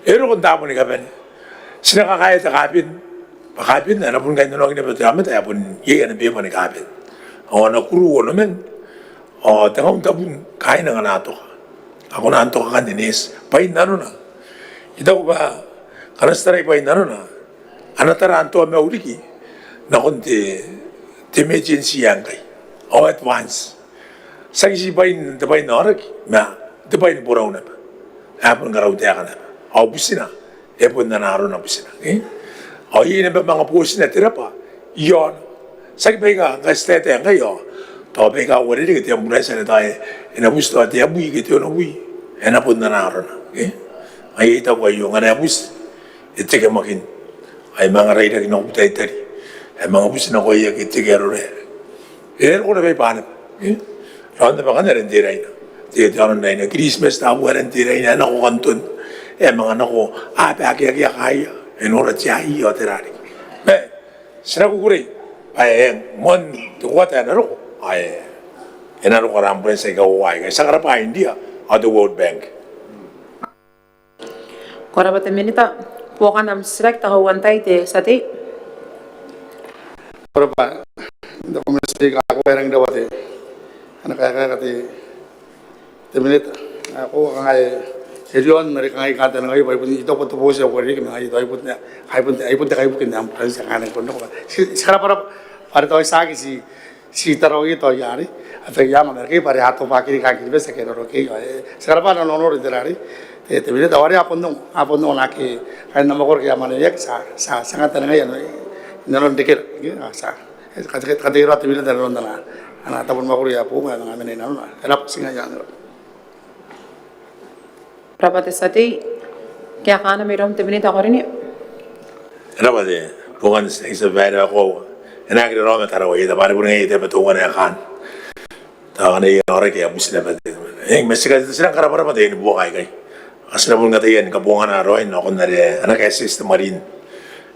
E roko n taabo ni kabane. Ti na kakaea te kaaben, bwa kaaben ae na bon kainnanoaki naba te aomata ae bon iai ana beeba ni kaaben. Ao ana kuru onoman, ao tengaun tabun kaaina ngkana a toka. A kona n toka akanne neeti. Bwain nanona, I taku bwa ngkana ti tarai bwain nanona, a na tara n toa mauri riki nakon te, te emergency ae ngkai, ao advance. Tiaki ti bwain, te bwai n aoraki, ma te bwai ni borau naba. Ae bon karautaeka naba. Ao butina, e bon ana arona butina. Ao iai naba manga bootina te raba iaona. Tiaki baika ngkai ti taetae ngkai ao tao baika uarereke te ambulance ane tao e na buti tao te abwi ke te onobwi. E na bon ana arona. Ao I taku aio ngkana e buti, e teke Makin, ao e manga rairaki nako Butaritari, e manga buti nakoia ke teke Arorae. E roko naba i Banaba. Raon naba ngkanne are n te Raina, te, te aono n Raina, Kiritimati, Tabuaeran, te Raina, e nako Kanton, e manga nako, a bakeakea kaaia, e nora te ai ao tera riki. Ma ti na kukurei bwa e, moan te kuata ae na roko, ao e na roko ara ambulance aika uoua aikai, ti a karabwa India ao te World Bank. Ko rabwa te Minita. Buokan am titiraki te kauoua n tai, te tia tei. Ko rabwa. N te komete ae ko a rangi n rabwa te, ana kaekaeka te, te Minita. Ao ko kangai, e riaon are kangai kantaningaia bwa e bon, I taku bwa te booti ae uarereke ma ngaia tao ai bon, ai bon, ai bon te kaibuke n ambulance ae kangai ko nako. Ti, ti karabwarabwa are tao tiaki ti ti taraoi tao iai, a tao iai ma reke bwa are a tobwaki riki Kiribati ake a roroko iai. Ti karabwa nanoia te rari, te, te Minita, are a bon ongo, a bon ongo naake kaain namwakaina ake a mwaneweaki, ti a, ti a, ti a kantaningaia inanon rekera, ti a, ti a, ti a, ti a, ti a, te Minita inanon ana, ana tabo ni mwakuri ae boou ae manga mena inanona. E rabwa, ti ngaia anne. Rabwa te tia tei. Kaekaana mairoun te Minita ae karineaki. Rabwa te, buokan te tia babaire ae koaua. E na aki raraoma Tarawa Ieta bwa are bon ngaia te aba teuana ae kaan. Tao ngkana iai aoraki ae buti naba te. Eng, ma ti ka, ti rang karabwarabwa te, ni buoka aikai. Ao ti na bon kataia ni kabongana raoi nakon are ana kaetieti te marine.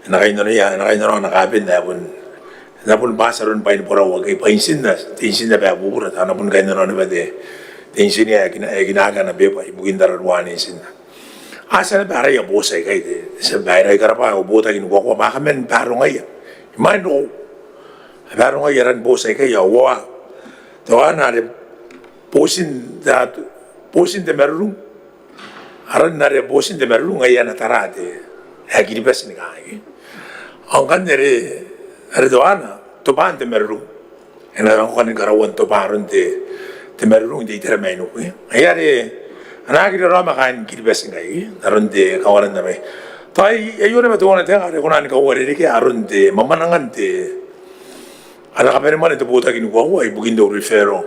E na kainnanoia, e na kainnanoa ana kaaben ae bon, e na bon bati aron bwain borau ake, bwa intin, te intin naba ae bubura, tao a na bon kainnanoa naba te, te intin ae kina, ae kinaaki ana beeba ibukin tararuaan intin. A tia naba araia booti aikai, te, te tia babaire, I karabwa au botaki ni kuakua bwa a kaman baarongaia. Imwain roko, a baarongaia aran booti aikai ao uoua. Teuana are bootin, tao, bootin te marurung. Aran are bootin te marurung ae a na tara te Air Kiribati ni kangai. Ao ngkanne are, are teuana, tobwaan te marurung. E na rang kan karaoan tobwaan aron te, te marurung n te itera mainiku. Ngaia are a na aki raraoma kaain Kiribati ngkai n aron te kawaran aei. Tao aio naba teuana te anga are e kona ni kauarerekea aron te mwamwanangan te, ana kabanemwane te botaki ni kuakua ibukin te referral.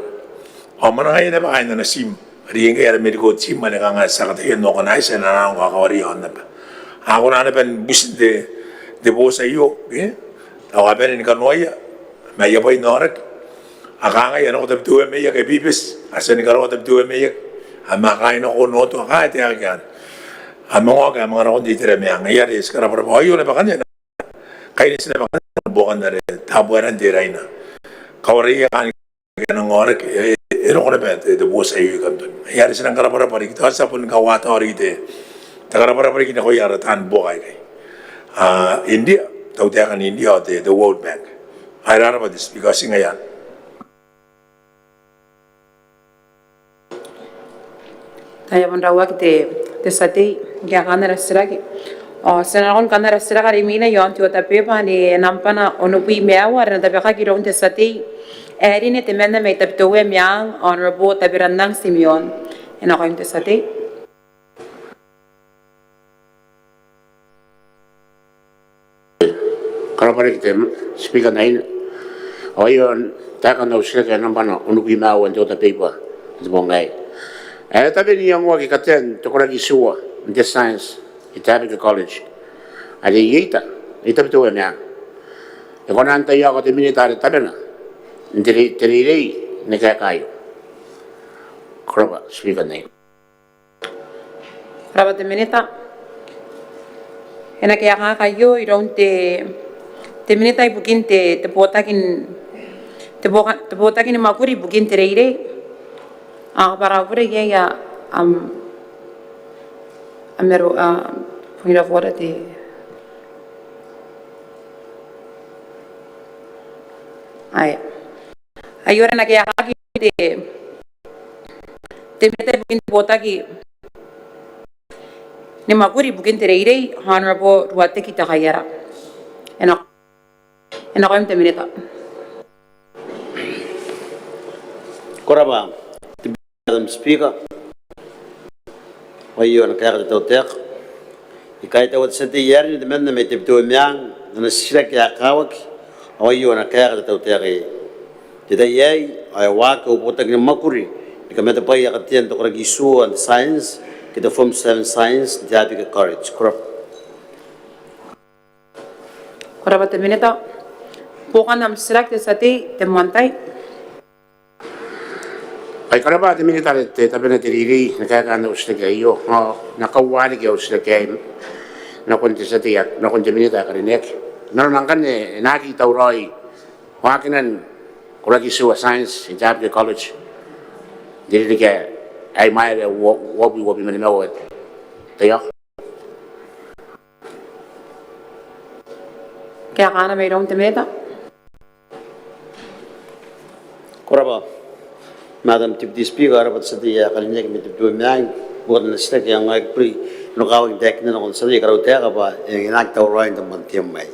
Ao mwanangaia naba kaain ana team are ngkai ara medical team ane kanga ti a kataia n organize, e na nang kakawaria aon aba. A kona naba ni butin te, te booti aio, e? Ao a bane ni kanoaia ma aia bwai n aoraki. A kangai a nako Tabiteuea Maiaki, Bibis, a tia ni karaoa Tabiteuea Maiaki. A manga kaai nako Onotoa, a kaai te aki ana. A manga oki, a manga nako n te itera Meang. Ai are ti karabwarabwa. Aio naba kanoana. Kaineti naba kanoana buokan are Tabuaeran te Raina. Kawarai ae kani ke a nang aoraki, e, e roko naba te, te booti aio i Kanton. Ai are ti nang karabwarabwa riki, tao ti a bon kaota riki te, te karabwarabwa riki nakoia ara taan buoka aikai. A, India, tautaekan India ao te, te World Bank. Ai rarabwa te Speaker, ti ngaia anne. Ai a bon rauaki te, te tia tei, ngke a kan ara titiraki. Ao ti na nakon kan ara titiraki are imwina iaon te otabeba ni nambana onobwi ma aua, are e na tabekaki iroun te tia tei ae rine temanna mai Tabiteuea Meang, Honourable Tabirannang Timeon. E nakoim te tia tei. Ko rabwa riki te Speaker n aine. Ao aio taekan au titiraki ae nambana onobwi ma aua n te otabeba n te bong aei. E tabe n iangoaki katean te koraki itiua n te science i Tabeki College are e ita i Tabiteuea Meang. E kona n taiaoka te minita are tabena n te rei, te reirei ni kaeka aio? Ko rabwa Speaker n aine. Ko rabwa te minita. E na kaekaaki aio iroun te, te minita ibukin te, te botaki n, te boka, te botaki ni mwakuri ibukin te reirei. A, bwa ara bure iai, a, am, am aro, a, point of order te, ae. Aio are e na kaekaaki te, te minita ibukin te botaki ni mwakuri ibukin te reirei, Honourable Ruateki Tekaiara. E na, e nakoim te minita. Ko rabwa te Madam Speaker. Aio ana kaeka te tautaeka. I kaitaua te tia tei ae rine temanna mai Tabiteuea Meang n ana titiraki ae kakawaki. Aio ana kaeka te tautaeka. Te tai aei ao e waaki au botaki ni mwakuri ni kamatebwaia katean te koraki itiua n te science ke te Form Seven Science n te Abeke College. Ko rabwa. Ko rabwa te minita. Buokan am titiraki te tia tei, te moan tai. Ai ko rabwa te minita are e tabena te reirei ni kaekaan au titiraki aio. Ao e na kauarerekea au titiraki aei nakon te tia tei, nakon te minita ae karineaki. Nanona ngkanne e na aki tauraoi waakinan koraki itiua science i Tabeki College n te ririki ae imwaira ae uabwi, uabwi ma nimaua? Taiaoka. Kaekaana mairoun te minita. Ko rabwa Madam Deputy Speaker, ko rabwa te tia tei ae karineaki mai Tabiteuea Meang, bukin ana titiraki ae e nang buri n okawaki n taekinna nakon te tia tei ae karautaeka bwa e na aki tauraoi n te moan term aei.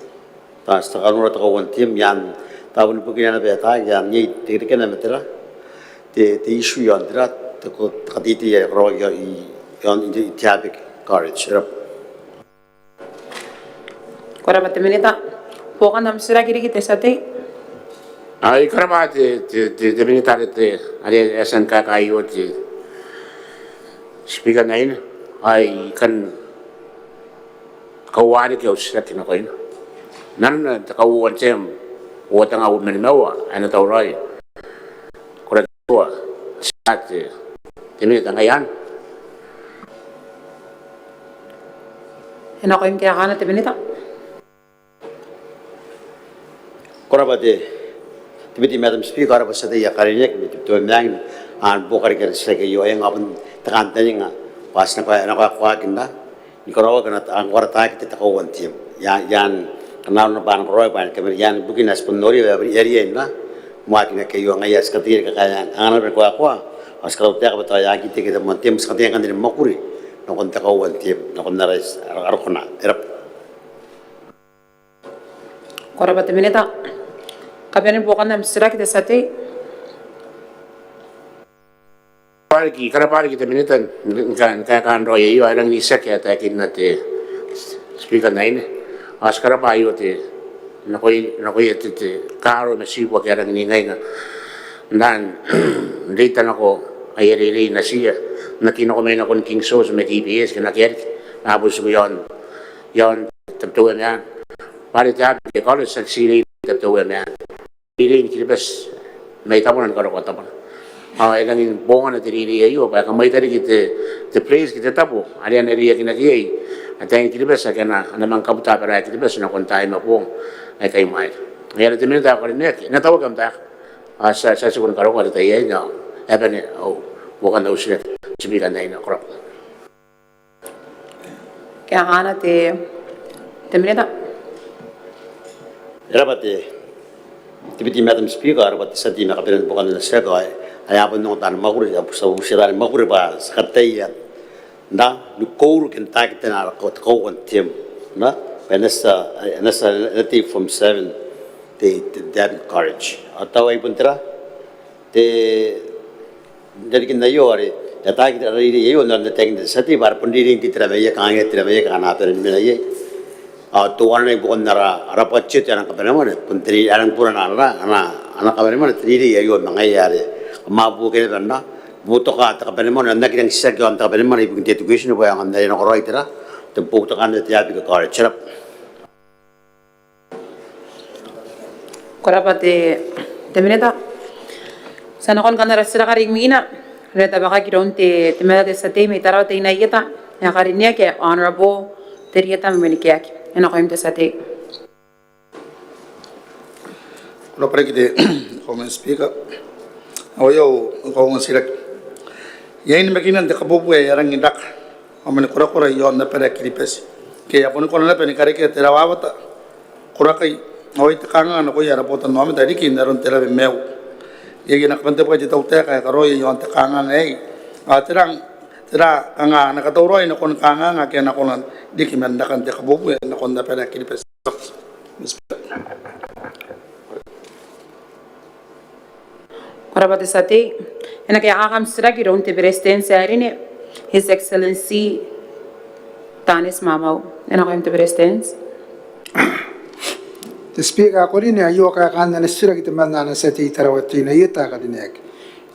Tao ti a tia n nora te kauoman n term, i aan tao boni bukina naba ae taekinaki, i aan iai te irekereke ma tera, te, te issue i aon tera, te ko, te kateitei ae karaoaki i aon, i te, i te Abeke College. Ko rabwa. Ko rabwa te minita. Buokan am titiraki riki te tia tei. Ai ko rabwa te, te, te, te minita are te, are e a tia ni kaeka aio te Speaker n aine. Ai kan kauarerekea au titiraki nakoina. Nanona te kauoua n term, uoua tenga uabwi ma nimaua ae e na tauraoi koraki itiua science, te minita ngaia anne. E nakoim kaekaana te minita. Ko rabwa te, te Deputy Madam Speaker, ko rabwa te tia tei ae karineaki mai Tabiteuea Meang, n buoka riki ana titiraki aio. Eng, a bon te kantaninga bwa ti na kakoa, na kakoakinna ni karaoaki ana, ana karaoaki te kauoman n term. I aan, i aan kanga arona bwa ana karaoaki bwa ana kamere, i aan bukina ae ti bon noria bwa e riai n na moakinaki aio. Ngaia ae ti kataia ni kakaea anganaki bwa e na kakoaki, ao ti karautaeka bwa tao e aki teke te moan term, ti kataia ngkanne ni mwakuri nakon te kauoman n term, nakon ara, ara, ara kona. E rabwa. Ko rabwa te minita. Kabanean buokan am titiraki te tia tei. Ko rabwa riki, ko rabwa riki te minita n, n, n kaekaan raoi aio. E rangi n itiaki ae taekinna te Speaker n aine. Ao ti karabwa aio te, nakoia, nakoia te, te kaaro ma tibu ake a rangi n ingainga n reita nako aia reirei natiia, n aki nako mai nakon King George ma T B S ke n akea riki, a bon tiku i aon, i aon Tabiteuea Meang. Bwa are te Abeke College tiaki tii reirei Tabiteuea Meang. Reirei ni Kiribati mai tabona ni karokoa tabona. Ao e rangi ni bongana te reirei aio bwa e kamwaita riki te, te place ke te tabo are a na reiakinaki iai ataein Kiribati ake a na, a na manga kabuta abara ae Kiribati nakon taai ma boong aika imwaira. Ngaia are te Minita ae karineaki, e na tauaki am taeka. Ao ti a, ti a tiku ni karokoa te tai aei ao e a bane au buokan au titiraki, Speaker. Ko rabwa. Kaekaana te, te Minita. E rabwa te Deputy Madam Speaker, e rabwa te tia tei ma kabanean buokan ana titiraki ae, ae a bon ongo taani mwakuri, a butia, butia taani mwakuri bwa ti kataia n na ni kouru ke n taekina te kauoua n term. N na, bwa e na tia, e na tia, e na take from seven te, te, te Abbey College. Ao tao ai bon tera te, n rarikin aio are e ataaki te reirei aio n aron are e taekinna te tia tei bwa are bon reirei ngke te rawaiaki, kangai te rawaiaki akana a bane ni mena iai. Ao teuana naba bukin ara, ara budget ae rang kabanemwane, bon te reirei ae rang burana ara, ana, ana kabanemwane te reirei aio. Ma ngaia are kam a buoka naba n na boutoka te kabanemwane, n aki rang titiraki iaon te kabanemwane ibukin te education bwa e aonga n nakoraoi tera, te boutokaan te Abbey College. Ko rabwa. Ko rabwa te, te Minita. Ti a nakon kanoan ara titiraki are imwina are e tabekaki iroun te, te Minita te tia tei mai Tarawa Teinainano Ieta ae karineaki, Honourable Terieta Mwemwenikeaki. E nakoim te tia tei. Ko rabwa riki te Kauoman ni Speaker. Ao iai au, au kauoua n titiraki. Iai namakinan te kabuebue ae a rangi n raka ao mani korakora iaon abara ae Kiribati ke a boni kona naba ni karekea te rawawata, korakai ao ai te kanganga nakoia ara botannaomata riki n aron te rawe maiu. Iai ana kabantebwai te tautaeka ae karaoia iaon te kanganga aei, ao tera, tera kanga ana katauraoi nakon kanganga ake a na kona n riki man rakan te kabuebue nakon abara ae Kiribati? Ko rabwa te tia tei. E na kaekaaki am titiraki iroun te Beretitenti ae rine, His Excellency Taneti Maamau. E nakoim te Beretitenti. Te Speaker ae karineaki, aio kaekaan ana titiraki temanna ana tia tei Tarawa Teinainano Ieta ae karineaki.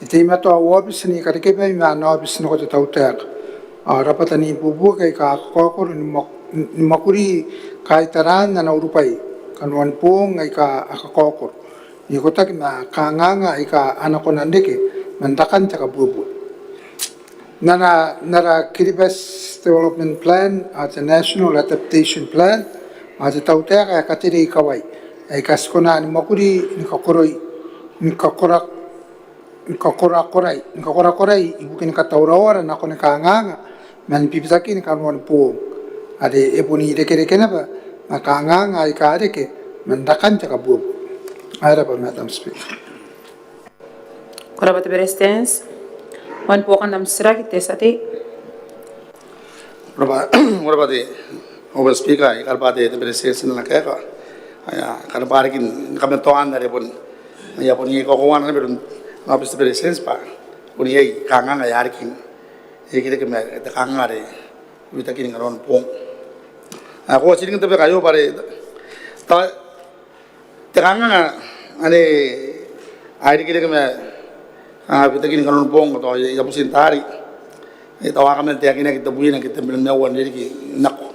E teimatoa au aobiti n ikarekebai ma ana aobiti nako te tautaeka ao rabwata n ibuobuoki aika a kakaokoro ni mwak-, ni mwakuri kaitaraan ana urubwai kanoan boong aika a kakaokoro n ikotaki ma kanganga aika a na kona n reke man rakan te kabuebue. N ana, n ana Kiribati Development Plan ao te National Adaptation Plan ao te tautaeka ae katere ikawai aika ti kona ni mwakuri ni kakoroi, ni kakora-, ni kakorakorai, ni kakorakorai ibukin katauraoara nakon kanganga man bibitakin kanoan boong are e bon irekereke naba ma kanganga aika a reke man rakan te kabuebue. Ko rabwa Madam Speaker. Ko rabwa te Beretitenti. Wan buokan am titiraki te tia tei. Ko rabwa, ko rabwa te Honourable Speaker, I karabwa te, te Beretitenti n ana kaeka. Ai, I karabwa riki ni kamatoaan are bon, ai bon iai kakoauana naba iroun ana aobiti te Beretitenti bwa bon iai kanganga aika a riki n irekereke ma te kanganga are bibitakin kanoan boong. Ao ko a tia n rin n tabekia aio bwa are ta, te kanganga anne ae irekereke ma, a, bibitakin kanoan boong tao i, i Abutin Tari. E tao a kaman taekinaki tebwina ke tebwina ma uoua n ririki nako.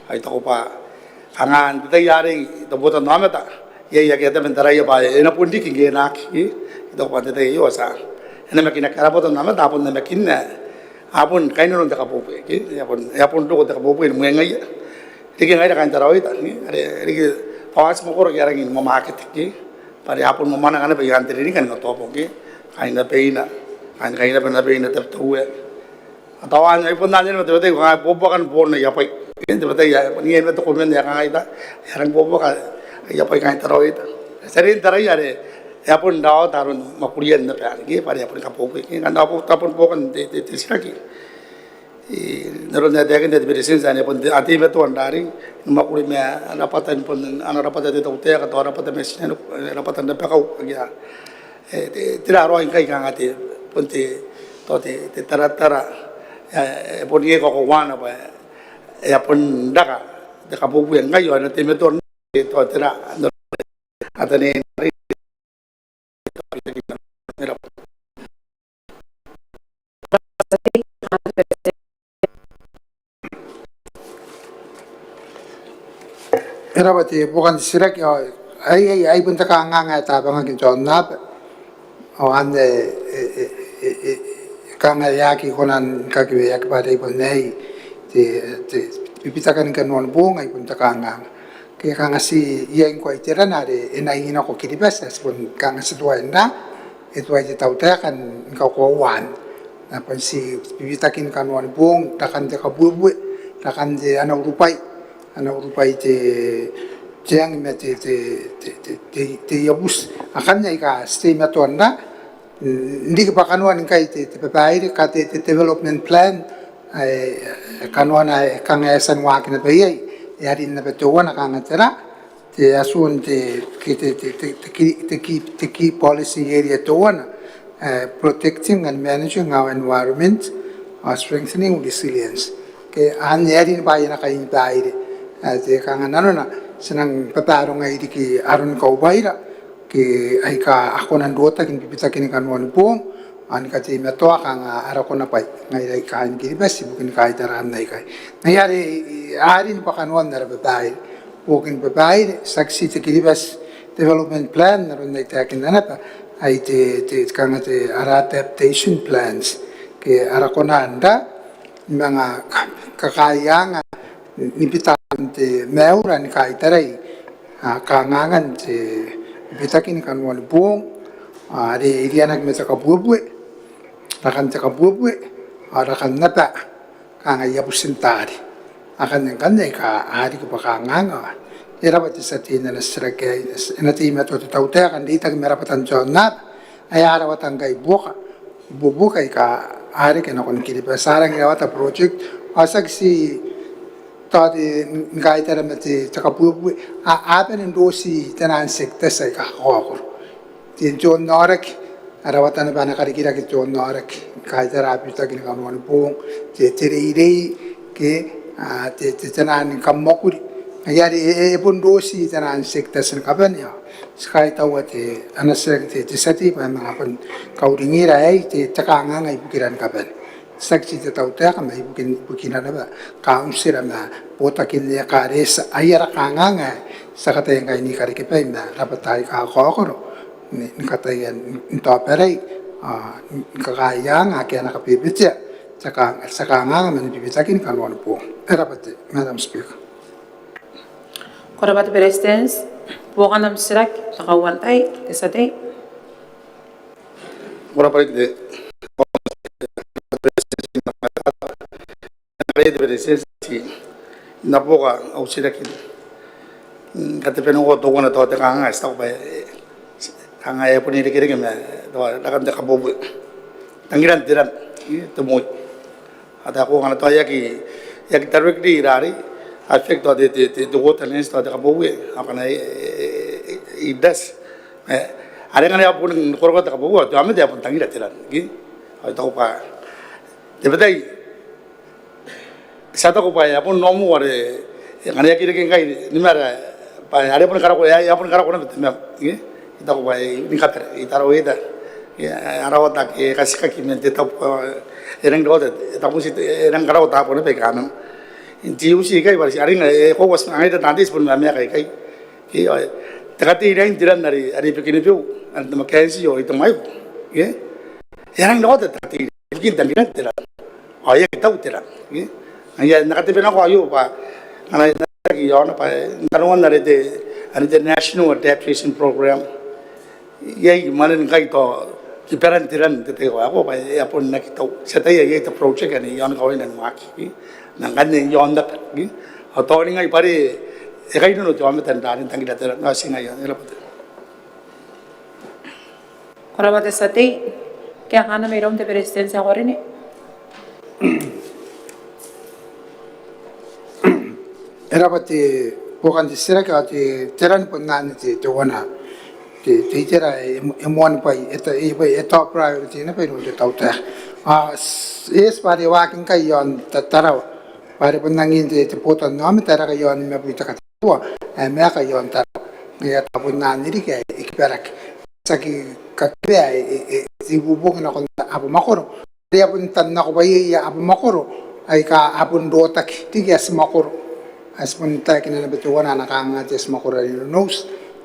Ao I taku bwa kanga n te tai arei te botannaomata iai ake a tabe n taraia bwa e na bon riki ngke e na aki, I taku bwa n te tai aio a tia, e namakinaki ara botannaomata, a bon namakinna, a bon kainnano n te kabuebue, e a bon, e a bon roko te kabuebue ni mwengaia riki ngaira kaain Tarawa Ieta, are riki tao a tia mwakoro ake a rangi ni mwamwakete, bwa are a bon mwamwananga naba i aan te ririki ni katoa boki, kaain abaina, kaain, kaain abaina, abaina Tabiteuea. Ao tao ai bon anne naba te bwai ae kangai, buabuakan boon aia bwai. Te bwai ae bon iai naba te comment ae kangai, tao e a rangi buabuaka aia bwai kaain Tarawa Ieta. Ti a rin n taraia are e a bon rawawata aron mwakurian naba anne, bwa are a bon kabuebue. Kanga a bon, a bon buokan te, te, te titiraki n aron ae taekinna te Beretitenti anne, bon te, a teimatoa n rarei ni mwakuri ma rabwata, bon ana rabwata te tautaeka, tao rabwata ma tinaniku, rabwata n rabakau, ake a, e, te, tera raoi ngkai kanga te, bon te, tao te, te taratara, e, e bon iai kakoauana bwa e a bon raka te kabuebue ngkai ao e na teimatoa n, tao tera, n aron ae a taneiai n rarei. E rabwa te buokan te titiraki ao ai, ai, ai bon te kanganga ae tabangaki n te aonnaba. Ao anne e, e, e, e, e kanga e aki kona ni kakeweaki bwa are ai bon aei te, te bibitakin kanoan boong, ai bon te kanganga. Ke kanga ti iai ngkoa iterana are e na inako Kiribati, ae ti bon kanga ti tuai n ra, e tuai te tautaeka ni kakoauaan. Naba ti bibitakin kanoan boong, rakan te kabuebue, rakan te ana urubwai, ana urubwai te, te ang ma te, te, te iabuti. Akanne aika ti teimatoa n ra, n riki bwa kanoan ngkai te, te babaire, ka te, te development plan, ae, kanoana ae kanga e a tia n waaki naba iai, e a rin naba teuana kanga tera, te, atun te, te, te key, te key policy area teuana, ae, protecting and managing our environment, strengthening resilience. Ke anne e a rin bwa iai ana kainibaire. Ae, te kanga nanona, ti nang babarongai riki aron kaubwaira, ke aika a kona n rotaki ni bibitakin kanoan boong, ao ni kateimatoa kanga ara konabwai ngaira kaain Kiribati ibukin kaitaraan aikai. Ngaia are, e, a rin bwa kanoan ara babaire. Bukin babaire, tiaki ti te Kiribati Development Plan, n aron ae I taekinna naba, ai te, te, kanga te ara adaptation plans. Ke ara kona n ra, manga ka-, kakaeanga, ni bita n te maiura ni kaitarai, a, kangangan te bibitakin kanoan boong, a, are e rianaki ma te kabuebue, rakan te kabuebue, a, rakan naba, kanga iabutin taari. Akanne ngkanne aika a riki bwa kanganga. E rabwa te tia tei n ana titiraki aei, e na teimatoa te tautaeka n reitaki ma rabwatan te aonnaba, ae a rawata ngkai buoka, ibuobuoki aika a reke nakon Kiribati, a rangi n rawata project, ao tiaki ti tao te, ni kaitara ma te, te kabuebue, a, a bane n roti taian sectors aika kakaokoro. Te, te onnaoraki, a rawata naba ana karikirake te onnaoraki, kaitara bibitakin kanoan boong, te, te reirei, ke, a, te, te, taian kammwakuri. Ngaia are e, e, e bon roti taian sectors ni kabane, ao ti kaitaua te, ana titiraki te, te tia tei bwa e manga bon kauringira aei te, te kanganga ibukira ni kabane. Tiaki ti te tautaeka ma ibukin, ibukina naba kauntira ma botakin ekaretia, ai ara kanganga ae ti a kataia ngkai n ikarekebai ma rabwata aika kakaokoro ni, ni kataia n, n taobarai, a, ni kakaeanga ake a na kabebetea te ka-, te kanganga man bibitakin kanoan boong. E rabwa te Madam Speaker. Ko rabwa te Beretitenti. Buokan am titiraki, te kauoua n tai, te tia tei. Ko rabwa riki te, te Beretitenti, N na buoka au titiraki. Mm, katebenako teuana tao te kanganga ae ti taku bwa, e, kanga e bon irekereke ma tao rakan te kabuebue. Tangiran te ran, e, te moi. Ao tao ngkana tao e aki, e aki directly ira are affect tao te, te, te, te water lens tao te kabuebue. Ao ngkana e, e, e, e, it does. E, are ngkana e a bon korakora te kabuebue, ao te aomata e a bon tangira te ran, ke? Ao I taku bwa te batai, ti a taku bwa e a bon normal are, e, ngkana e aki reke ngkai, ni mara, bwa are e a bon karako, e a, e a bon karako naba te mem, e? I taku bwa e, ni kabara, I taku e ta, e, a rawata ke, e katikaki man te tabo, e, e rangi n rawata, e taku ti, e rangi n karaoa tabo naba aika a mem. N te uti ikai bwa are ti a rin, e, e koaua ti, ngaira taan tei ti bon mamaaka ikai. Ke, ao, te katei rain te ran are, are Bikenibeu, are te McKenzie ao i Tamwaiku, ke? E a rangi n rawata te katei ibukin tangiran te ran. Ao e aki tau te ran, ke? Ngaia, N na katebenako aio bwa, ngkana e na aki iaona bwa, n kanoan are te, are te National Adaptation Program. Iai mwanen ngkai tao, kibaran te ran n te tai ae koaua bwa, e a bon aki tau. Ti ataia iai te project ane iaon kawaina ni waaki, ke? Ma ngkanne iaon naba, ke? Ao tao ningai bwa are, e kainnano te aomata n rarei n tangira te ran, ao ti ngaia, e rabwa te Ko rabwa te tia tei. Ke akana mairoun te Beretitenti ae ko karineaki. E rabwa te buokan te titiraki ao te, te ran bon anne te, teuana te, te itera ae, e moan bwai, e ta, e bwai, e top priority naba iroun te tautaeka. Ao, e, ti bwa are waaki ngkai iaon Ta-, Tarawa. Bwa are bon angin te, te botannaomata ae raka iaon nimabwi te kata- ua, ae maeka iaon Tarawa. Ngaia tao bon anne riki ae e kibaraki. Tiaki kakibea ae e, e, e ibuobuoki nakon abamwakoro. Are a bon tan nako bwa iai abamwakoro aika a bon rotaki riki atimwakoro. Ae ti bon taekina naba teuana ana kanganga te atimwakoro are Nonouti.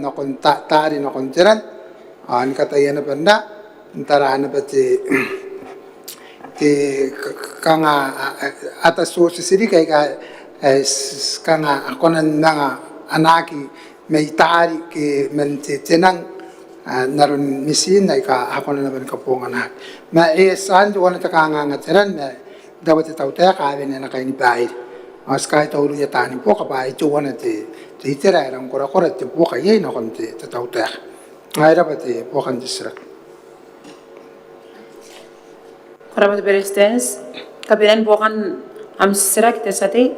nakon ta-, taari nakon te ran, ao ni kataia naba n ra, n tara naba te, te k-, k-, kanga, a, a, ata titiraki aika, e, s-, s-, kanga a kona n anga anaaki mai taari ke man te, te nang, a, n aron mitin aika a kona naba ni kabonganaki. Ma e tia n teuana te kanganga te ran, ma e taku te tautaeka a wene ana kainibaire. Ao ti kaitaua irouia taani buoka bwa e teuana te, te itera ae rang korakora te buoka iai nakon te, te tautaeka. Ao e raba te buokan te titiraki. Ko rabwa te Beretitenti. Kabanean buokan am titiraki te tia tei.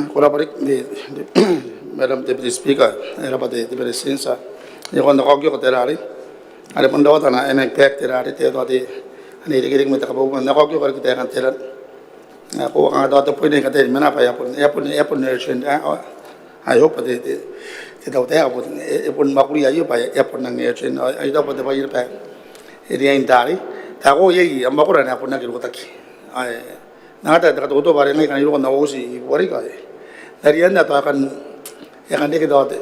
Ko rabwa riki, Madam Deputy Speaker, e raba te, te Beretitenti. I a kona n okioki te rari are bon rawata ana, e na impact te rari te, te, te, ana irekereke ma te kabubu, n okioki riki taekan te rari. Ao ko kanga tao te point ae I kataia ni mena bwa e a bon, e a bon, e a bon urgent, a, a, I hope te, te, te tautaeka bon, e, e bon mwakuria aio bwa e a bon nang urgent, a, I hope te bwai ae e riai n tari. Tao ko iai, a mwakuri ae a bon aki rotaki. A, e, N na kataia te katoto bwa are ngai I kan roko n au auti i Buariki. N na rianna tao e kan, e kan reke tao te,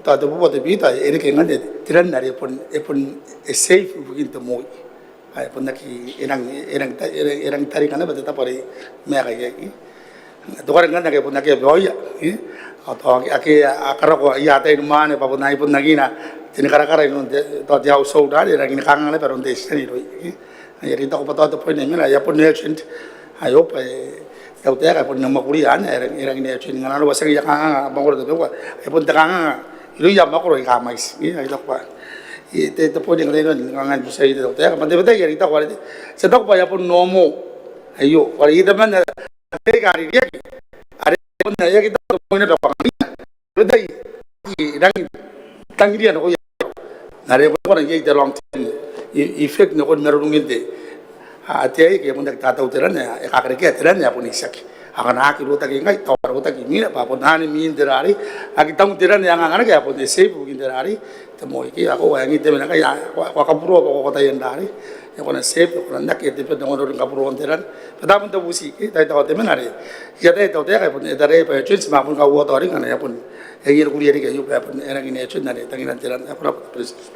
tao te bubua te bita, e reke ngkanne te ran are e bon, e bon, e safe ibukin te moi. Ae bon aki, e rang, e rang ta-, e rang, e rang tarika naba te tabo are e maeka iai. Tokara ngkanne ake bon akea baoia, e? Ao tao ake, ake a karako aia tai ni mwaane bwa bon ai bon akea te ni karakara inanon te, tao te household are e rangi ni kanganga naba aron te tia tei irou, e? Ae I taku bwa tao te point ae I mena, e a bon urgent. I hope, e, te tautaeka e bon mwakuria anne, e rangi, e rangi n urgent ngkana arona bwa tiaki aia kanganga mwakoro tabeua, e bon te kanganga irouia mwakoro aika mwaiti. E, I taku bwa, e, te, te point ae I kataia ni kanga ni butia iai te tautaeka, ma n tabetai are I taku are te, ti a taku bwa e a bon normal. Aio, are I taku man, are e kaririaki, are bon e aki taku te point ae bwa kanga N na tai, I rangi n tangiria nakoia are e kona n iai te long term e-, effect nakon marurungin te, a, te aike, e bon aki tatau te ran ae e kakarekea te ran ae bon itiaki. Akana aki rotaki ngkai, tao a rotaki imwina bwa bon anne imwin te rari, aki tau te ran ae anganganaki ae bon te safe ibukin te rari, te moi ke, ao ko a ngi te mena ngkai, a, ko a, ko a kaburua bwa ko kataia n rari, e kona n safe, e kona n aki, e tebe n ongoron kaburuan te ran. Bwa tabun te buti, e, tai tao te mena are I ataia te tautaeka e bon, e tarai bwa e urgent ma bon kauoua tao ringa, e a bon, e a iai kuria riki aio bwa e bon, e rangi n urgent are tangiran te ran, e, ko rabwa te Beretitenti.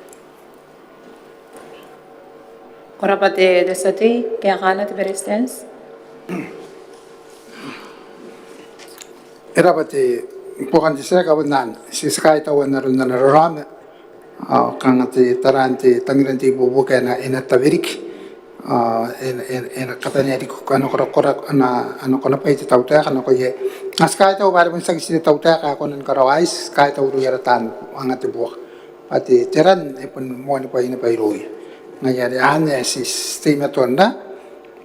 Ko rabwa te, te tia tei, kaekaana te Beretitenti. E raba te buokan te titiraki, a bon anne, ti, ti kaitaua n aron ana raraoma. Ao kanga te taraan te tangiran te ibuobuoki ae e na, e na tawe riki. Ao e na, e na, e na kabanea riki ana korakora, ana, ana konabwai te tautaeka nakoia. Ao ti kaitaua bwa are bon tiaki ti te tautaeka ae kona ni karaoa aei, ti kaitaua irouia ara taan anga te buoka. Bwa te, te ran e bon moanibwai naba irouia. Ngaia are anne ae ti, ti teimatoa n ra,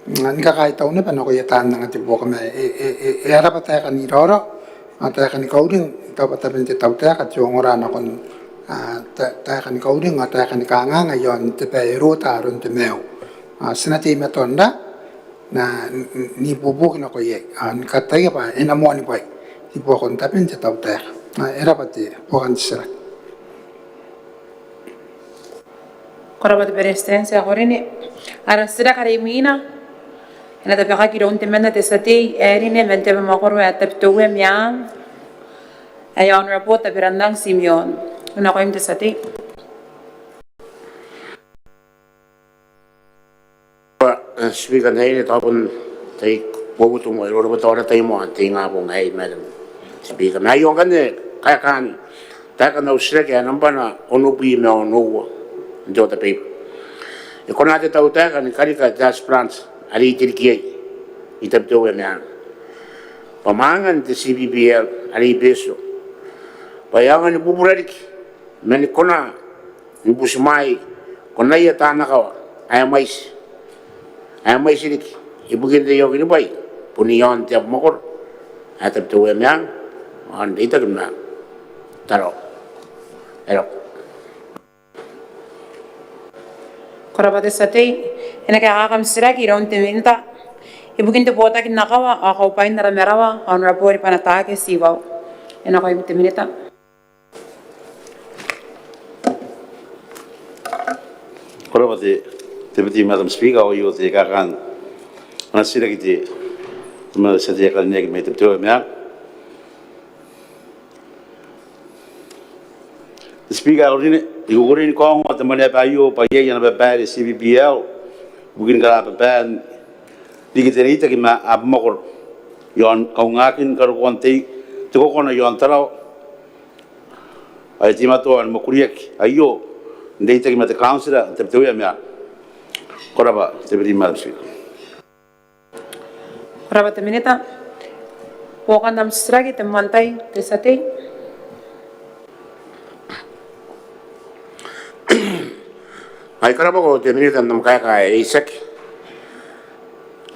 ni kakaitau naba nakoia taan anga te buoka ma e, e, e, e a raba taeka n iraorao, ao taeka ni kauring, tao bwa taben te tautaeka te ongora nakon, a, ta-, taeka ni kauring, ao taeka ni kanganga iaon te bwai ae rota aron te maiu. Ao ti na teimatoa n ra, n, n, n ibuobuoki nako iai, ao ni kataia bwa e na moanibwai ibuakon taben te tautaeka. Ao e raba te buokan te titiraki. Ko rabwa te Beretitenti ae ko rine. Ara titiraki are imwina e na tabekaki iroun temanna te tia tei ae rine man te abamwakoro ae Tabiteuea Meang, ae Honourable Taberannang Timeon. E nakoim te tia tei. Bwa, e, Speaker, n aine tao bon tai boboto moa, e roro bwa tao ara tai moa n te ingabong aei, Madam Speaker. Ma aio ngkanne kaekaan taekan au titiraki ae nambana onobwi ma onoua n te order paper. E kona te tautaeka ni karika te ash plant are e riki iai i Tabiteuea Meang bwa mwaangan te C P P L are i Betio, bwa e aonga ni bubura riki ma ni kona ni butimwaei Konaia taan akawa ae mwaiti, ae mwaiti riki ibukin te iokinibwai bon iaon te abamwakoro ae Tabiteuea Meang, ao n reitaki ma Tarawa. E rabwa. Ko rabwa te tia tei. E na kaekaaki am titiraki iroun te Minita ibukin te botaki n akawa ao kaubwain ara marawa, Honourable Ribanataake Tiwau. E nakoim te Minita. Ko rabwa te Deputy Madam Speaker, ao aio te kaekaan ana titiraki te, te mwaane ae karineaki mai Tabiteuea Meang. Te Speaker ae karineaki, I kukurei ni kaongoa te mwaneaba aio bwa iai ana babaire CPPL ibukin karababaan riki te reitaki ma abamwakoro iaon kaungaakin karokoan te, te kokona iaon Tarawa. Ao e teimatoa ni mwakuriaki aio n reitaki ma te kauntira n Tabiteuea Meang. Ko rabwa te Deputy Madam Speaker. Ko rabwa te Minita. Buokan am titiraki te moan tai, te tia tei. Ai ko rabwa ko te Minita n am kaeka ae itiaki.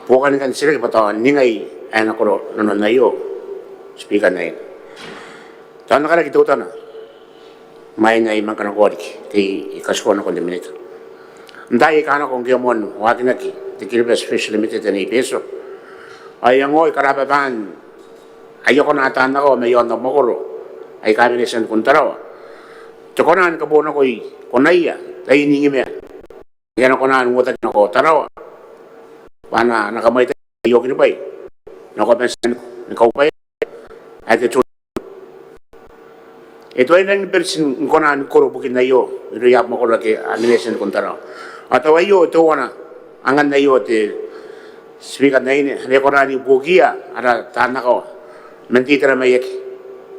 Buokan ngkai am titiraki bwa tao ningai ae na koro nanon aio, Speaker n aine. Tao N na karaki teutana imwain ae I manga kanakoa riki te, I katikua nakon te Minita. N taai aika nako ngke e a moan waakinaki te Kiribati Fish Limited ae i Betio, ao e iangoa karababaan aia kona taan akawa mai aon abamwakoro aika a mena i Tarawa. Te kona ni kabonakoi konaia taian ingimea ake a na kona n uotaki nako Tarawa bwa a na kamwaita iokinibwai nako aban tinaniku ni kaubwaia ae te tuna. E tuai n rangi ni beriti ni kona ni koro bukin aio irouia abamwakoro ake a mena i Tarawa. Ao tao aio teuana angan aio, te Speaker n aine, are e kona ni buokiia ara taan akawa man te itera maiaki.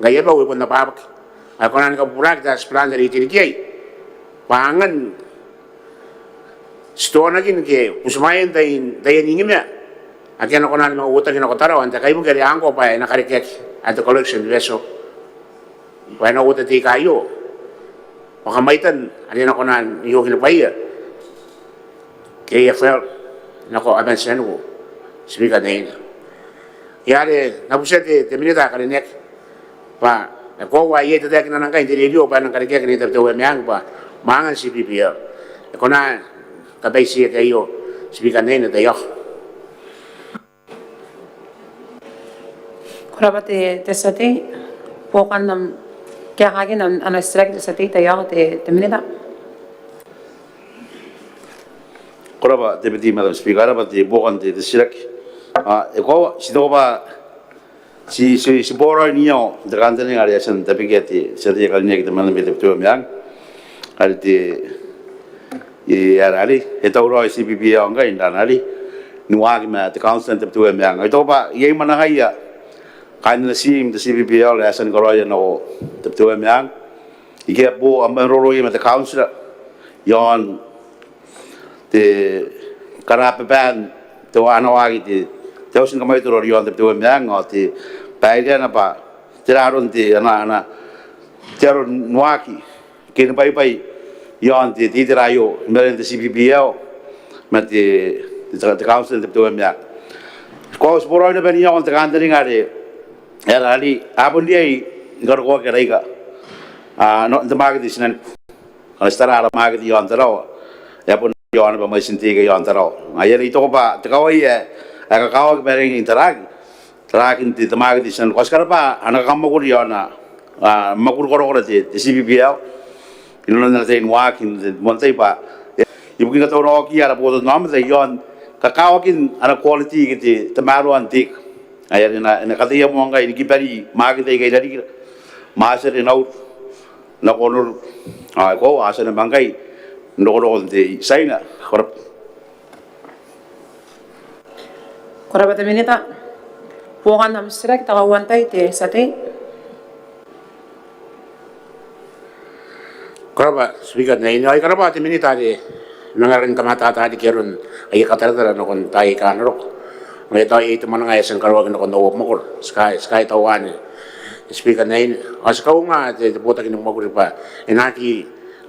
Ngaia bwa e bon ababaki, ao e kona ni kabuburaki taian plant are e iteriki iai bwa a angan titoanakin ke butimwaean taian, taian ingimea ake a na kona ni manga uotaki nako Tarawa n te kaibuke are a ngkoa bwa e na karekeaki ae te collection vessel, bwa e na uota te ika aio bwa kamwaitan are a na kona n iokinibwaia, K F L, nako aban tinaniku, Speaker n aine. Ngaia are N na butiia te, te Minita ae karineaki bwa e koaua ae iai te taekana ngkai n te rerio bwa e nang karekeaki Nei Tabiteuea Meang bwa mwangan CPPL. E kona ni kabaitia aio, Speaker n aine, tai aho. Ko rabwa te, te tia tei. Buokan am, kaekaakin ana titiraki te tia tei, tai aho te, te Minita. Ko rabwa Deputy Madam Speaker, ko rabwa te buokan te, te titiraki. Ao e koaua, ti taku bwa ti, ti, ti boraoi n iango n te kantaninga are e a tia n tabekia te tia tei ae karineaki, te mwaane mai Tabiteuea Meang, are te, e, are e tauraoi CPPL ngkai n aron are ni waaki ma te kauntira n Tabiteuea Meang. Ao I taku bwa iai mwanangaia kaain ana tiim te CPPL are e a tia ni karaoia nako Tabiteuea Meang ike a bon maroroia ma te kauntira iaon te karababaan te wa, ana waaki te, te auti ni kamwaitoro are iaon Tabiteuea Meang, ao te baireana bwa tera aron te, ana, ana, te aro ni waaki ke ni bwaibwai iaon te, te itera aio imarenan te CPPL ma te, te, te kauntira n Tabiteuea Meang. Ko, ti boraoi naba n iango n te kantaninga are, are, are a bon riai ni karokoaki ara ika, a, n te mwakete i tinaniku. Ngkana ti tara ara mwakete iaon Tarawa, e a bon iaona naba mwaitin te ika iaon Tarawa. Ngaia are I taku bwa te kawai ae, ae kakawaki bwa e rangi n taraaki, taraakin te, te mwakete i tinaniku. Ao ti karabwa ana kakamwakuri ao ana, a, mwakuri korakora te, te CPPL inanon ana tai ni waaki n te moan tai bwa, e, ibukin katauraoakiia ara botannaomata iaon kakawakin ana quality ke te, tamaroan te ika. Ae are e na, e na kataia moa ngkai ni kibari mwakete aika i rarikira, mwaitin Nauru nako Onotoa. Ao e koaua a tia naba ngkai n rokoroko n te China. Ko rabwa. Ko rabwa te Minita. Buokan am titiraki te kauoua n tai, te tia tei. Ko rabwa Speaker n aine, ao I karabwa te Minita are e manga rangi ni kamatata riki aron aia kataratara nakon taai aika a na roko. Ngaia tao iai te mwananga ae e a tia ni karaoaki nakon au abamwakoro. Ti kae, ti kaitaua anne Speaker n aine. Ao ti kaunga te, te botaki ni mwakuri bwa e na aki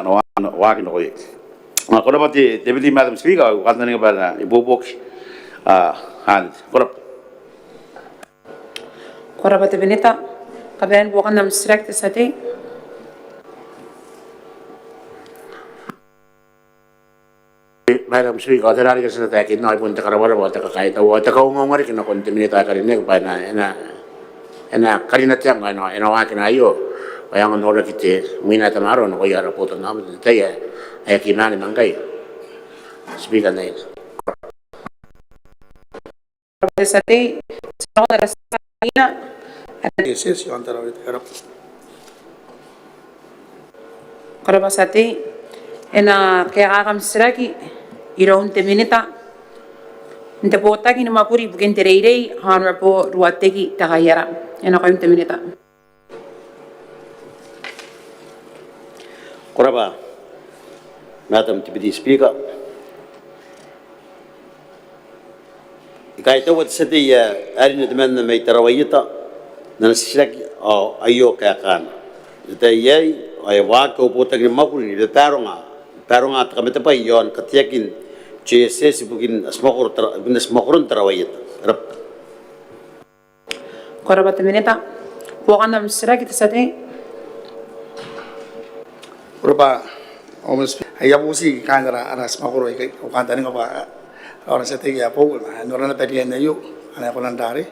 ana waaki nakoia. Ko rabwa te Deputy Madam Speaker, I kantaninga bwa e na ibuobuoki. Ko rabwa. Ko rabwa te Minita. Kabanean buokan am titiraki te tia tei. Madam Speaker, ao tera riki ae ti na taekinna, ai bon te karabwarabwa ao te kakaitau ao te kaungaunga riki nakon te Minita ae karineaki bwa e na, e na, e na karina te anga, e na, e na waakina aio bwa e aonga n noraki te mwina ae tamaroa nakoia ara botannaomata n te tai ae aki maan ma ngkai. Speaker, neiei. Te tia tei, ko rabwa te tia tei. E na kaekaaki am titiraki iroun te Minita n te Botaki ni Mwakuri ibukin te Reirei, Honourable Ruateki Tekaiara. E nakoim te Minita. Ko rabwa Madam Deputy Speaker. I kaitaua te tia tei ae karineaki temanna mai Tarawa Ieta n ana titiraki ao aio kaekaana. N te tai aei ao e waaki au botaki ni mwakuri ni babaronga, babaronga te kamatebwai iaon kateakin JSS ibukin atimwakoro Tara-, ibukin atimwakoron Tarawa Ieta. Ko rabwa. Ko rabwa te Minita. Buokan am titiraki te tia tei. Ko rabwa. Ao Madam Speaker, I a bubuti kaain ara, ara atimwakoro aikai, au kantaninga bwa ara tia tei ae boou e norana bwa riain aio, ana e kona n rarei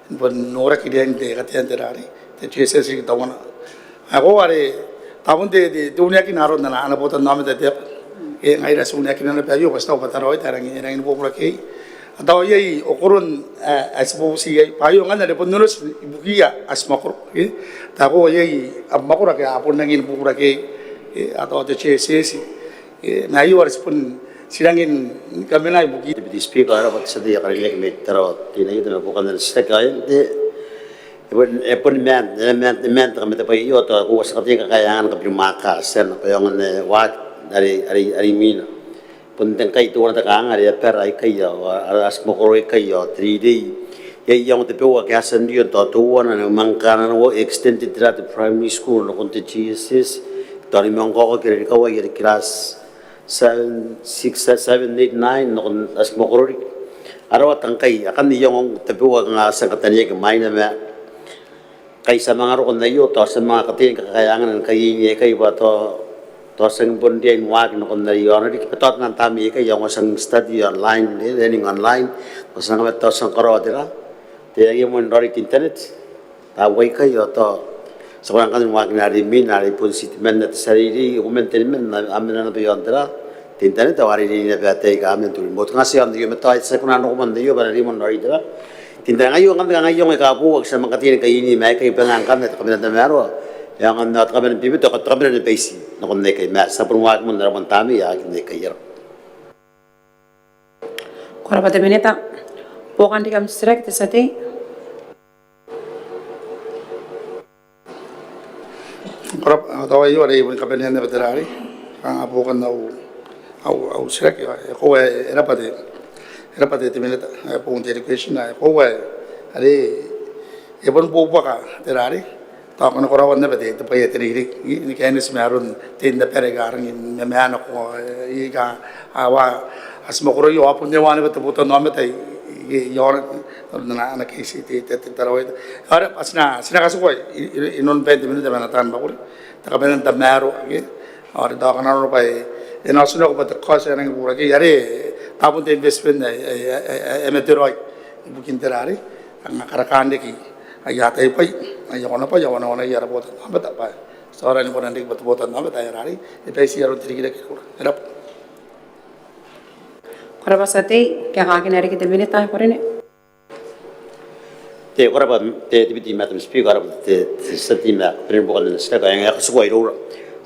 n bon noraki riain te katean te rarei te JSS riki teuana. Ao are tao bon te, te, te uneakina aron ana, ana botannaomata te aba. E ngaira ti uneakina naba aio bwa ti taku bwa Tarawa Ieta e rangi, e rangi ni buburake iai. Ao tao iai okoron ae, ae ti bubuti iai bwa aio ngkanne are bon onoti ibukiia atimwakoro. Ao tao iai atimwakoro ake a bon rangi ni buburake iai. Ao tao te JSS. Ma aio are ti bon ti rangi ni kamena ibukiia. Deputy Speaker, ko rabwa te tia tei ae karineaki mai Tarawa Teinainano ma buokan ana titiraki. Ao e E bon, e bon maan, e maan, e maan te kamatebwai aio, tao ko a tia n kataia ngkai ni kabirimwaaka tiana bwa e aonga n waaki are, are, are imwina. Bon te ngkai teuana te kanganga are e abara aikai ao, ao, ao atimwakoro aikai ao te reirei. Iai, iai aonga tabeua ake a tia n rion, tao teuana, nako Mangkana, nako extended tera te primary school nakon te JSS, tao ni mangkoko ake a rikaaki iai are class seven, six, seven, eight, nine nakon atimwakoro riki. A rawata ngkai akanne, iai aonga tabeua ake a tia n kataneaki imwaina ma ngkai ti a manga roko n aio, tao ti a manga kataia ni kakaea angana ni kaini aikai bwa tao, tao ti a bon riai ni waaki nakon are i aona riki bwa tao taian tamnei aikai a ongo ti a study online, eh, learning online, tao ti a manga, tao ti a karaoa tera, te, iai moa n raoiroi te internet. Tao aikai ao tao ti a kona ngkanne ni waakina are imwina, are bon ti temanna te tia reirei, uoman teniman, a mena naba i aon tera, te internet, ao a reirei naba ataei aika a mena n te remote. Kanga ti a aonga n aio ma tao ti a kona n roko moa n aio bwa a na riai moa n raoiroi tera. Te internet. Ngaia aio ngkanne, ngaia aio ngkai kabooaki ti a manga kataia ni kaini ma aikai bwa ngkanne te kabanea n tamaroa e aonga n, te kabanea n bebete, te kabanea ni baiti nakon aikai ma ti a bon waaki moa n ara bon tamnei aika aikai. Ko rabwa te minita. Buokan riki am titiraki te tia tei. Ko rabwa, tao aio are I boni kabanean naba te rari. Kanga buokan au, au, au titiraki, e koaua, e rabwa te, e rabwa te minita, e, bukin te education, e koaua are e boni buobuaka te rari. Tao ko na karaoa naba te, te bwai ae te reirei ni kaineti ma aron te n abara aika a rangi ni mamaanako, e, aika a ua, a ti mwakuri aio, a bon newa naba te botannaomata i, i, i aon ana, ana case te, te, te Tarawa Ieta. Ao are ti na, ti na katikua i, i, inanon bain te minita ma ana taan mwakuri te kabanean tamaroa, ke? Ao are tao kanga nanona bwa e, e na otinako bwa te cost ae rangi ni bubura ke are tao bon te investment ae, ae, ae, ae, ae mate raoi ibukin te rari. Kanga karakaan riki aia tai bwai, aia konabwai, aia wanawana, aia ara botannaomata bwa ti aonga ni kona n riki bwa te botannaomata ae rari e bae tii aron te rikirake iroura. E rabwa. Ko rabwa tia tei, kaekaakina riki te minita ae karineaki. Te, ko rabwa te Deputy Madam Speaker, ko rabwa te, te tia tei ma kabanean buokan ana titiraki, ao e katikua iroura.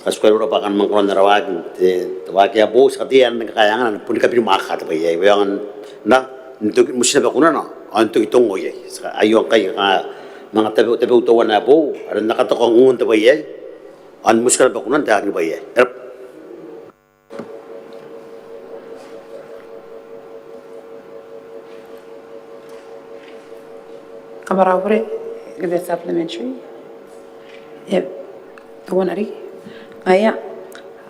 Katikua iroura bwa kanga manga kanoan ara waaki, te, te waaki ae boou, ti kataia n kakaea angan, boni kabirimwaaka te bwai aei, bwa e aonga n na n toki, moti naba kunana ao n toki te ongo iai. Ti a, aio ngkai a manga tabe, tabeua teuana ae boou are n na katoka ongon te bwai aei ao n moti naba kunana te aki ni bwai aei. E rabwa. Kamara au bure, ke te supplementary? Eng, teuana riki. Ngaia,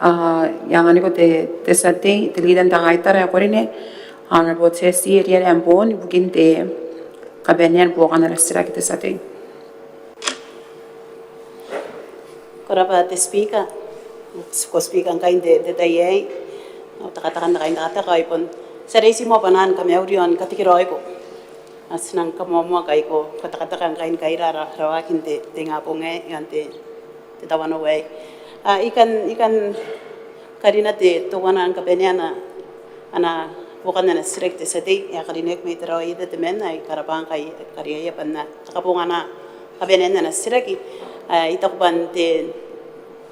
a, I anganiko te, te tia tei, te leader n te kaitara ae karineaki, Honourable Tessie Eria Lambourne, ibukin te kabanean buokan ana titiraki te tia tei. Ko rabwa te Speaker, ko Speaker ngkai n te, te tai aei, ao takatakan te kaintekateka, ao I bon tia reiti moa bwa N nang kamauri ao ni katekeraoiko. Ao ti nang kamoamoa ngkai ko katekateka ngkai ni kaira ara, ara waaki n te, te ingabong aei, i aan te, te tawanou aei. A, I kan, I kan karina te, teuana ni kabanean ana, ana buokan ana titiraki te tia tei ae karineaki mai Tarawa Ieta temanna, ao I karabwa ngkai e kariaia bwa N na kabongana kabanean ana titiraki. A, I taku bwa n te,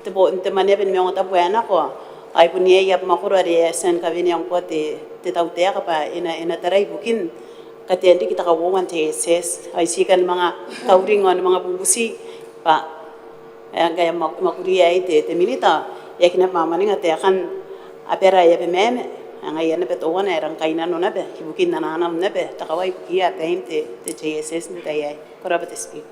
te bo, n te mwaneaba ni maungatabu ae nako, ao I bon iai abamwakoro are e a tia ni kawenea ngkoa te, te tautaeka bwa e na, e na tarai ibukin katean riki te kauoua n te JSS. Ao I tii kan manga kauring ao ni manga bubuti bwa, e, ngkai e mwa, mwakuria aei te, te minita, e aki naba mwaninga taekan abara ae Abemama, ao ngaia naba teuana ae rang kainnano naba ibukin ana, ana naba te kawai ibukiia ataein te, te JSS n te tai aei. Ko rabwa te Speaker.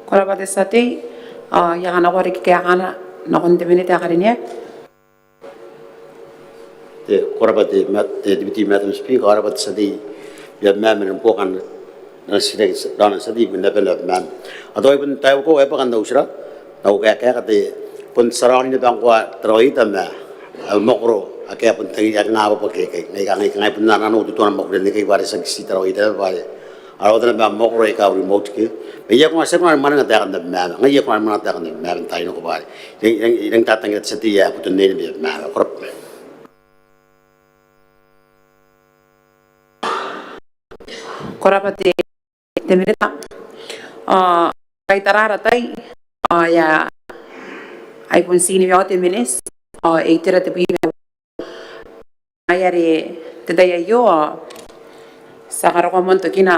Ko rabwa te tia tei, ao I a kanakoa riki kaekana nakon te minita ae karineaki. Te, ko rabwa te, ma, te Deputy Madam Speaker, ko rabwa te tia tei mai Abemama n buokan ana titiraki, raona n tia tei mai Abemama. Ao tao I bon taiaoka, e bwakan au tira, au kaeka, kaeka te, bon ti a raonira bwa ngkoa Tarawa Ieta ma, a, mwakoro ake a bon tangiria ake ngaa bwa, bwa ke, ke, ngai ka, ngai ka, ngai bon nang, nang tutuana mwakuri n ikai bwa are tiaki ti Tarawa Ieta bwa are a rawata naba mwakoro aika a remote ke. Ma I aki kona, ti aki kona ni mwaninga taekan Abemama. Ngaia I aki kona ni mwaninga taekan Abemama n taai nako bwa are I, I, I, I rang tatangira te tia tei ae boton aine mai Abemama. Ko rabwa. Ko rabwa te, te minita. Ao kaitara ara tai, ao e a, ai bon tini ma aua te miniti, ao e itera tebwi ma aua. Ngaia are n te tai aio ao ti a karokoa moa n tokina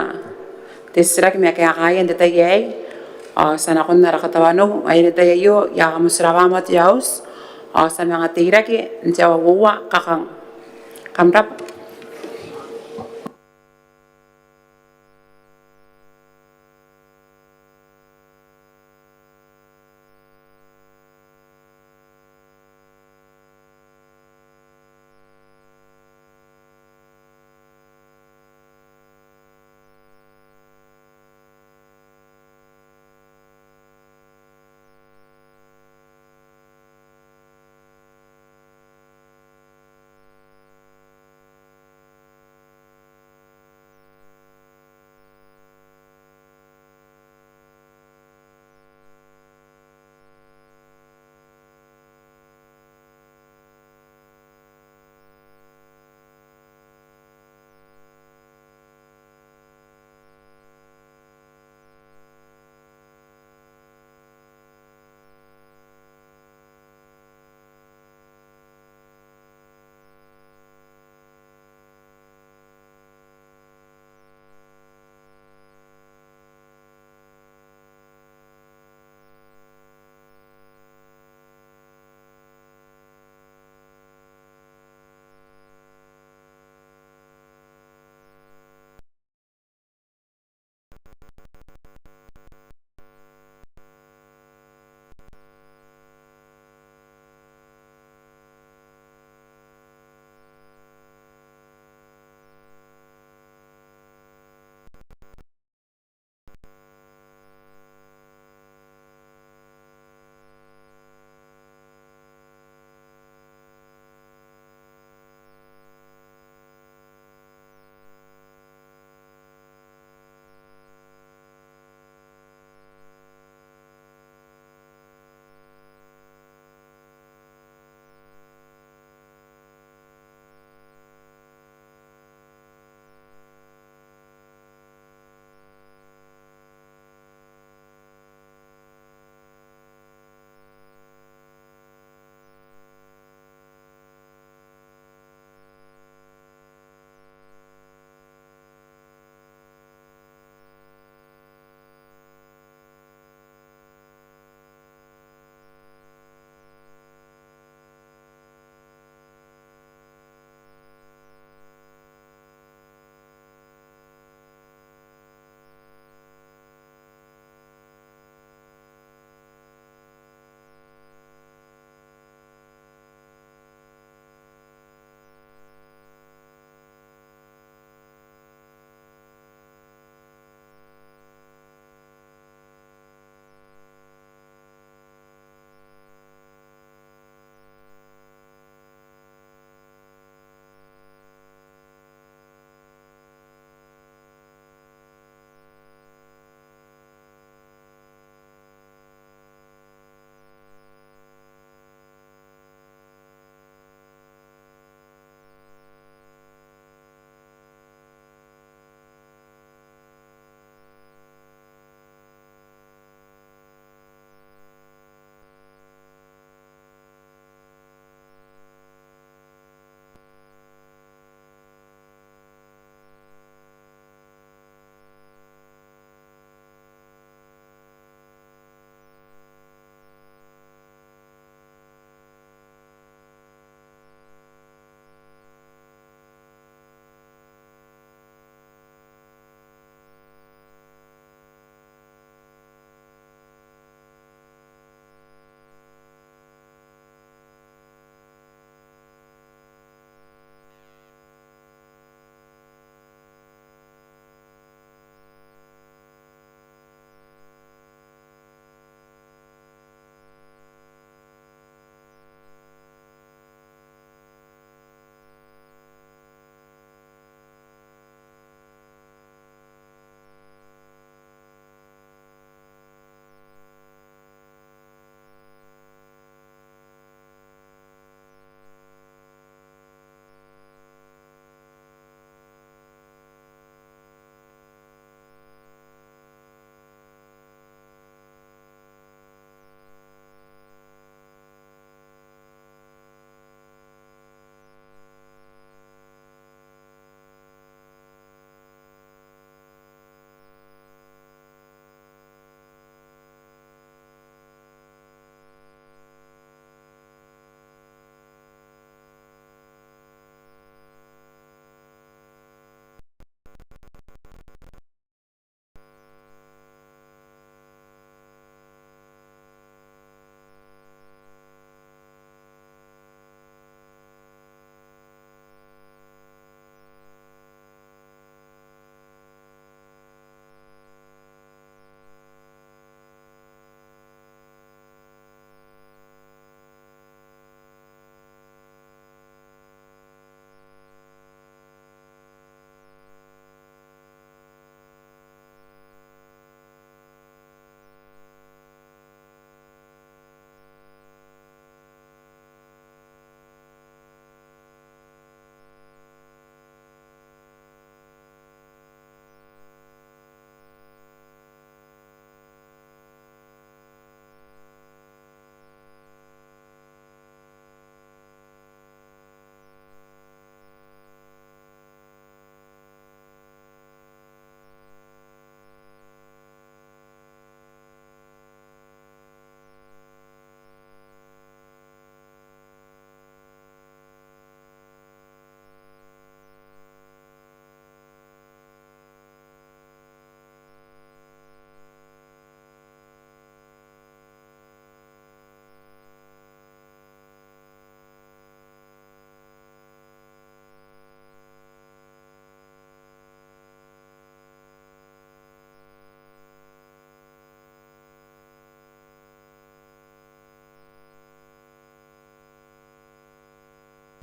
te titiraki ma kaekaia n te tai aei, ao ti a nakon ara katawanou. Ao n te tai aio I a kamotirawa moa te auti, ao ti a manga teirake n te aoa uoua kakang. Kam rabwa.